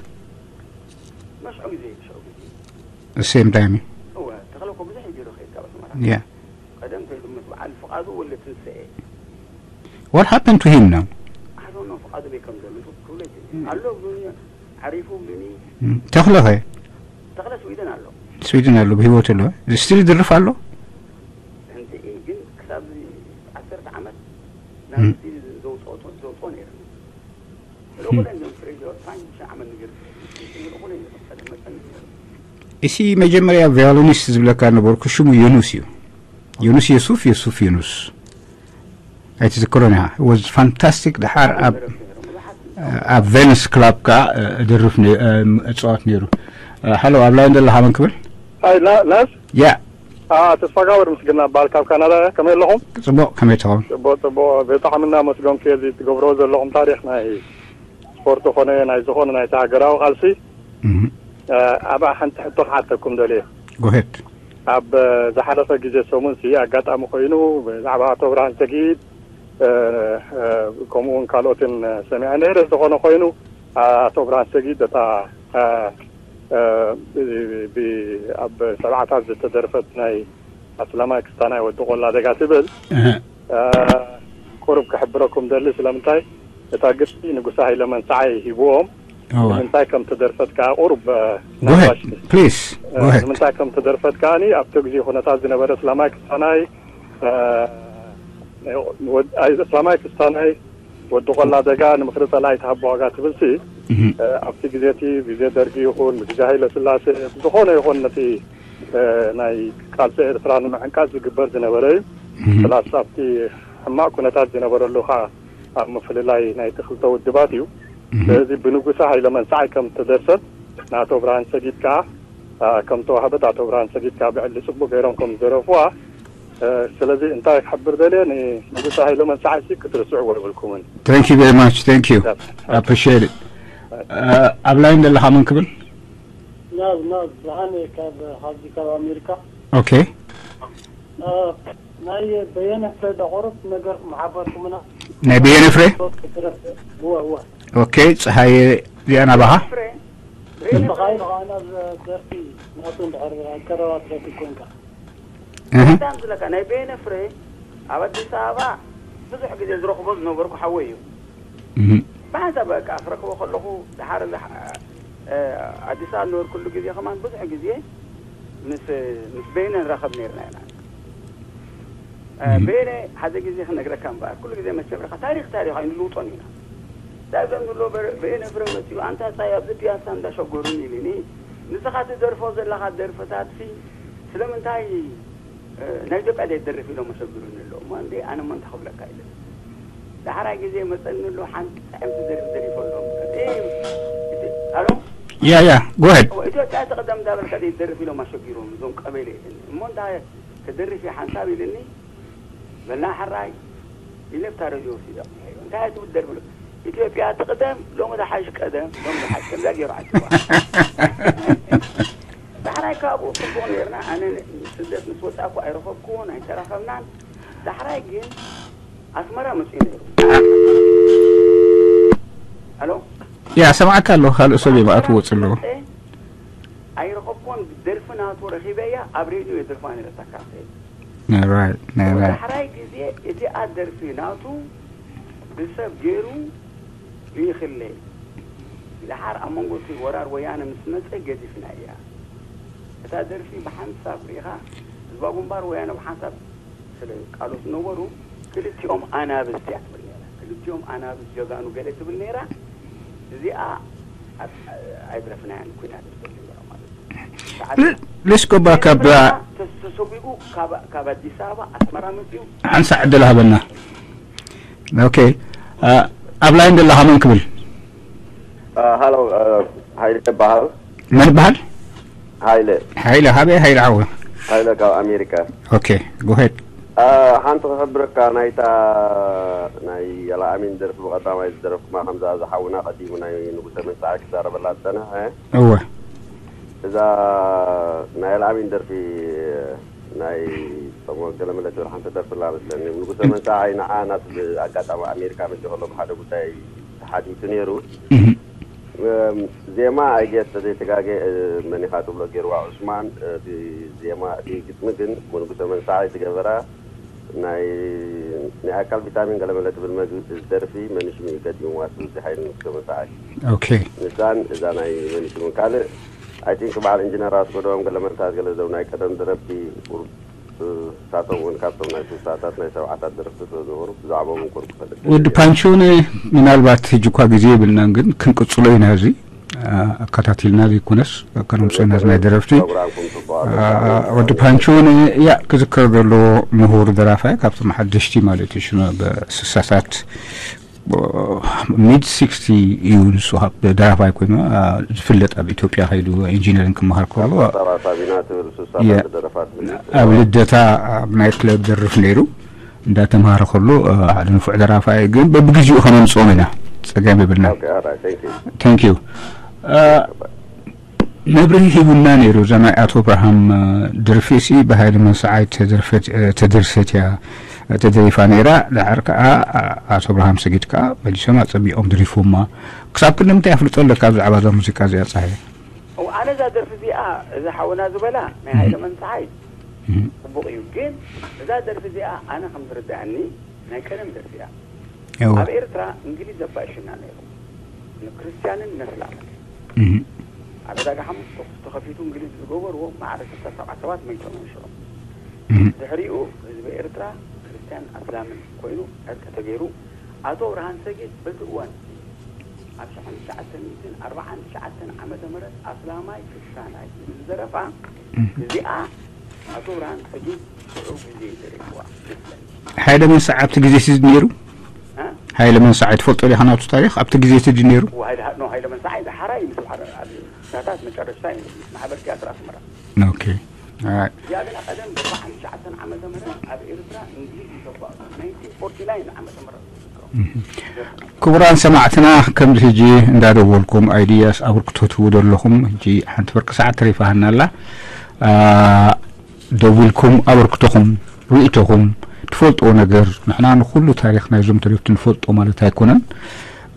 መስዑ ግዜ መስዑ ግዜ። ሴም ታይም እዩ። እወ ተኽለ እኮ ብዙሕ እዩ ዶ ከይድ ካብ ኣስመራ። ያ። ቀደም ተይሉ ምስ በዓል ፍቓዱ ወለ ትንስኤ። What happened to him now? I don't know ፍቓዱ በይ ከም ዘሎ ክብሎ ይክእል ኣሎ ብሉኒ ዓሪፉ ብሉኒ። ተኽለ ኸ? ተኽለ ስዊድን ኣሎ። ስዊድን ኣሎ ብህይወት ኣሎ። ስቲል ይድርፍ ኣሎ። እንት ግን ክሳብ ዓሰርተ ዓመት ናብ ስቲል ዘውፅኦ ነይሩ። እሲ መጀመርያ ቫዮሊኒስት ዝብለካ ነበርኩ ሽሙ ዮኑስ እዩ። ዮኑስ የሱፍ የሱፍ ዮኑስ ኣይትዝክሮን ኢኻ። Was fantastic። ድሓር ኣብ ኣብ ቬንስ ክላብ ከዓ እድርፍ እፅዋት ነይሩ። ሃሎ ኣብ ላይን ዘለኻ መን ክብል? ላስ ያ ተስፋጋብር ምስግና በሃል ካብ ካናዳ። ከመይ ኣለኹም? ፅቡቅ ከመይ ትኸውን? ፅቡቅ ፅቡቅ። ብጣዕሚ እናመስገንኩ እዚ ትገብርዎ ዘለኹም ታሪክ ናይ ስፖርት ኮነ ናይ ዝኾነ ናይቲ ሃገራዊ ቃልሲ። ኣብኣ ሓንቲ ሕቶ ክሓተኩም ደልየ። ጎሄድ ኣብ ዝሓለፈ ግዜ ሰሙን ሲ ኣጋጣሚ ኮይኑ ብዛዕባ ኣቶ ብርሃን ሰጊድ ከምኡ እውን ካልኦትን ሰሚዐ ነይረ። ዝኾነ ኮይኑ ኣቶ ብርሃን ሰጊድ እታ ኣብ ሰብዓታት ዝተደርፈት ናይ ኣስላማይ ክስታናይ ወዲ ቆላ ደጋ ትብል ቁሩብ ክሕብረኩም ደሊ። ስለምንታይ እታ ግጥሚ ንጉሳ ሃይለ መንስዓይ ሂብዎም ንምንታይ ከም ተደርፈት ከዓ ቁሩብ ፕሊስ ንምንታይ ከም ተደርፈት ከዓኒ ኣብቲ ግዜ ኩነታት ዝነበረ እስላማይ ክስታናይ እስላማይ ክስታናይ ወዲ ቆላ ደጋ ንምክሪ ፀላኢ ተሃቦ ዋጋ ትብል ሲ ኣብቲ ግዜ እቲ ግዜ ደርጊ ይኹን ብግዜ ሃይለ ስላሴ ዝኾነ ይኹን ነቲ ናይ ቃልሲ ኤርትራ ንምዕንቃፅ ዝግበር ዝነበረ እዩ። ፕላስ ኣብቲ ሕማቕ ኩነታት ዝነበረሉ ከዓ ኣብ ምፍልላይ ናይቲ ክልተ ውድባት እዩ። ስለዚ ብንጉሰ ሃይለ መንስዓይ ከም ተደርሰት ንኣቶ ብርሃን ሰጊድ ከዓ ከም ተዋህበት ኣቶ ብርሃን ሰጊድ ከዓ ብዕሊ ፅቡቅ ገይሮም ከም ዝደረፍዋ። ስለዚ እንታይ ክሕብር ደልየ ንንጉሰ ሃይለ መንስዓይ ሲ ክትርስዕዎ የብልኩምን። Thank you very much. Thank you. Appreciate it. ኣብ ላይን ዘለኻ መን ክብል? ናብ ናብ ብርሃነ ካብ ካብዚ ካብ ኣሜሪካ ኦኬ ናይ በየነ ፍሬ ዳቆሮት ነገር ምሓበርኩምና ናይ በየነ ፍሬ እወ እወ ኦኬ ፀሃየ እዚኣ ናባኻ ብኻይ ብኻና ደርፊ ናቱ እንድሕር ኣቀረባ ትረፊ ኮንካ እህ ዳም ዝለካ ናይ በየነ ፍሬ ኣብ ኣዲስ ኣበባ ብዙሕ ግዜ ዝረኽቦ ዝነበርኩ ሓወይ እዩ። ብሓንሳብ በቃ ክረክቦ ከለኹ ድሓር እዚ ኣዲስ ኣበባ ዝነበርኩሉ ግዜ ከማን ብዙሕ ግዜ ምስ ምስ በይነ ንራኸብ ነርና ኢና። እህ። በየነ ሓደ ግዜ ክነግረካ እምበኣር፣ ኩሉ ግዜ መቸም ኢኻ፣ ታሪኽ ታሪኽ ኣይንልውጦን ኢና። ዳግም ዝብሎ በረ-፣ በየነ ፍረ መጺኡ፣ "ኣንታ ጻይ ኣብዚ ፒያሳ እንዳሸጎሩኒ" ኢሉኒ። "ንስኻ ትደርፎ ዘለኻ ደርፍታትሲ ስለምንታይ፣ እ፣ ናይ ኢትዮጵያ ዘይትደርፍ ኢሎም መሸግሩኒ ኣለዉ። እሞ እንዴ ኣነ እሞ እንታይ ክብለካ?" ኢለ። ዳሕራይ ግዜ መጸኒ ኣሎ፣ ሓንቲ ጥዕምቲ ደርፊ ደሪፈ ኣሎ። እቲ፣ እቲ፣ ኣሎ? ያ፣ ያ፣ go ahead። እወ፣ "ኢትዮጵያ ትቕደም እንዳበልካ ዘይትደርፍ ኢሎም ኣሸጊሮም እዞም ቀበሌ" ኢሉኒ። "እሞ እንታይ ክደርፍ እየ ሓንሳብ?" ኢሉኒ። በላ ሕራይ ኢለ ኣብታ ሬድዮ ወሲደ ኣቕኒዐዮ። "እንታይ እያ ትብል ደርፊ?" ኢትዮጵያ ትቕደም፣ ሎሚ ዝሓይሽ ቀደም፣ ሎሚ ዝሓይሽ ቀደም፣ እዛ ገይሩ ዓጭዋ። ዳሕራይ ካብኡ ጽቡቕ ነይርና። ኣነ ስደት ምስ ወጻእኩ ኣይረኸብኩዎን፣ ኣይተራኸብናን። ዳሕራይ ግን ኣስመራ መጺኡ ነይሩ። ኣሎ? ያ፣ ሰማዕካ ኣለኹ። ካልእ ሰብ እየ መኣት ወጽ ኣለዎ። መጸ፣ ኣይረኸብኩዎን፣ ደርፊ ናቱ ረኺበያ፣ ኣብ ሬድዮ የደርፋ ነይረ፣ እታ ካሴት። ናይ ራይት፣ ናይ ራይት። ዳሕራይ ግዜ እቲኣ ደርፊ ናቱ ብሰብ ገይሩ ልኢኽለይ። ደሓር ኣብ መንጎ እቲ ወራር ወያነ ምስ መጸ ገዲፍና እያ። እታ ደርፊ ብሓንሳብ ርኢኻ፣ ህዝባዊ ግንባር ወያነ ብሓንሳብ ስለ ቃሎት ነበሩ፣ ክልቲኦም ኣናብስ እያ ትብል ነይራ። ክልቲኦም ኣናብስ ጀጋኑ ገለ ትብል ነይራ። እዚኣ ኣብ-፣ ኣይድረፍናያን ኩናት ትብል ነይራ ማለት እዩ። ሰዓት ል-፣ let's go back up, uh, ተስ-፣ ተሰጒጉ ካብ፣ ካብ ኣዲስ ኣበባ ኣስመራ መጺኡ። ሓንሳእ ዕድል ሃበና። ኦኬ። አ፣ ኣብ ላይን ዘለኻ መን ክብል? አ፣ ሃሎ፣ አ፣ ሃይለ ይበሃል። መን ይበሃል? ሃይለ። ሃይለ፣ ሃበይ ሃይለ ዓወ? ሃይለ ካብ ኣሜሪካ። ኦኬ፣ go ahead። አ፣ ሓንቲ ክሕብረካ፣ ናይታ ናይ የለኣሚን ደርፊ ብቐዳማይ ዝደረፍኩማ፣ ከምዛ እዚ ሓውና ቀዲሙ ናይ ንጉሰ መንሳዕ ክዛረበላ ዝጸንሐ። እወ። እዛ ናይ የለኣሚን ደርፊ፣ ናይ ጸሞ ገለመለ ትብል ሓንቲ ደርፊ ኣላ መስለኒ። ንጉሰ መንሳዕ ንዓ ናት ብኣጋጣሚ ኣሜሪካ መጺኡ ከሎ ብሓደ ጉዳይ ተሓቲቱ ነይሩ። እህ። እም፣ ዜማ፣ I guess፣ ተዘይተጋገ፣ እ፣ መን ኢኻ ትብሎ ገይርዋ ዑስማን፣ እ፣ እቲ ዜማ፣ እቲ ግጥሚ ግን ንጉሰ መንሳዕ ዝገበራ፣ ናይ፣ ናይ ኣካል ቪታሚን ገለመለ ትብል መግ-፣ ደርፊ መን ሽሙ እዩ ገጢምዋ ትብል፣ እዚ ሓይሊ ንጉሰ መንሳዕ። ኦኬ። ንሳን እዛ ናይ መን ሽሙ ካልእ፣ I think፣ በዓል ኢንጂነር ኣስገዶም ገለመለታት ገለ ዘው ናይ ቀደም ደረፍቲ ቁሩብ፣ እ፣ ንሳቶም እውን ካብቶም ናይ ስሳታት ናይ ሰብዓታት ደረፍቲ ስለ ዝነበሩ ብዛዕባኦም እውን ቁሩብ ክፈልጥ ወዲ እየ። ፓንቾነ፣ ምናልባት ሕጂ እኳ ግዜ የብልናን፣ ግን ክንቅጽሎ ኢና። እዚ፣ አ፣ ኣከታቲልና ዘይኮነስ ከነምጽኦ ኢና፣ እዚ ናይ ደረፍቲ። ፕሮግራምኩም ጽቡቕ ኣሎ። አ፣ ወዲ ፓንቾነ፣ ያ፣ ክዝከር ዘለዎ ምሁር ደራፋይ፣ ካብቶም ሓደሽቲ ማለት እዩ፣ ሽኖ ብስሳታት፣ ሚድ ሲክስቲ እዩ ንሱ፣ ካብ ደራፋይ ኮይኑ፣ አ፣ ዝፍለጥ፣ ኣብ ኢትዮጵያ ከይዱ ኢንጂነሪንግ ክመሃር ከሎ፣ ኣቆጣጣራ ሳቢና ትብል ስሳታት የ-፣ ዝደረፋት። ኣብ ልደታ ኣብ ናይ ክለብ ደርፍ ነይሩ። እንዳተምሃረ ከሎ፣ አ፣ ሓደ ንፉዕ ደራፋይ ግን በብግዜኡ ከነምጽኦም ኢና። ጸገም የብልና። ኦኬ፣ ኦራይት፣ ታንክ ዩ። ታንክ ዩ። አ፣ መብርሂ ሂቡና ነይሩ። እዛ ናይ ኣቶ ኣብርሃም፣ አ፣ ደርፊ ሲ ብሃይለ መንሰዓይ ተደርፈት-፣ አ፣ ተደርሰት እያ፣ ተደሪፋ ነይራ። ደሓር ከኣ፣ አ፣ ኣቶ ኣብርሃም ሰጊድ ከኣ መሊሶም ኣጸቢቖም ደሪፎማ። ክሳብ ክንዲ ምንታይ ኣፍልጦ ኣለካ ብዛዕባ እዛ ሙዚቃ እዚኣ፣ ጸሃየ? እው፣ ኣነ እዛ ደርፊ እዚኣ፣ እዚ ሓውና ዝበላ ናይ እህ። ሃይለ መንሰዓይ እህ። ጽቡቕ እዩ። ግን እዛ ደርፊ እዚኣ ኣነ ከም ዝርድኣኒ ናይ ቀደም ደርፊ እያ። እወ። ኣብ ኤርትራ እንግሊዝ ኣባይሽና ነይሩ። ንክርስትያንን ነስላምን። እህ። ኣብ ዕዳጋ ሓሙስ ተኹስ ተኸፊቱ እንግሊዝ ዝገበርዎ ማዕረ ስልሳ ሰብዓ ሰባት መይቶም እዮም ሽዑ። እህ። ድሕሪኡ ህዝቢ ኤርትራ ክርስትያን ኣስላምን ኮይኑ ዕርቂ ተገይሩ። ኣቶ ብርሃን ሰጊድ በቲ እዋን ኣብ ሽሕን ትሽዓተ ሚእትን ኣርባዓን ትሽዓተን ዓመተ ምህረት ኣስላማይ ክርስትያናይ ዝብል ዘረፋ እህ። እዚኣ ኣቶ ብርሃን ሰጊድ ሽዑ ግዜ ደሪፍዋ ይመስለኒ። ሃይለ መንሳዕ ኣብቲ ግዜ እቲ ነይሩ? እ? ሃይለ መንሳዕ ትፈልጦ ዲኻ ናቱ ታሪኽ? ኣብቲ ግዜ እቲ ድዩ ነይሩ? እወ፣ ሃይለ፣ ኖ፣ ሃይለ መንሳዕ ደሓራይ ምስ ማሕበር፣ ኣብ ሳታት መጨረሽታ እዩ ምስ ማሕበር ቲያትር ኣስመራ። ኦኬ። ኣራይት። እዚኣ ግን ቀደም ብኣርባዓን ትሽዓተን ዓመተ ምህረት ኣብ ኤርትራ እንግሊዝ ይተባእ፣ ናይንቲን ፎርቲ ናይን ዓመተ ምህረት። ክቡራን ሰማዕትና፣ ከምዚ ሕጂ እንዳደወልኩም ኣይድያስ ኣበርክቶ ትህቡ ዘለኹም፣ ሕጂ ሓንቲ ፍርቂ ሰዓት ተሪፋ ሃና ኣላ። አ፣ ደዊልኩም ኣበርክቶኹም፣ ርእይቶኹም፣ ትፈልጥዎ ነገር፣ ንሕና ንኹሉ ታሪኽ ናይዞም ተሪፍቲ ንፈልጦ ማለት ኣይኮነን።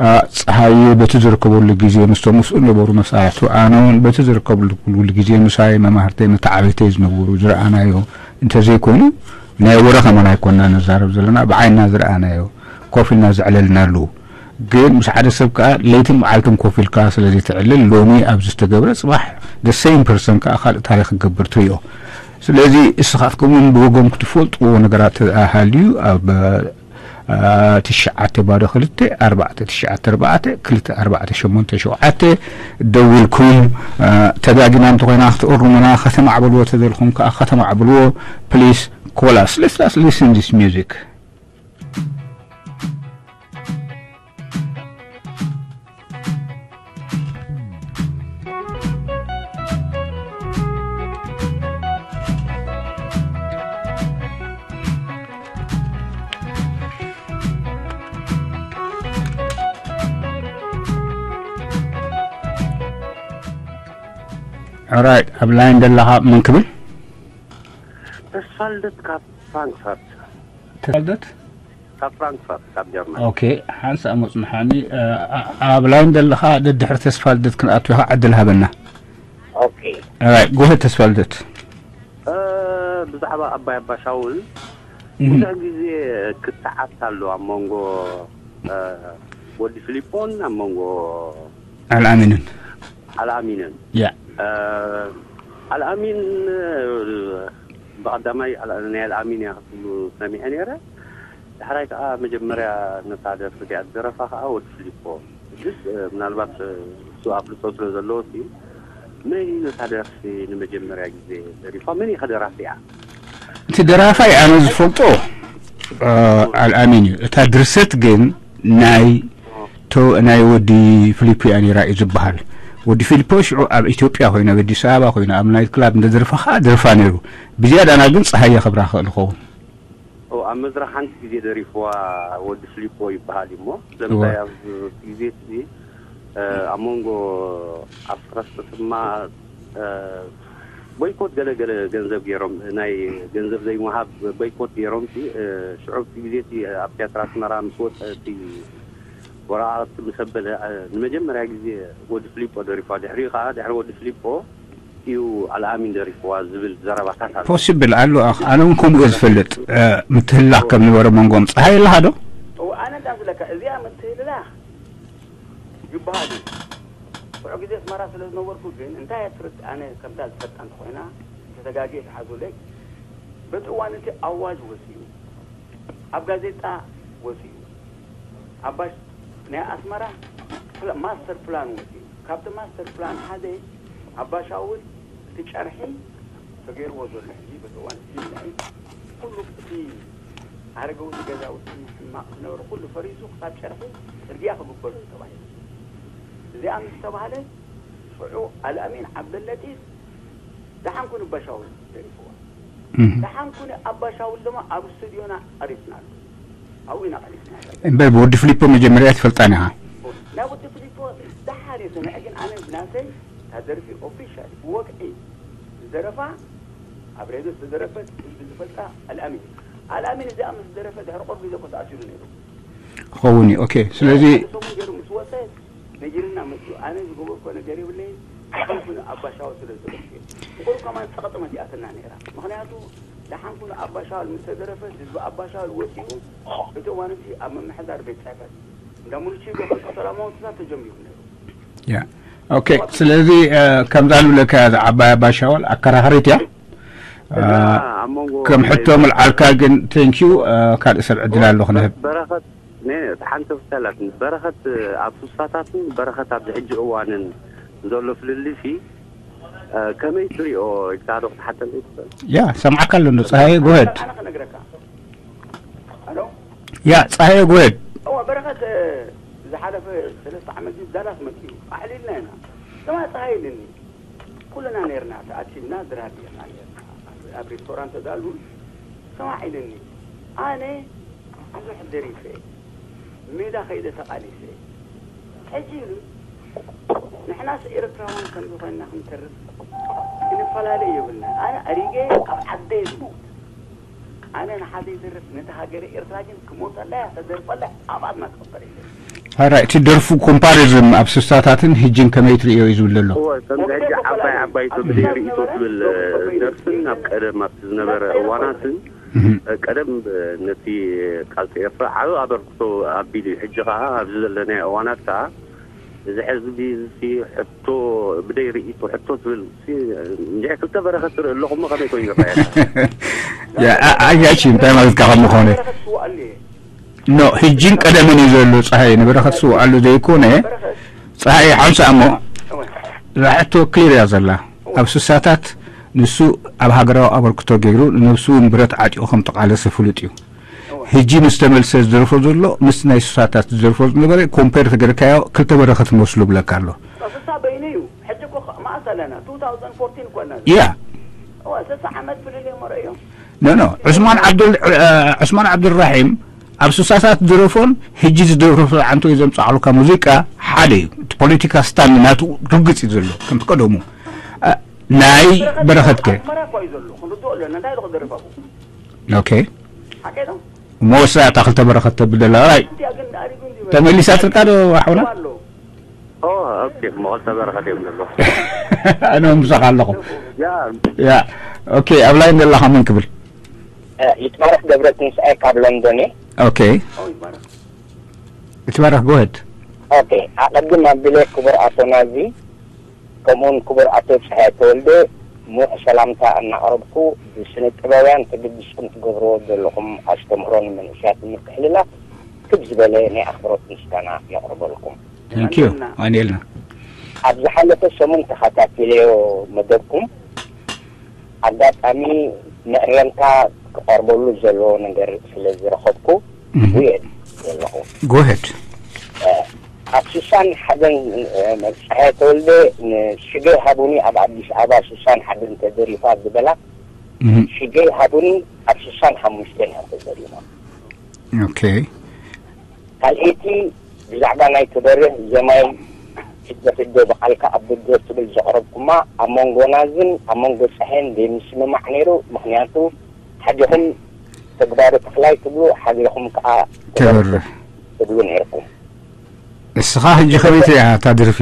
አ፣ ጸሃየ በቲ ዝርከበሉ ግዜ ምስቶም ምስኡ ዝነበሩ መሳርሕቱ፣ ኣነ እውን በቲ ዝርከበሉ ግዜ ምሳይ መማህርተይ መተዓብይተይ ዝነበሩ ዝረኣናዮ እንተዘይኮይኑ፣ ናይ ወረ ከማን ኣይኮንና ንዛረብ ዘለና፣ ብዓይንና ዝረኣናዮ፣ ኮፍ ኢልና ዘዕለልናሉ። ግን ምስ ሓደ ሰብ ከኣ ለይትን መዓልትን ኮፍ ኢልካ ስለ ዘይትዕልል፣ ሎሚ ኣብዚ ዝተገብረ፣ ጽባሕ the same person ከኣ ካልእ ታሪኽ ክገብር ትርእዮ። ስለዚ እስኻትኩም እውን ብወገንኩም ትፈልጥዎ ነገራት ሃልዩ ኣብ ትሽዓተ ባዶ ክልተ ኣርባዕተ ትሽዓተ ኣርባዕተ ክልተ ኣርባዕተ ሸሞንተ ሸውዓተ ደዊልኩም ተጋጊና እንተኾይና ክትእርሙና ከተማዕብልዎ ተደልኹም ከዓ ከተማዕብልዎ። Please call us. Let's just listen this music. Alright, ኣብ ላይን ዘለኻ መን ክብል? ተስፋልደት ካብ ፍራንክፈርት። ተስፋልደት ካብ ፍራንክፈርት ካብ ጀርመን። ኦኬ፣ ሓንሳእ መጽንሓኒ። ኣብ ላይን ዘለኻ ደድሕሪ ተስፋልደት ክንኣቱ ኢኻ ዕድል ሃበና። ኦኬ። Alright, go ahead ተስፋልደት። ብዛዕባ ኣባይ ኣባሻውል ብዙሕ ግዜ ክትዓት ኣሎ ኣብ መንጎ ወዲ ፊሊፖን ኣብ መንጎ ኣልኣሚንን ኣልኣሚንን። ያ ኣልኣሚን ብቐዳማይ ናይ ኣልኣሚን እያ ክትብሉ ሰሚዐ ነይረ። ዳሕራይ ከዓ መጀመርያ ነታ ደርፊ እቲኣ ዝደረፋ ከዓ ወዲ ፊሊፖ። ሕጅስ ምናልባት እሱ ኣፍልጦ ስለ ዘለዎ ሲ መን እዩ ነታ ደርፊ ንመጀመርያ ግዜ ደሪፋ? መን እዩ ከደራፊ እያ? እቲ ደራፋይ ኣነ ዝፈልጦ ኣልኣሚን እዩ። እታ ድርሰት ግን ናይ ቶ ናይ ወዲ ፊሊፖ እያ ነይራ እዩ ዝበሃል። ወዲ ፊሊፖ ሽዑ ኣብ ኢትዮጵያ ኮይኑ ኣብ ኣዲስ ኣበባ ኮይኑ ኣብ ናይት ክላብ እንተደርፋ ከዓ ደርፋ ነይሩ። ብዝያዳና ግን ፀሃየ ክብራ ክእል ይኸውን። ኣብ መድረኽ ሓንቲ ግዜ ደሪፍዋ ወዲ ፍሊፖ ይበሃል እዩ እሞ ስለምንታይ ኣብዚ ግዜ እዚ ኣብ መንጎ ኣስረስ ተሰማ ቦይኮት ገለ ገለ ገንዘብ ገይሮም ናይ ገንዘብ ዘይምሃብ ቦይኮት ገይሮም ሲ ሽዑ እቲ ግዜ እቲ ኣብ ቲያትር ኣስመራ ምስ ወፀ እቲ ወረቓቕቲ ምስ ኣበለ ንመጀመርያ ግዜ ወዲ ፍሊፖ ደሪፍዋ ድሕሪኡ ከዓ ድሕሪ ወዲ ፍሊፖ እዩ ኣልኣሚን ደሪፍዋ ዝብል ዘረባታት ኣሎ። ፖሲብል ኣሎ። ኣነ እውን ከምኡ እየ ዝፈልጥ። ምትህላኽ ከም ነበረ መንጎም ፀሃይ ኣለኻ ዶ? እወ ኣነ እንታይ ዝብለካ እዚኣ ምትህልላኽ ይበሃል እዩ። ሽዑ ግዜ ኣስመራ ስለ ዝነበርኩ ግን እንታይ እያ ትርድ ኣነ ከምታ ዝፈልጣ እንተኾይና ተተጋግየ ተሓዙለይ በቲ እዋን እቲ ኣዋጅ ወፂኡ ኣብ ጋዜጣ ወፂኡ ኣባሽ ናይ ኣስመራ ማስተር ፕላን ወፂኡ ካብቲ ማስተር ፕላን ሓደ ኣባሻውል እቲ ጨርሒ ተገይርዎ ዘሎ ሕጂ በቲ እዋን እዚ ናይ ኩሉ እቲ ኣረገውቲ ገዛውቲ ሕማቕ ዝነበረ ኩሉ ፈሪሱ ክሳብ ጨርሒ ፅርግያ ክግበሩ ተባሂሉ። እዚኣ ምስ ተባህለ ሽዑ ኣልኣሚን ዓብደለጢፍ ደሓን ኩን ኣባሻውል ደሪፍዋ። ደሓን ኩን ኣባሻውል ድማ ኣብ ስቱድዮና ቀሪፅናሉ። ኣብኡ ኢና ቀሪፅና። እምበር ብወዲ ፍሊፖ መጀመርያ ትፈልጣን ኢኻ። ናይ ወዲ ፍሊፖ ደሓር እየ ሰሚዐ ግን ኣነ ብናተይ እታ ደርፊ ኦፊሻል ብወግዒ ዝደረፋ ኣብ ሬድዮ ዝተደረፈት ህዝቢ ዝፈልጣ ኣልኣሚን እዩ። ኣልኣሚን እዚኣ ምስ ደረፈ ድሕሪ ቁሩብ ግዜ እኮ ተኣሲሩ ነይሩ። ክኸውን እዩ። ኦኬ ስለዚ ሓደ ሰሙን ገይሩ ምስ ወፀ ነጊርና መፅኡ ኣነ ዝገበርኮ ነገር የብለይን። ኣኹም ኩኑ ኣባሻወ ስለ ዝደረፍኩ እዩ። ብቁሩብ ከማን ፀቕጢ መፂኣትና ነይራ። ምኽንያቱ ደሓን ኩኑ ኣባሻወል ምስ ተደረፈ ህዝቢ ኣባሻወል ወፂኡ እቲ እዋን እቲ ኣብ ምምሕዳር ቤት ፅሕፈት እንዳ ሙሉቺ ገበርኩ ሰላማዊ ወፅታት ተጀሚሩ ነይሩ። ያ ኦኬ ስለዚ ከምዛ ንብለካ እያ ዓባይ ኣባሻወል ኣከራኸሪት እያ። ከም ሕቶ ምልዓልካ ግን ቴንኪዩ ካልእ ሰብ ዕድል ኣሎ ክንህብ። በረኸት ሓንቲ ክተላትን በረኸት ኣብ ሱሳታትን በረኸት ኣብዚ ሕጂ እዋንን ዘሎ ፍልልሲ ከመይ ትሪኦ ኢልካ ዶ ክትሓተኒ ትኽእል? ያ ሰምዓካ ኣሎ እንዶ ፀሃየ ጎሄድ። ኣነ ክነግረካ ያ ፀሃየ ጎሄድ። እዋ በረኸት ዝሓለፈ ሰለስተ ዓመት እዚ ዳላስ መፅኡ ኣዕሊልና ኢና። ስማ ፀሃየ ኢልኒ ኩልና ነርና ተኣኪብና ድራር ጌርና ነርና ኣብ ሬስቶራንት ተዳሉ ስማዕ ኢልኒ ኣነ ብዙሕ ደሪፈ ሜዳ ከይደ ተቓሊሰ ሕጂ ኢሉ ንሕናስ ኤርትራውያን ከምዚ ኮይንና ክንተርፍ ክንፈላለ የብልና ኣነ ኣሪገ ኣብ ዓደይ ዝሞት ኣነ ንሓደ ይተርፍ ነቲ ሃገረ ኤርትራ ግን ክሞተላ እያ ተደርፈላ ኣባትና ክቕበር የለን። Alright፣ እቲ ደርፉ ኮምፓሪዝም ኣብ ስሳታትን ሕጅን ከመይ ትርእዮ እዩ ዝብል ዘሎ። እወ፣ ከምዚ ሕጂ ዓባይ ዓባይ ትብል ርእይቶ ትብል ደርፍን ኣብ ቀደም ኣብቲ ዝነበረ እዋናትን ቀደም ነቲ ቃልሲ ኤርትራ ዓቢ ኣበርክቶ ኣቢሉ እዩ። ሕጂ ከኣ ኣብዚ ዘለናዮ እዋናት ከኣ እዚ ሕዝቢ እዚ ሕቶ ብደይ ርእይቶ ሕቶ ትብል ሲ እንድዒ ክልተ በረኸት ትርኢ ኣለኹ እሞ ከመይ ኮይኑ ይረኣየካ? ያ አ- ኣያቺ እንታይ ማለትካ ከም ምኾነ በረኸት ስዋኣሉ እየ ኖ፣ ህጂን ቀደምን እዩ ዘሎ። ፀሃይ ንበረኸት ስውኣሉ ዘይኮነ፣ በረኸት ፀሃይ ሓንሳ እሞ እወ እዛ ሕቶ ክሊር እያ ዘላ። ኣብ ስሳታት ንሱ ኣብ ሃገራዊ ኣበርክቶ ገይሩ ንነብሱ እውን ብረት ዓጢቑ ከም ተቓለሰ ፍሉጥ እዩ። ህጂ ምስ ተመልሰ ዝደርፎ ዘሎ ምስ ናይ ስሳታት ዝደርፎ ዝነበረ ኮምፔር ተገርካዮ ክልተ በረኸት መስሉ ብለካ ኣሎ። ስሳ በይኑ እዩ። ሕጂ እኮ ከ- መኣስ ኣለና? two thousand fourteen እኮ ኣለና። ያ እወ ስሳ ዓመት ፍልልይ እሞ ረእዮ። ኖ ኖ፣ ዑስማን ዓብዱል ዑስማን ዓብዱልራሒም ኣብ ስሳታት ዝደረፎን ህጂ ዝደረፎ ዓንቶ እዩ ዘምጻዕሉካ ሙዚቃ ሓደ እዩ። እቲ ፖለቲካ ስታንድ ናቱ ርግጽ እዩ ዘሎ ከምቲ ቀደሙ። አ፣ ናይ በረኸትከ ኣስመራ እኮ እዩ ዘሎ። ክንርድኦ ኣለና። እንታይ ዶ ክደርፍ ኣብኡ? ኦኬ። ሓቀይ ዶ? እሞ ወስዳ እታ ክልተ በረኸት ተብል ደላ ራይ እቲኣ ግን ኣሪጉ እንዲ ተመሊሳትልካ ዶ ኣሕውና? ኣሎ። ኦ ኦኬ፣ እሞ ክልተ በረኸት እዮም ዘሎ። ኣነ ምሳኻ ኣለኹ። ያ ያ ኦኬ። ኣብ ላይን ዘለኻ መን ክብል? ይትባረክ ገብረ ትንሳኤ ካብ ሎንዶን እየ። ኦኬ። ይትባረክ፣ ጎ ሄድ። ኦኬ፣ ኣቐድም ኣቢለ ክቡር ኣቶ ናዚ ከምኡውን ክቡር ኣቶ ፀሃየ ተወልደ ምዉቕ ሰላምታ እናቕረብኩ፣ ብስነ ጥበባውያን ተገዲስኩም ትገብርዎ ዘለኹም ኣስተምህሮ ንመንእሰያት ንምትሕልላፍ ክብ ዝበለ ናይ ኣኽብሮት ምስጋና የቕርበልኩም። Thank you። ኣንኤልና ኣብ ዝሓለፈ ሰሙን ተኸታቲለዮ መደብኩም። ኣጋጣሚ መእረምታ ክቐርበሉ ዘለዎ ነገር ስለ ዝረኸብኩ ውየት ዘለኹ። ጎ ሄድ። ኣብ ስሳን ሓደን ፀሃየ ተወልደ ንሽገይ ሃቡኒ ኣብ ኣዲስ ኣበባ ስሳን ሓደን ተደሪፋ ዝበላ ሽገይ ሃቡኒ ኣብ ስሳን ሓሙሽተን እያ ተደሪፋ። ኦኬ። ካልኣይቲ ብዛዕባ ናይ ተበርህ ዘማይ ፊት ለፊት ዶ ብቓልካ ኣብ ብድሆ ትብል ዘቕረብኩማ ኣብ መንጎ ናዝን ኣብ መንጎ ፀሐን ዘይምስምማዕ ነይሩ። ምክንያቱ ሓዲኹም ተግባሩ ተኽላይ ትብሉ ሓዲኹም ከዓ ተበርህ ትብሉ ነይርኩም። እስኻ ሕጂ ከመይት እያ እታ ድርፊ?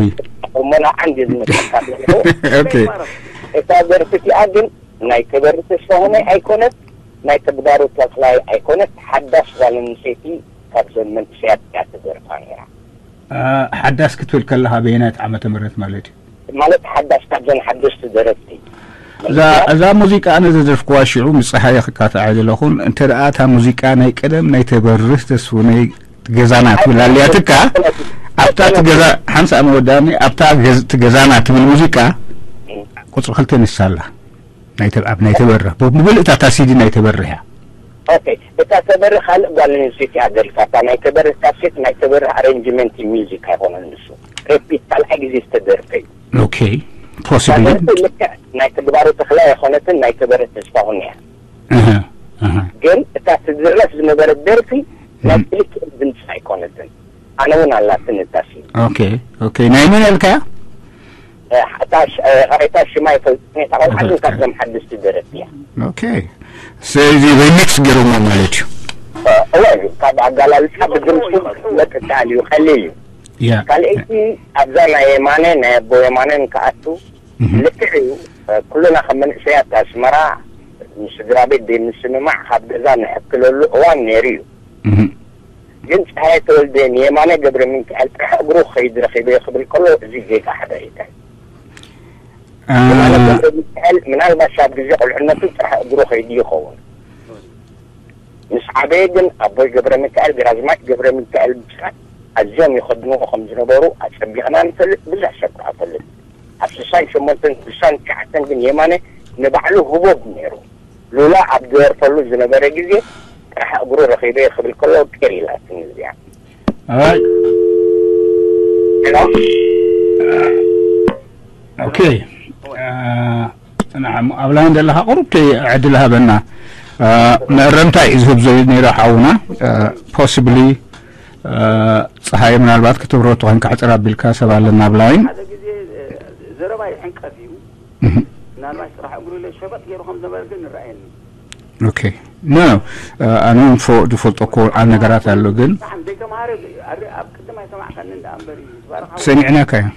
እሞና ዓንዲ ዝመጣካ ኦኬ። እታ ደርፊ እቲኣ ግን ናይ ተበርህ ተስፋሁነይ ኣይኮነት፣ ናይ ተግባሩ ተኽላይ ኣይኮነት። ሓዳስ ጓል ኣንስተይቲ ካብዘን መንእሰያት እያ ትደርፋ ነይራ። አ፣ ሓዳስ ክትብል ከለኻ በየናይት ዓመተ ምህረት ማለት እዩ? ማለት ሓዳስ ካብዘን ሓደስቲ ደረፍቲ እዛ እዛ ሙዚቃ ኣነ ዘደርፍክዋ ሽዑ ምስ ፀሃየ ክካትዓ ዘለኹን እንተ ደኣ እታ ሙዚቃ ናይ ቀደም ናይ ተበርህ ተስፉ ናይ ገዛና ትብል ኣልያትካ ኣብታ እቲ ገዛ ሓንሳእ መወዳእኒ ኣብታ ገዝ- እቲ ገዛና ትብል ሙዚቃ ቁፅሪ ክልተ ንሳ ኣላ። ናይ ተብ- ኣብ ናይ ተበርህ ብምልእታ እታ ሲዲ ናይ ተበርህ እያ። ኦኬ፣ እታ ተበርህ ካልእ ጓል ኣንስተይቲ እያ ደሪፋታ። ናይ ተበርህ ካሴት ናይ ተበርህ ኣሬንጅመንት ሚውዚክ ኣይኮነን ንሱ፣ ሬፒት ካልኣይ ግዜ ዝተደርፈ እዩ። ኦኬ ፖሲብሊ እታ ደርፊ ልክዕ ናይ ተግባሩ ተኽላይ ኣይኮነትን፣ ናይ ተበርህ ተስፋሁን እያ። እህ፣ እህ። ግን እታ ትድረፍ ዝነበረት ደርፊ ናይ ክልቲኦም ድምፂ ኣይኮነትን። ኣነ እውን ኣላትን እታ ሲዲ ኦኬ ኦኬ። ናይ መን ያልካያ? እታ ሽ- እታ ሽማ ይፈልጥኒ እታ ቆልዓ ግን ካብዞም ሓደስቲ ደረፍቲ እያ። ኦኬ። ስለዚ ሪሚክስ ገይሮማ ማለት እዩ። እወ እዩ ካብ ኣጋላልፃ ብድምፂ ለቅቃል እዩ ቀሊል እዩ። ያ ካልኣይቲ ኣብዛ ናይ የማነ ናይ ኣቦ የማነን ክኣቱ ልክዕ እዩ። ኩልና ከም መንእሰያት ኣስመራ ንስድራ ቤት ዘይምስምማዕ ካብ ገዛ ንሕክለሉ እዋን ነይሩ እዩ። እህ። ግን ፀሃየ ተወልደ ንየማነ ገብረ ሚካኤል ጥራሕ እግሩ ክኸይድ ረኺበዮ ክብል ከሎ እዚ ጌጋ ሓበሬታ እዩ። አ፣ የማነ ገብረ ሚካኤል ምናልባሽ ኣብ ግዜ ቁልዕነቱ ጥራሕ እግሩ ከይዱ ይኸውን። ምስ ዓበየ ግን ኣቦይ ገብረ ሚካኤል ግራዝማች ገብረ ሚካኤል ብስራት ኣዝዮም ይኸድንዎ ከም ዝነበሩ ኣጸቢቕና ንፈልጥ፣ ብዙሕ ሰብ ከዓ ፈልጥ። ኣብ ስሳን ሸሞንተን ስሳን ትሽዓተን ግን የማነ ንባዕሉ ህቦብ ነይሩ። ሉላ ኣብ ዝደርፈሉ ዝነበረ ግዜ ጥራሕ እግሩ ረኺበ ክብል ከሎ ቅር ኢላትኒ እዚኣ። ኣይ ሄሎ ኦኬ። አ፣ ንዓም ኣብ ላይን ዘለኻ ቁሩብ ከይ ዕድል ሃበና። አ፣ መእረምታ እዩ ዝህብ ዘይ ነይሩ ሓውና። ፖሲብሊ ፀሃይ ምናልባት ክትብረቱ ኮንካ ሕፅር ኣቢልካ ሰብ ኣለና ኣብ ላይን። ሓደ ግዜ ዘረባ ይሕንቀፍ እዩ። ምናልባት ጥራሕ እግሩ ኢለ ሸበጥ ገይሩ ከም ዝነበረ ግን ይረኣየኒ። ኦኬ። ኖ፣ ኖ፣ ኣነ እውን ፎ- ዝፈልጦ እኮ ኣብ ነገራት ኣሎ ግን ብጣዕሚ ዘይተምሃረ ኣብ ቅድም ኣይሰማዕካኒ እንዳ እምበር እዩ። ትባረኽ ሓወይ። ሰሚዕናካ እዩ።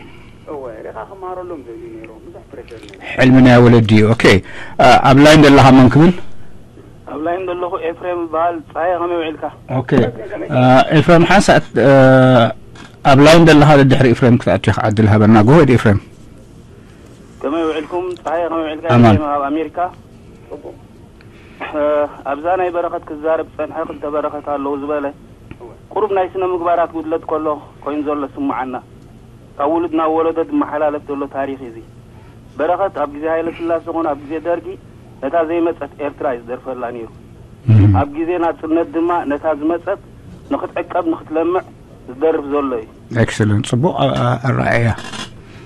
እወ፣ ርኢኻ ክመሃረሎም ደልዩ ነይሩ። ብዙሕ ፕሬሸር ነይሩ። ሕልሚ ናይ ወለዲ እዩ። ኦኬ። አ፣ ኣብ ላይን ዘለኻ መን ክብል? ኣብ ላይን ዘለኹ ኤፍሬም ይበሃል። ፀሃየ ከመይ ውዒልካ? ኦኬ። አ፣ ኤፍሬም ሓንሳእ አ፣ ኣብ ላይን ዘለኻ ደድሕሪ ኤፍሬም ክትኣቱ ኢኻ ዕድል ሃበና። ጎሄድ ኤፍሬም። ከመይ ውዕልኩም? ፀሃየ፣ ከመይ ውዕልካ? ኣማን። ኤፍሬም ኣብ ኣሜሪካ። እ፣ ኣብዛ ናይ በረኸት ክዛረብ ዝጸንሐ ክልተ በረኸት ኣለዉ ዝበለ፣ ቁሩብ ናይ ስነ ምግባራት ጉድለት ከሎ ኮይኑ ዘሎ ስምዓና። ካብ ውሉድ ናብ ወለዶ ዝመሓላለፍ ዘሎ ታሪኽ እዩ እዚ። በረኸት ኣብ ግዜ ሃይለ ስላሴ ኾነ ኣብ ግዜ ደርጊ ነታ ዘይመጸት ኤርትራ እዩ ዝደርፈላ ነይሩ። እም። ኣብ ግዜ ናጽነት ድማ ነታ ዝመጸት ንኽትዕቀብ ንኽትለምዕ ዝደርፍ ዘሎ እዩ። ኤክሰለንት፣ ጽቡቕ ኣ-፣ ኣ-፣ ኣረኣእያ።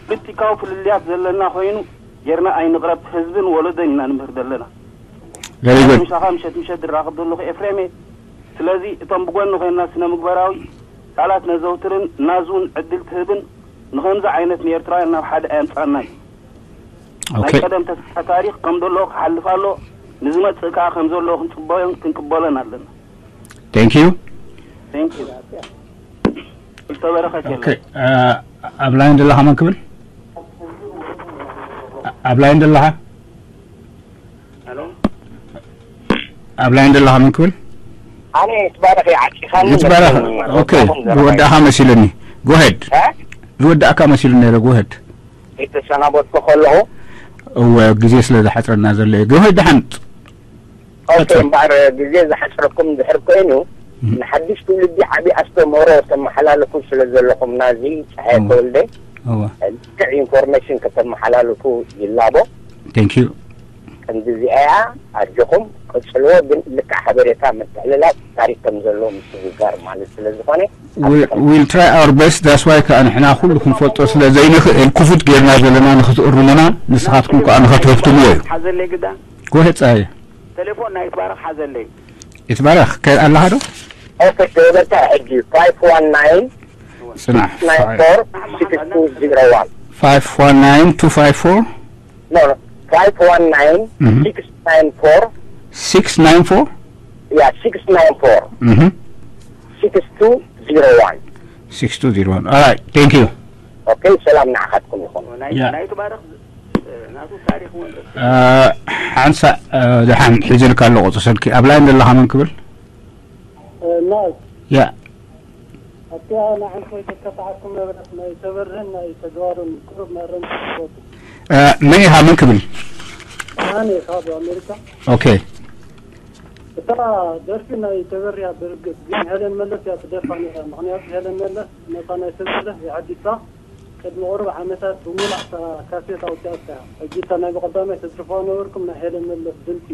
ፖለቲካዊ ፍልልያት ዘለና ኮይኑ ጌርና ኣይንቕረብ፣ ህዝብን ወለዶን ኢና ንምህር ዘለና። Very good። ምሳኻ ምሸት ምሸት ዝራኸብ ዘለኹ ኤፍሬም እየ። ስለዚ እቶም ብጎኒ ኮይንና ስነ ምግባራዊ ቃላት ነዘውትርን ናዙን ዕድል ትህብን ንኸምዚ ዓይነት ንኤርትራውያን ናብ ሓደ ኣየምጻእናን። ናይ ኦኬ። ቀደም ተስፋ ታሪኽ ከም ዘሎ ክሓልፍ ኣሎ፣ ንዝመጽእ ከኣ ከም ዘሎ ክንጽበዮን ክንቅበሎን ኣለና። Thank you። Thank you። ክልተ በረኸት የለን። ኦኬ፣ እ፣ ኣብ ላይን ዘለኻ መን ክብል? ኣብ ላይን ዘለኻ? ሄሎ? ኣብ ላይን ዘለኻ መን ክብል? ኣነ ይትባረኽ እየ፣ ዓጺኻኒ ይትባረኽ። መሰለኒ። ኦኬ፣ ወዳኹም ዘረባይ። ዝወዳእካ መሲሉኒ። Go ahead። እ? ዝወዳእካ መሲሉ ነይረ። Go ahead። የተሰናበትኩ ከለኹ። እወ፣ ግዜ ስለ ዝሓጽረና ዘሎ እዩ። Go ahead፣ ደሓን። ኦኬ፣ ቀጽል። እምበኣር ግዜ ዝሓጽረኩም እንድሕር ኮይኑ፣ እም። ንሓድሽ ትውልዲ ዓቢ ኣስተምህሮ ተመሓላልፉ ስለ ዘለኹም ናዚ ጸሃየ እወ። ተወልደ፣ እወ። ልክዕ ኢንፎርሜሽን ከተመሓላልፉ ይላቦ። Thank you። ከምዚ እዚኣ እያ፣ ኣጆኹም ቀጽልዎ፣ ግን ልክዕ ሓበሬታ ምትሕልላፍ ታሪኽ ከም ዘለዎ ምስግጋር ማለት ስለ ዝኾነ፣ We, we'll try our best። That's why ከኣ ንሕና ኩሉ ክንፈልጦ ስለ ዘይንኽእል ክፉት ጌርና ዘለና ንኽትእርሙና፣ ንስኻትኩም ከኣ ንኸትህፍትምዎ እዩ። ሓዘለይ ግዳ። ጎሄ ጸሃየ። ቴሌፎን ናይ ይትባረኽ ሓዘለይ። ይትባረኽ፣ ከ-፣ ኣለኻ ዶ? ኦኬ፣ ተወለታ ሕጂ ፋይቭ ዋን ናይን ጽናሕ። ናይን ፎር ሲክስ ቱ ዚሮ ዋን። ፋይቭ ዋን ናይን ቱ ፋይቭ ፎር? No, no, ፋይቭ ዋን ናይን እህ። ሲክስ ናይን ፎር። ሲክስ ናይን ፎር? ያ፣ ሲክስ ናይን ፎር። እህ። ሲክስ ቱ ዚሮ ዋን። ሲክስ ቱ ዚሮ ዋን። All right, thank you። ኦኬ፣ ሰላም ንዓኻትኩም ይኹን። ናይ፣ ያ። ናይ ይትባረኽ፣ እ፣ ናቱ ታሪኽ እውን እ፣ ሓንሳእ፣ እ፣ ደሓን ሒዘልካ ኣሎ ቁጽሪ ስልኪ። ኣብ ላይን ዘለኻ መን ክብል? እ፣ ናት። ያ። ኣብቲኣ ንዓንኮይ ተከታዓኩም ነበረት ናይ ተበርህን ናይ ተግባሩን ቁሩብ መእረምቲ ትፈቱ። እ፣ መን ኢኻ? መን ክብል? ኣነ ካብ ኣሜሪካ። ኦኬ። እታ ደርፊ ናይ ተበርያ ብርግጽ፣ ግን ሄለን መለስ እያ ትደርፋ ነይራ። ምኽንያቱ ሄለን መለስ ነታ ናይ ተበርህ ይዓዲሳ ቅድሚ ቁሩብ ዓመታት ብምሉእ እታ ካሴት ኣውጺኣታ። ሕጂ እታ ናይ ብቐዳማይ ተትደርፍዋ ነበርኩም ናይ ሄለን መለስ ድምጺ።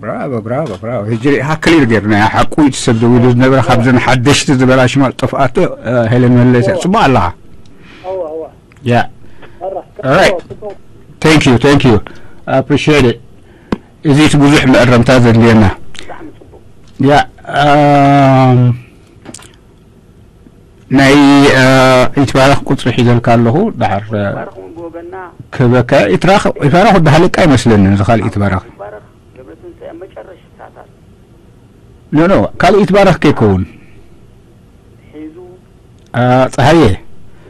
ብራቮ፣ ብራቮ፣ ብራቮ። ሕጂ ሪኢኻ ክሊር ጌርና፣ ሓቁ እዩ እቲ ሰብ ደዊሉ ዝነበረ፣ ካብዘን ሓደሽቲ ዝበላ ሽማ ጠፍኣቶ፣ እ፣ ሄለን መለስ እያ። እዋ። ጽቡቕ ኣለኻ። እዋ፣ እዋ። ያ። ኣራ፣ ኦራይት። ጽቡቕ። Thank you, thank you. I appreciate it. እዚ እቲ ብዙሕ መእረምታ ዘድልየና። ያ፣ ኣም፣ ናይ፣ እ፣ ይትባረኽ ቁጽሪ ሒዘልካ ኣለኹ። ድሓር፣ እ፣ ይትባረኽ እውን ብወገንና ክበካ። ይትራኽ-፣ ይትባረኽ ወዲ ሃለቃ ይመስለኒ፣ እዚ ካልእ ይትባረኽ። ይትባረኽ ገብረትንሳኤ ኣብ መጨረሽታታት ኖ፣ ኖ፣ ካልእ ይትባረኽ ከይከውን። ሒዙ። እ፣ ጸሃየ፣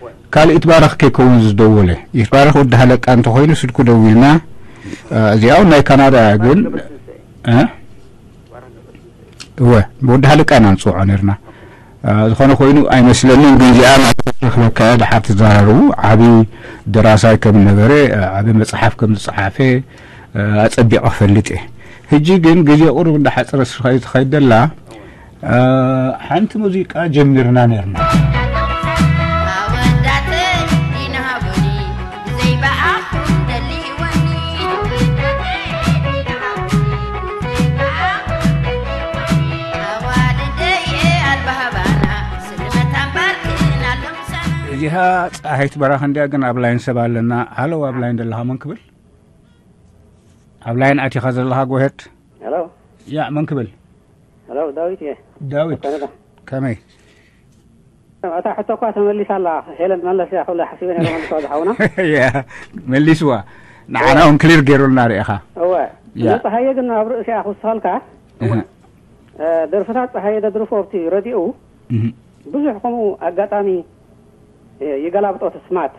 ወይ። ካልእ ይትባረኽ ከይከውን ዝደወለ። ይትባረኽ ወዲ ሃለቃ እንተኾይኑ ስልኩ ደዊልና። እ፣ እዚኣ እውን ናይ ካናዳ እያ፣ ግን፣ ገብረትንሳኤ። እ? እወ፣ ብወዲ ሃለቃ ኢና ንጽውዖ ነርና። እ፣ ዝኾነ ኮይኑ ኣይመስለንን፣ ግን እዚኣ ናትካ ክረኽበካ እያ፣ ድሓር ትዘራረቡ። ዓቢ ደራሳይ ከም ነበረ፣ እ፣ ዓቢ መጽሓፍ ከም ዝጸሓፈ፣ እ፣ ኣጸቢቐ ክፈልጥ እየ። ሕጂ ግን ግዜ ቁሩብ እንዳሓጸረ ስለ ዝኸይድ ዘላ፣ እ፣ ሓንቲ ሙዚቃ ጀሚርና ነርና። ኣወዳተይ ይንሃቡኒ፣ ብዘይ ብኣኹም ደልይወኒ። ኣዋልደየ ኣልባህባና፣ ስልመታን ባርክን ኣሎም ሰና። እዚኣ ጸሃይት በራኽ እንድያ፣ ግን ኣብ ላይን ሰብ ኣለና። ሃሎ፣ ኣብ ላይን ደለኻ መን ክብል? ኣብ ላይን ኣቲኻ ዘለኻ፣ ጎሄድ። ሄሎ። ያ፣ መን ክብል? ሄሎ፣ ዳዊት እየ። ዳዊት፣ ካናዳ። ከመይ? እታ ሕቶ እኳ ተመሊሳ ኣላ። ሄለን መለስ እያ ክብላ ሓሲበ ነይረ፣ መልስዋ ዝሓውና። ያ፣ መሊስዋ። ንዓና እውን ክሊር ገይሩልና ርኢኻ። እወ። ያ። ንፀሃየ ግን ኣብ ርእሲኣ ክውስኸልካ፣ እህ። እ፣ ደርፍታት ፀሃየ ደድርፎ ኣብቲ ረድዮኡ እህ። ብዙሕ ከምኡ ኣጋጣሚ፣ እ፣ ይገላብጦ ትስማት፣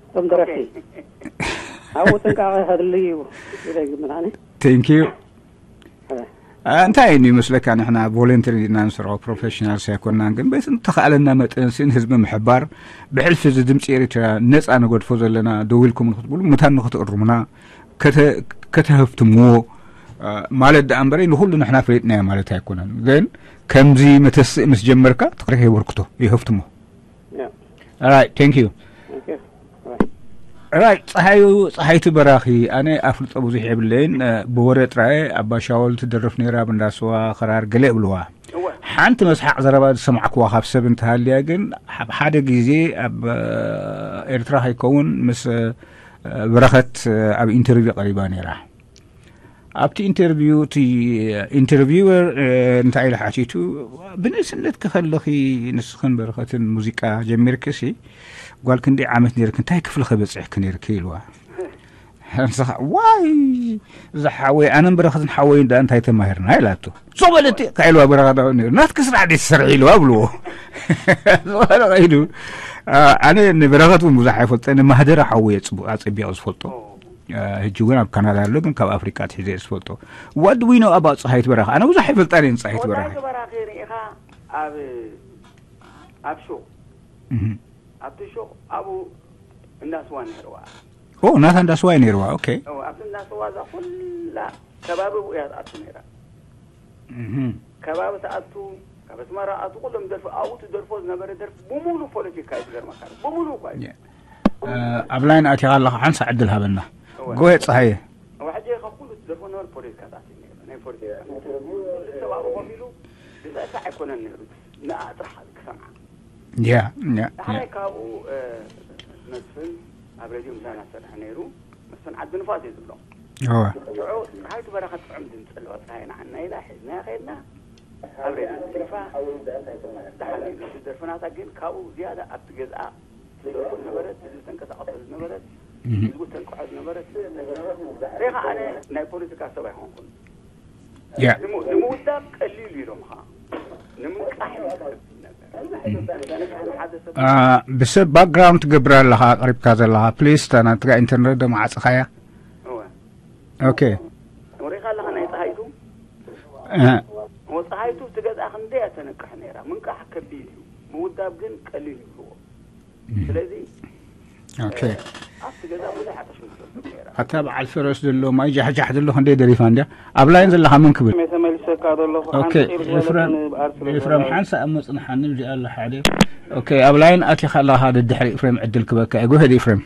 እቶም ደረፍቲ። ኦኬ። ኣብኡ ጥንቃቐ ከድሊ እዩ ኢለ ይግምት ኣነ። Thank you። እ። እንታይ እዩ ይመስለካ? ንሕና ቮለንተሪ ኢና ንሰርዖ፣ ፕሮፌሽናልስ ኣይኮናን። ግን በቲ ተኻእለና መጠን ስን ህዝቢ ምሕባር፣ ብሕልፊ እዚ ድምፂ ኤርትራ ነፃ ንገድፎ ዘለና ደው ኢልኩም ንክትብሉ፣ ምታን ንክትእርሙና፣ ከተ- ከተህፍትምዎ ማለት ደኣ እምበረይ፣ ንኹሉ ንሕና ፈሊጥናዮ ማለት ኣይኮነን። ግን ከምዚ መተስእ ምስ ጀመርካ ትቕሪሕ የበርክቶ፣ ይህፍትሞ። Right, thank you. Right, ፀሓዩ፣ ፀሓይቱ በራኺ። ኣነ ኣፍልጦ ብዙሕ የብለይን። ብወረ ጥራየ ኣባ ሻወል ትደርፍ ነይራ፣ ብንዳስዋ ኸራር ገለ እብልዋ። ሓንቲ መስሓቕ ዘረባ ዝሰማዕክዋ ካብ ሰብ እንተሃልያ ግን፣ ኣብ ሓደ ግዜ ኣብ ኤርትራ ከይከውን ምስ በረኸት ኣብ ኢንተርቪው ቀሪባ ነይራ። ኣብቲ ኢንተርቪው እቲ ኢንተርቪወር እንታይ ኢሉ ሓቲቱ፣ ብንእስነት ከኸለኺ ንስኽን በረኸትን ሙዚቃ ጀሚርክሲ፣ ጓል ክንደይ ዓመት ነይርክ፣ እንታይ ክፍሊ ከበፅሕክ ነይርክ ኢልዋ። ንስኻ ዋይ፣ ዝሓወይ ኣነን በረኸትን ሓወይን ደኣ እንታይ ተማሂርና ኢላቶ። ሶበለቲ ካይልዋ በረኸት ነይሩ ናትክ ስራሕ ደይ ትሰርሕ ኢልዋ ብልዎ። ዝኾነ ኸይዱ። ኣነ ንበረኸት እውን ብዙሕ ኣይፈልጠ፣ ንማህደራ ሓወየ ኣፀቢቑ ዝፈልጦ። ሕጂ እውን ኣብ ካናዳ ኣሎ፣ ግን ካብ ኣፍሪቃ ትሒዘ ዝፈልጦ። What do we know about ፀሃይት በራኺ? ኣነ ብዙሕ ኣይፈልጣን እየ ንፀሃይት በራኺ። ፀሃይት በራኺ ርኢኻ ኣብ ኣብ ሹቕ ኣብቲ ሹቕ ኣብኡ እንዳስዋ ነይርዋ። ኦ፣ ናታ እንዳስዋ እዩ ነይርዋ። ኦኬ። ኣብቲ እንዳስዋ እዛ ኩላ ከባቢ ብኡ እያ ትኣቱ ነይራ። ከባቢ ትኣቱ፣ ካብ ኣስመራ ኣቱ ኩሎም ደርፊ ኣብኡ ትደርፎ ዝነበረ ደርፊ ብሙሉ ፖለቲካ እዩ። ዝገርመካ ብሙሉ እኳ እዩ። ኣብ ላይን ኣቲኻ ኣለኻ፣ ሓንሳ ዕድል ሃበና። ጎየ ፀሃየ። ሕጂ ካብ ኩሉ ትደርፎ ነበር ፖለቲካ ታት ነይሩ ናይ ፖለቲካ ሰብ ኣብኡ ኮፍ ኢሉ ብዛዕባ ኣይኮነን ነይሩ። ንኣ ጥራሕ ክሰምዓ። ያ ያ ዳሕራይ ካብኡ መስፍን ኣብ ሬድዮ ምሳና ዝሰርሐ ነይሩ። መስፍን ዓዲ ንፋስ እዩ ዝብሎ። ሽዑ ፀሃይቱ በረኸት ጥዑም ድምፂ ኣለዋ። ፀሃይ ንዓና ኢላ ሒዝናያ ከይድና ኣብ ሬድዮ ፅሒፋ። ደሓን እዩ ደርፍናታ። ግን ካብኡ ዝያዳ ኣብቲ ገዝኣ ትደርፎ ዝነበረት፣ ህዝቢ ተንቀሳቐሰሉ ዝነበረት፣ ህዝቡ ተንቅሖ ዝነበረት። ሪኻ ኣነ ናይ ፖለቲካ ሰብ ኣይኮንኩን። ያ ንምውዳብ ቀሊል ኢሎምኻ ንምንቃሕ ይከብድ ነበር። ሓደ ሰብ ብሰብ ባክግራውንድ ትገብር ኣለኻ ኣቅሪብካ ዘለኻ። ፕሊስ እታ ናትጋ ኢንተርኔት ደሞ ዓፅኻያ። እወ። ኦኬ። ወሪኻ ኣለኻ ናይ ፀሃይቱ። እ። ወፀሃይቱ እቲ ገዛ ክንደይ እያ ተነቅሕ ነይራ። ምንቃሕ ከቢድ እዩ፣ ምውዳብ ግን ቀሊል ይብልዎ። ስለዚ ኦኬ። ኣብቲ ገዛ ብዙሕ ኣጠሽሙ ትረክብ ነይራ። ኣታ በዓል ፈረስ ዘሎ ማይ ጃሕጃሕ ዘሎ ክንደይ ደሪፋ እንድያ። ኣብ ላይን ዘለኻ መን ክብል? እየ ተመሊሰካ ዘለኹ። ኦኬ፣ ሓንቲ ቂር ዝበለት ኤፍረም፣ ንበኣር ስለ ኤፍረም ዘለዋ። ሓንሳእ ኣብ መጽንሓኒ እዚኣ ኣላ ሓደ። ኦኬ፣ ኣብ ላይን ኣቲኻ ኣለኻ ደድሕሪ ኤፍሬም ዕድል ክበካ እየ። ጎሄድ ኤፍሬም።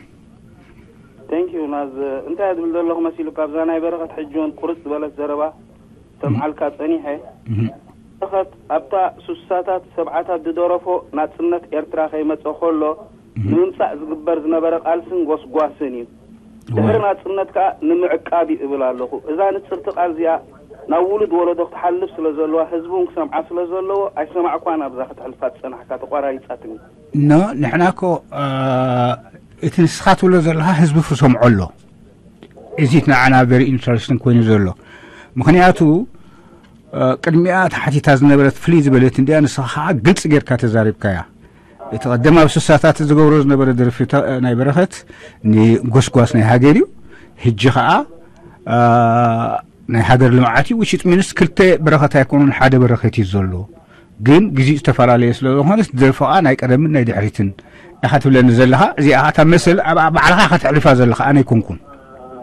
Thank you ናዝ። እንታይ እያ ዝብል ዘለኹ መሲሉ ካብዛ ናይ በረኸት ሕጂ እውን ቁርጥ ዝበለት ዘረባ ተምዓልካ ጸኒሐ። እህ። በረኸት ኣብታ ሱሳታት ሰብዓታት ዝደረፎ ናጽነት ኤርትራ ከይመጸ ከሎ ንምምጻእ ዝግበር ዝነበረ ቃልስን ጎስጓስን እዩ። ድሕሪ ናጽነት ከኣ ንምዕቃብ እዩ እብል ኣለኹ። እዛ ንጽርቲ ቃል እዚኣ ናብ ውሉድ ወለዶ ክትሓልፍ ስለ ዘለዋ፣ ህዝቢ እውን ክሰምዓ ስለ ዘለዎ፣ ኣይሰማዕኳን ኣብዛ ከተሕልፋ ዝጸናሕካ፣ ተቋራሪጻትኒ። ኖ፣ ንሕና እኮ፣ እ፣ እቲ ንስኻ ትብሎ ዘለኻ ህዝቢ ክሰምዖ ኣሎ። እዚ ንዓና very interesting ኮይኑ ዘሎ። ምኽንያቱ፣ እ፣ ቅድሚኣ ተሓቲታ ዝነበረት ፍልይ ዝበለት እንድያ፣ ንስኻ ከዓ ግልፂ ጌርካ ተዛሪብካያ። እቲ ቀደም ኣብ ስሳታት ዝገብሮ ዝነበረ ደርፊ ተ-፣ ናይ በረኸት ንጎስጓስ ናይ ሃገር እዩ። ሕጂ ከዓ፣ እ፣ ናይ ሃገር ልምዓት እዩ። Which it means ክልተ በረኸት ኣይኮኑን፣ ሓደ በረኸት እዩ ዘሎ። ግን ግዜኡ ዝተፈላለየ ስለ ዝኾነ፣ ደርፊ ኸኣ ናይ ቀደምን ናይ ድሕሪትን ኢኻ ትብለኒ ዘለኻ። እዚኣ ኸኣ እታ መሰል ኣብ፣ ኣብ ባዕልኻ ኢኻ ተሕልፋ ዘለኻ፣ ኣነ ኣይኮንኩን።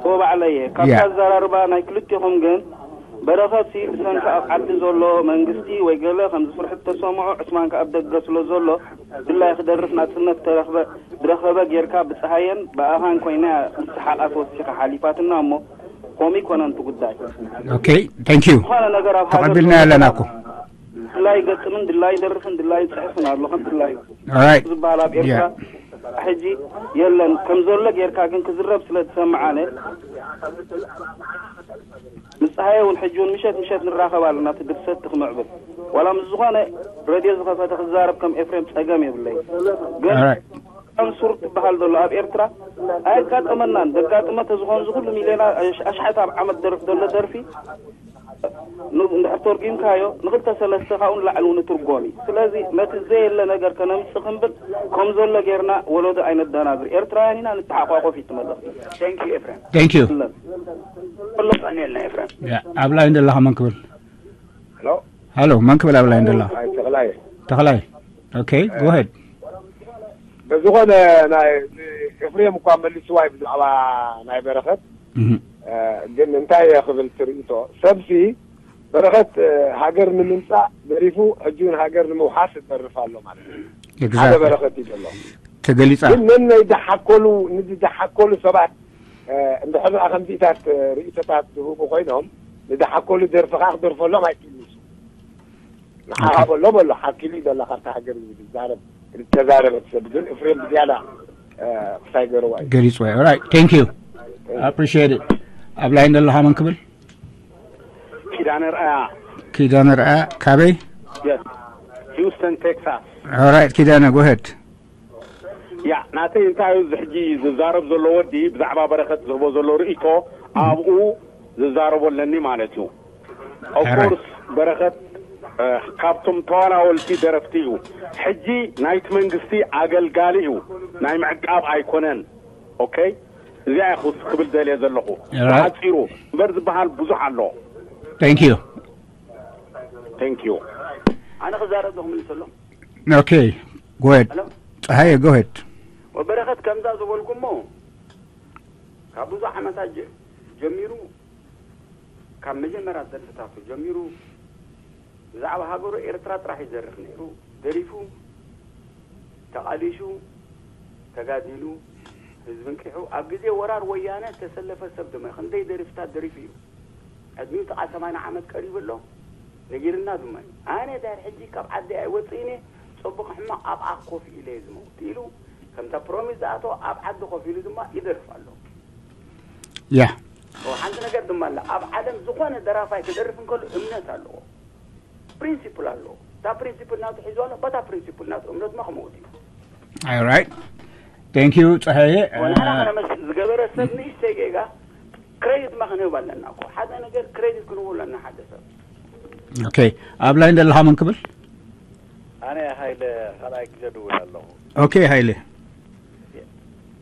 እወ፣ ባዕለይ እየ። ካብታ ያ። ኣዘራርባ ናይ ክልቴኹም ግን፣ በረኸትሲ ብሰንኪ ኣብ ዓዲ ዘሎ መንግስቲ ወይ ገለ ከም ዝፍርሑ ተሰምዖ፣ ዕስማን ከኣ ኣብ ደገ ስለ ዘሎ፣ ድላይ ክደርፍ ናጽነት ተረኽበ፣ ዝረኸበ ጌርካ ብጸሃየን ብኣኻን ኮይና ምስ ሰሓቓት ወሲኻ ሓሊፋትና እሞ፣ ከምኡ ኣይኮነን እቲ ጉዳይ። ኦኬ፣ thank you። ዝኾነ ነገር ኣብ ሃገር ተቐቢልና ዘሎ ኣለና እኮ። ድላይ ይገጥምን፣ ድላይ ይደርፍን፣ ድላይ ይጽሕፍን ኣሎ ከም ድላዩ። Alright. ዝበሃል ኣብ ኤርትራ Yeah. ሕጂ የለን። ከም ዘሎ ጌርካ ግን ክዝረብ ስለ ዝሰምዓነ፣ ምስ ጸሃየ እውን ሕጂ እውን ምሸት ምሸት ንራኸብ ኣለና፣ እቲ ድርሰት ክምዕብል። ዋላ ምስ ዝኾነ ሬድዮ ዝኸፈተ ክዛረብ ከም ኤፍሬም ጸገም የብለይ። ግን Alright. ከም ሱር ትበሃል ዘሎ ኣብ ኤርትራ ኣየጋጠመናን። ዘጋጥመ ተዝኾን ዝኹሉ ሚልዮና ኣሽ-፣ ኣሽሓት ኣብ ዓመት ደርፍ ዘሎ ደርፊ ን-፣ እንድሕር ተርጒምካዮ ንኽልተ ሰለስተ ካብኡ ንላዕሊ እውን ይትርጎም እዩ። ስለዚ ነቲ ዘየለ ነገር ከነምጽእ ክንብል ከም ዘሎ ጌርና ወለዶ ኣይነደናግር። ኤርትራውያን ኢና፣ ንተሓቋቆፍ እዩ እቲ መልእኽቲ። Thank you ኤፍሬም። Thank you። የለን። ኣሎ ቀኒልና ኤፍሬም። ያ፣ ኣብ ላይን ዘለኻ መን ክብል? ሃሎ፣ መን ክብል ኣብ ላይን ደላ? ኣይ ተኽላይ ተኽላይ። ኦኬ፣ ጎሄድ። ብዝኾነ ናይ ኤፍሬም እኳ መሊስዋ እዩ ብዛዕባ ናይ በረኸት። ግን እንታይ እየ ክብል ትርእቶ? ሰብሲ በረኸት ሃገር ንምምፃእ ደሪፉ፣ ሕጂ እውን ሃገር ንምውሓስ ይደርፍ ኣሎ ማለት እዩ። ሓደ ኤግዛክትሊ። በረኸት እዩ ዘሎ። ተገሊፃ። ግን ነን ናይ ዝሓከሉ ንዝሓከሉ ሰባት እንድሕር ኣ ከምዚታት ርእይቶታት ዝህቡ ኮይኖም፣ ንዝሓከሉ ደርፊ ከዓ ክደርፈሎም ኣይክእልንሱ። ንሓሃበሎም ኣሎ ሓኪሉ እዩ ዘሎ ካብቲ ሃገር ዝዛረብ ዝተዛረበት ሰብ። ግን እፍሬም ብዝያዳ ክሳይ ገርዋ እዩ። ገሊፅዋ እዩ። ኦራይት፣ ቴንክ ዩ፣ ኣፕሪሺየት ኢት። ኣብ ላይን ዘለኻ መን ክብል? ኪዳነ ርኣያ ኪዳነ ርኣያ። ካበይ? ሂውስተን ቴክሳስ። ኦራይት፣ ኪዳነ፣ ጎሄድ። ያ ናተይ እንታይ እዩ፣ እዚ ሕጂ ዝዛረብ ዘሎ ወዲ ብዛዕባ በረኸት ዝህቦ ዘሎ ርእይቶ ኣብኡ ዝዛረቦ ኣለኒ ማለት እዩ። ኦፍኮርስ በረኸት ካብቶም ተዋላወልቲ ደረፍቲ እዩ። ሕጂ ናይቲ መንግስቲ ኣገልጋሊ እዩ፣ ናይ ምዕቃብ ኣይኮነን። ኦኬ፣ እዚኣ እየ ክብል ደልየ ዘለኹ። ሓፂሩ እምበር ዝበሃል ብዙሕ ኣሎ። Thank you። Thank you። ኣነ ክዛረብ ዶ ክምልሰሎም? Okay, go ahead። ፀሃየ፣ go ahead። ወበረኸት ከምዛ ዝበልኩሞ ካብ ብዙሕ ዓመታት ጀሚሩ፣ ካብ መጀመርያ ደርፍታቱ ጀሚሩ ብዛዕባ ሃገሩ ኤርትራ ጥራሕ ይዘርፍ ነይሩ። ደሪፉ፣ ተቓሊሱ፣ ተጋዲሉ፣ ህዝቢ እንቂሑ፣ ኣብ ግዜ ወራር ወያነ ዝተሰለፈ ሰብ ድማ እዩ። ክንደይ ደርፍታት ደሪፉ እዩ። ዕድሚኡ ጥቓ ሰማንያ ዓመት ቀሪቡ ኣሎ። ነጊርና ድማ እዩ። ኣነ ድሕር ሕጂ ካብ ዓዲ ኣይወፅእን እየ፣ ፅቡቕ ሕማቕ ኣብኣ ኮፍ ኢለ እየ ዝመውት ኢሉ ከምታ ፕሮሚስ ዝኣተወ ኣብ ዓዲ ኮፍ ኢሉ ድማ ይደርፍ ኣሎ። ያ ሓንቲ ነገር ድማ ኣላ፣ ኣብ ዓለም ዝኾነ ደራፋይ ክደርፍ እንከሎ እምነት ኣለዎ፣ ፕሪንሲፕል ኣለዎ። እታ ፕሪንሲፕል ናቱ ሒዙ ኣሎ፣ በታ ፕሪንሲፕል ናቱ እምነትማ ክመውት እዩ። Alright, thank you ፀሃየ። ወንሕና ከነመስ ዝገበረ ሰብ ንእሽተይ ጌጋ ክሬዲት ማ ክንህብ ኣለና እኮ። ሓደ ነገር ክሬዲት ክንህቡ ኣለና ሓደ ሰብ። Okay, ኣብ ላይን ዘለኻ መን ክብል? ኣነ ሃይለ ካልኣይ ግዜ ድውል ኣለኹ። Okay ሃይለ።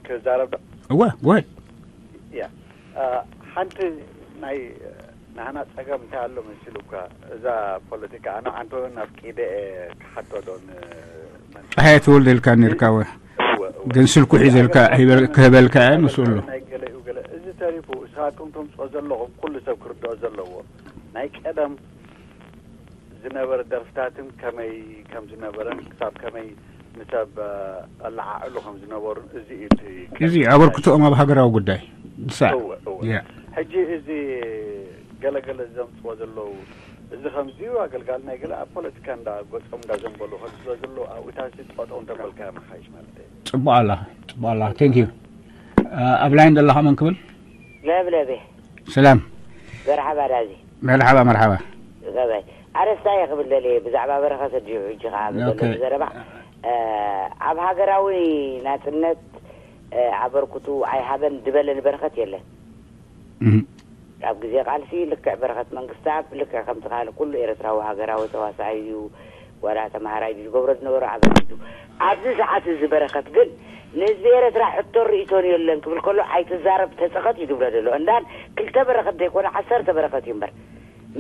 ክዛረብ ዶ? እወ፣ go ahead። ያ ሓንቲ ናይ ናህና ፀገም እንታይ ኣሎ መሲሉ እኳ፣ እዛ ፖለቲካ ኣነ ዓንቶ ናብ ቂደ ክሓቶ ዶ? ፀሃየ ትወልደ ኢልካ ነርካ ወ ግን ስልኩ ሒዘልካ ክህበልካ እየ ንስኡ ኣሎ። ናይ ገለ እዩ ገለ፣ እዚ ተሪፉ ንስኻትኩም ተምፅኦ ዘለኹም ኩሉ ሰብ ክርድኦ ዘለዎ ናይ ቀደም ዝነበረ ደርፍታትን ከመይ ከም ዝነበረን ክሳብ ከመይ ንሰብ ኣለዓዕሉ ከም ዝነበሩን እዚ እዩ እቲ እዚ ኣበርክቶኦም ኣብ ሃገራዊ ጉዳይ ንሳ እወ፣ እወ። ሕጂ እዚ ገለገለ ዘምፅዎ ዘለዉ እዚ ከምዚ ኣገልጋሊ ናይ ገለ ኣብ ፖለቲካ እንዳ ገፆም እንዳዘንበሉ ከምዚ ስለ ዘለዉ ኣብኡታሲ ጠጠው እንተበልካ መሓይሽ ማለት እዩ። ፅቡቅ ኣላ፣ ፅቡቅ ኣላ። Thank you። ኣብ ላይን ዘለኻ መን ክብል? ለብለቤ ሰላም። መርሓባ ዳዚ መርሓባ፣ መርሓባ። ገበይ ኣረስታ እየ ክብል ደልየ ብዛዕባ በረኸት ድዩ ሕጂ ከዓ ዘሎ ኦኬ። ዘረባ ኣብ ሃገራዊ ናፅነት ኣበርክቱ ኣይሃበን ዝበለ ንበረኸት የለን። እህ። ኣብ ግዜ ቃልሲ ልክዕ በረኸት መንግስታብ ልክዕ ከምቲ ካልእ ኩሉ ኤርትራዊ ሃገራዊ ተዋሳኣይ እዩ፣ ዋላ ተምሃራይ እዩ ዝገብሮ ዝነበሮ ኣበርክቱ። ኣብዚ ሰዓት እዚ በረኸት ግን ንህዝቢ ኤርትራ ሕቶን ርእይቶን የለን ክብል ከሎ ኣይትዛረብ ተፀኸጥ እዩ ዝብሎ ዘሎ። እንዳን ክልተ በረኸት ዘይኮነ ዓሰርተ በረኸት እዩ እምበር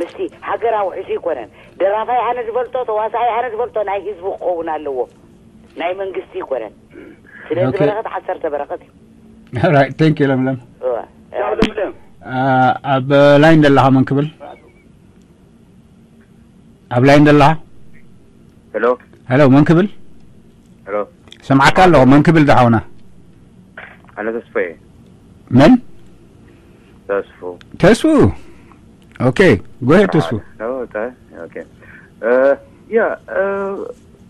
ምስቲ ሃገር ኣውሒሱ ይኮነን። ደራፋይ ኣነ ዝፈልጦ ተዋሳኣይ ኣነ ዝፈልጦ ናይ ህዝቢ ክኸውን ኣለዎ፣ ናይ መንግስቲ ይኮነን። ስለዚ ኦኬ። በረኸት ዓሰርተ በረኸት እዩ። Alright, thank you ለምለም። እወ። ቻው ለምለም። ኣብ ላይን ዘለኻ መን ክብል? ኣብ ላይን ዘለኻ? ሄሎ ሄሎ፣ መን ክብል? ሄሎ ሰምዓካ ኣለኹ። መን ክብል ዝሓውና? ኣነ ተስፋዬ መን? ተስፉ ተስፉ። ኦኬ፣ go ahead ተስፉ። ሄሎ ተ- ኦኬ እ፣ ያ እ፣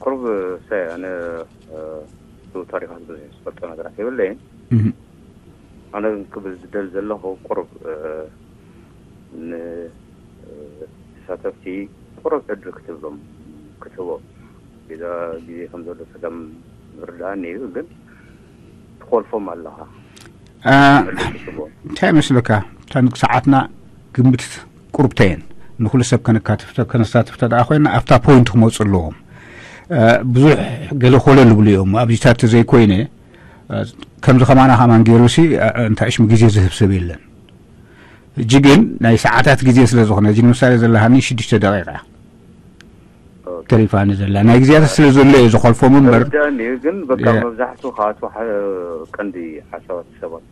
ቁሩብ ሰ ኣነ እ፣ ብዙ ታሪኻት ብዙሕ ዝፈልጦ ነገራት የብለይን። እህ። ኣነ ግን ክብል ዝደል ዘለኹ ቁሩብ እ፣ ን እ፣ ተሳተፍቲ ቁሩብ ዕድል ክትብሎም ክትህቦም ግዜ ግዜ ከም ዘሎ ጸገም ዝርድኣኒ እዩ። ግን ትኾልፎም ኣለኻ አ፣ ዕድል ክትህቦም እንታይ ይመስለካ? እተን ሰዓትና ግምት ቁርብተየን ንኩሉ ሰብ ከነካትፍ ከነሳትፍ ተደኣ ኮይና ኣብታ ፖይንት ክመፁ ኣለዎም። አ፣ ብዙሕ ገለ ኮለል ዝብሉ እዮም። ኣብዚታት ዘይኮይነ አ፣ ከምዚ ከማና ከማን ገይሩ ሲ አ፣ እንታይ ሽሙ ግዜ ዝህብ ሰብ የለን። ሕጂ ግን ናይ ሰዓታት ግዜ ስለ ዝኾነ፣ እዚ ንምሳሌ ዘለሃኒ ሽዱሽተ ደቂቃ። ተሪፋኒ ዘላ ናይ ግዜያት ስለ ዘሎ እየ ዝኸልፎም እምበር። ተረዳኒ። ግን በቃ Yeah. መብዛሕቱ ካብቲ ቀንዲ ሓሳባት ሰባት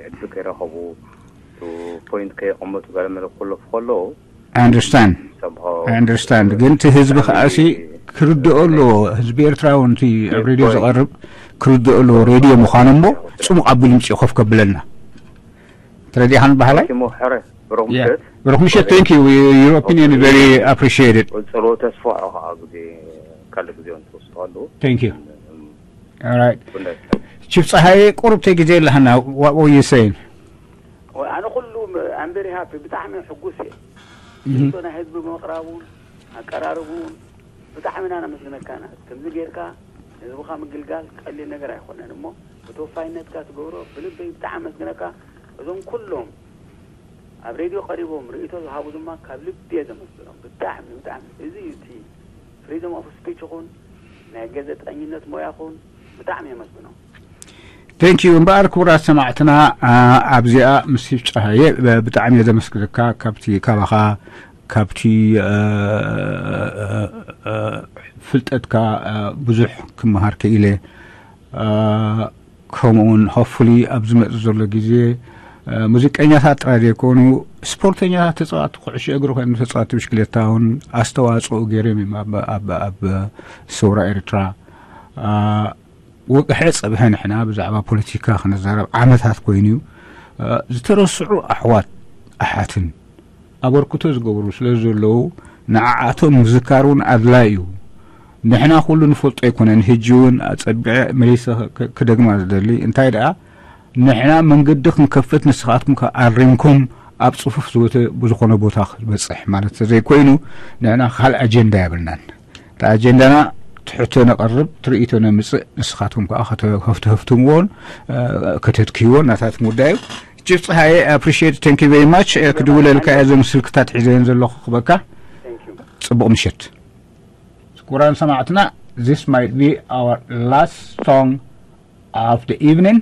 ዕድል ከይረኸቡ ፖይንት ከየቐመጡ ገለ መለ ክለፉ ከለዉ I understand. somehow I understand. ግን እቲ ህዝቢ ከኣሲ ክርድኦ ኣለዎ። ህዝቢ ኤርትራ እውን እቲ ኣብ ሬድዮ ዝቐርብ ክርድኦ ኣለዎ። ሬድዮ ምዃኑ እሞ ጽሙቕ ኣቢሉ ምጽኡ ኮፍ ከብለና። ተረዲእኻን ባህላይ? ሞ ሕረ ብሩኽ Yeah. ምሸት ብሩኽ ምሸት። Thank you. Your opinion is very appreciated. ጸሎ ተስፋ ከዓ ግዜ ካልእ ግዜ እንትወስዱ ኣለዉ Thank you. All right. ብነት ቺፍ ጸሃየ ቁሩብ ተይ ግዜ ኣለሃና። What were you saying? ኣነ ኩሉ ኣምበሪ ሃፒ ብጣዕሚ ሕጉስ እየ። ሕቶ ናይ ህዝቢ ምቕራቡን ኣቀራርቡን ብጣዕሚ ኢና ነመስግነካ ኢና። ከምዚ ጌርካ ህዝብኻ ምግልጋል ቀሊል ነገር ኣይኮነን እሞ ብተወፋይነትካ ትገብሮ ብልበይ ብጣዕሚ ኣመስግነካ። እዞም ኩሎም ኣብ ሬድዮ ቀሪቦም ርእይቶ ዝሃቡ ድማ ካብ ልቢ እየ ዘመስግኖም። ብጣዕሚ ብጣዕሚ እዚ እዩ እቲ ፍሪደም ኦፍ ስፒች ይኹን ናይ ጋዜጠኝነት ሞያ ይኹን ብጣዕሚ የመስግኖም። Thank you። እምበኣር ክቡራት ሰማዕትና ኣብዚኣ ምስ ቺፍ ጸሃየ ብጣዕሚ እየ ዘመስግነካ። ካብቲ ካባኻ ካብቲ ፍልጠትካ ብዙሕ ክመሃር ክኢለ። ከምኡውን ሆፍሊ ኣብ ዝመጽእ ዘሎ ግዜ ሙዚቀኛታት ጥራይ ዘይኮኑ ስፖርተኛታት፣ ተጻዋቲ ኩዕሾ እግሪ ኮይኑ ተጻዋቲ ብሽክሌታ እውን ኣስተዋጽኦ ገይሮም እዮም ኣብ- ኣብ- ኣብ ሰውራ ኤርትራ። ወግሐ ጸብሐ ንሕና ብዛዕባ ፖለቲካ ክንዛረብ ዓመታት ኮይኑ እዩ። ዝተረስዑ ኣሕዋት ኣሓትን ኣበርክቶ ዝገብሩ ስለ ዘለዉ ንዓኣቶም ምዝካር እውን ኣድላይ እዩ። ንሕና ኩሉ ንፈልጦ ኣይኮነን። ሕጂ እውን ኣጸቢዐ መሊሰ ክደግማ ዝደሊ እንታይ ደኣ ንሕና መንገዲ ክንከፍት ንስኻትኩም ከኣ ኣሪምኩም ኣብ ጽፉፍ ዝወተ ብዝኾነ ቦታ ክበጽሕ ማለት ተዘይኮይኑ ንሕና ካልእ ኣጀንዳ የብልናን። እቲ ኣጀንዳና ትሕቶ ነቐርብ ትርኢቶ ነምጽእ ንስኻትኩም ከኣ ከተህፍትህፍትምዎን ከተትክይዎን ናታትኩም ጉዳይ እዩ። ቺፍ ጸሃየ appreciate thank you very much። ክድውለልካ እየ እዞም ስልክታት ሒዘየን ዘለኹ ክበካ። ጽቡቕ ምሸት። ክቡራን ሰማዕትና this might be our last song of the evening.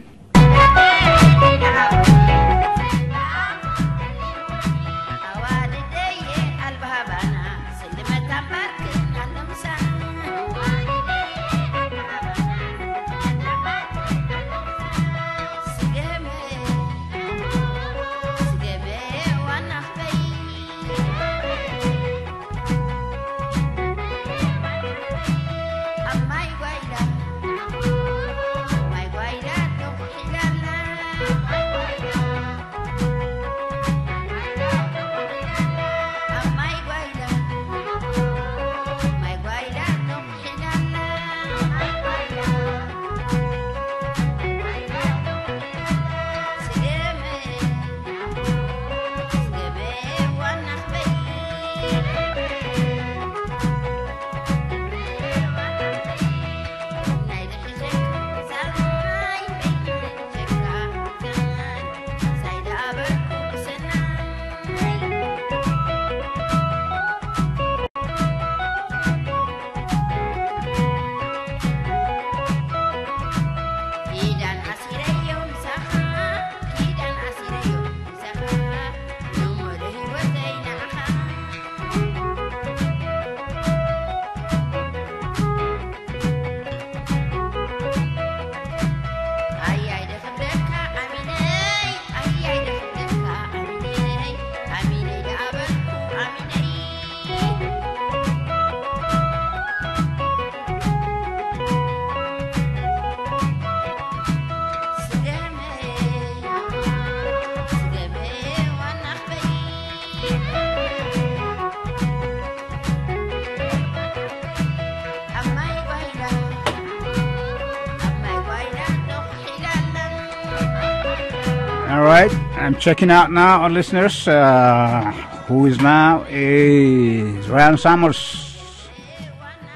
All right, I'm checking out now our listeners. Uh, who is now is Ryan Summers,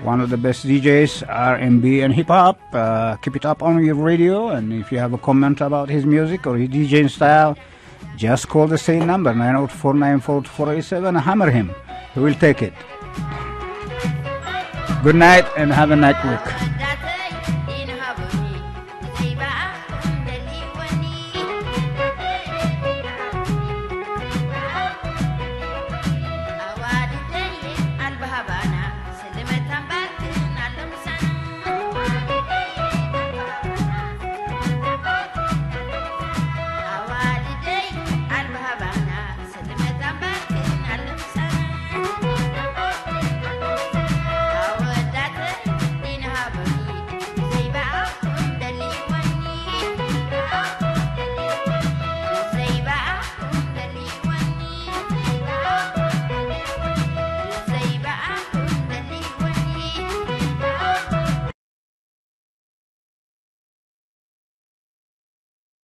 one of the best D Js, R and B and hip hop. Uh, keep it up on your radio, and if you have a comment about his music or his DJing style, just call the same number, nine oh four nine four two four eight seven. Hammer him. He will take it. Good night and have a night week.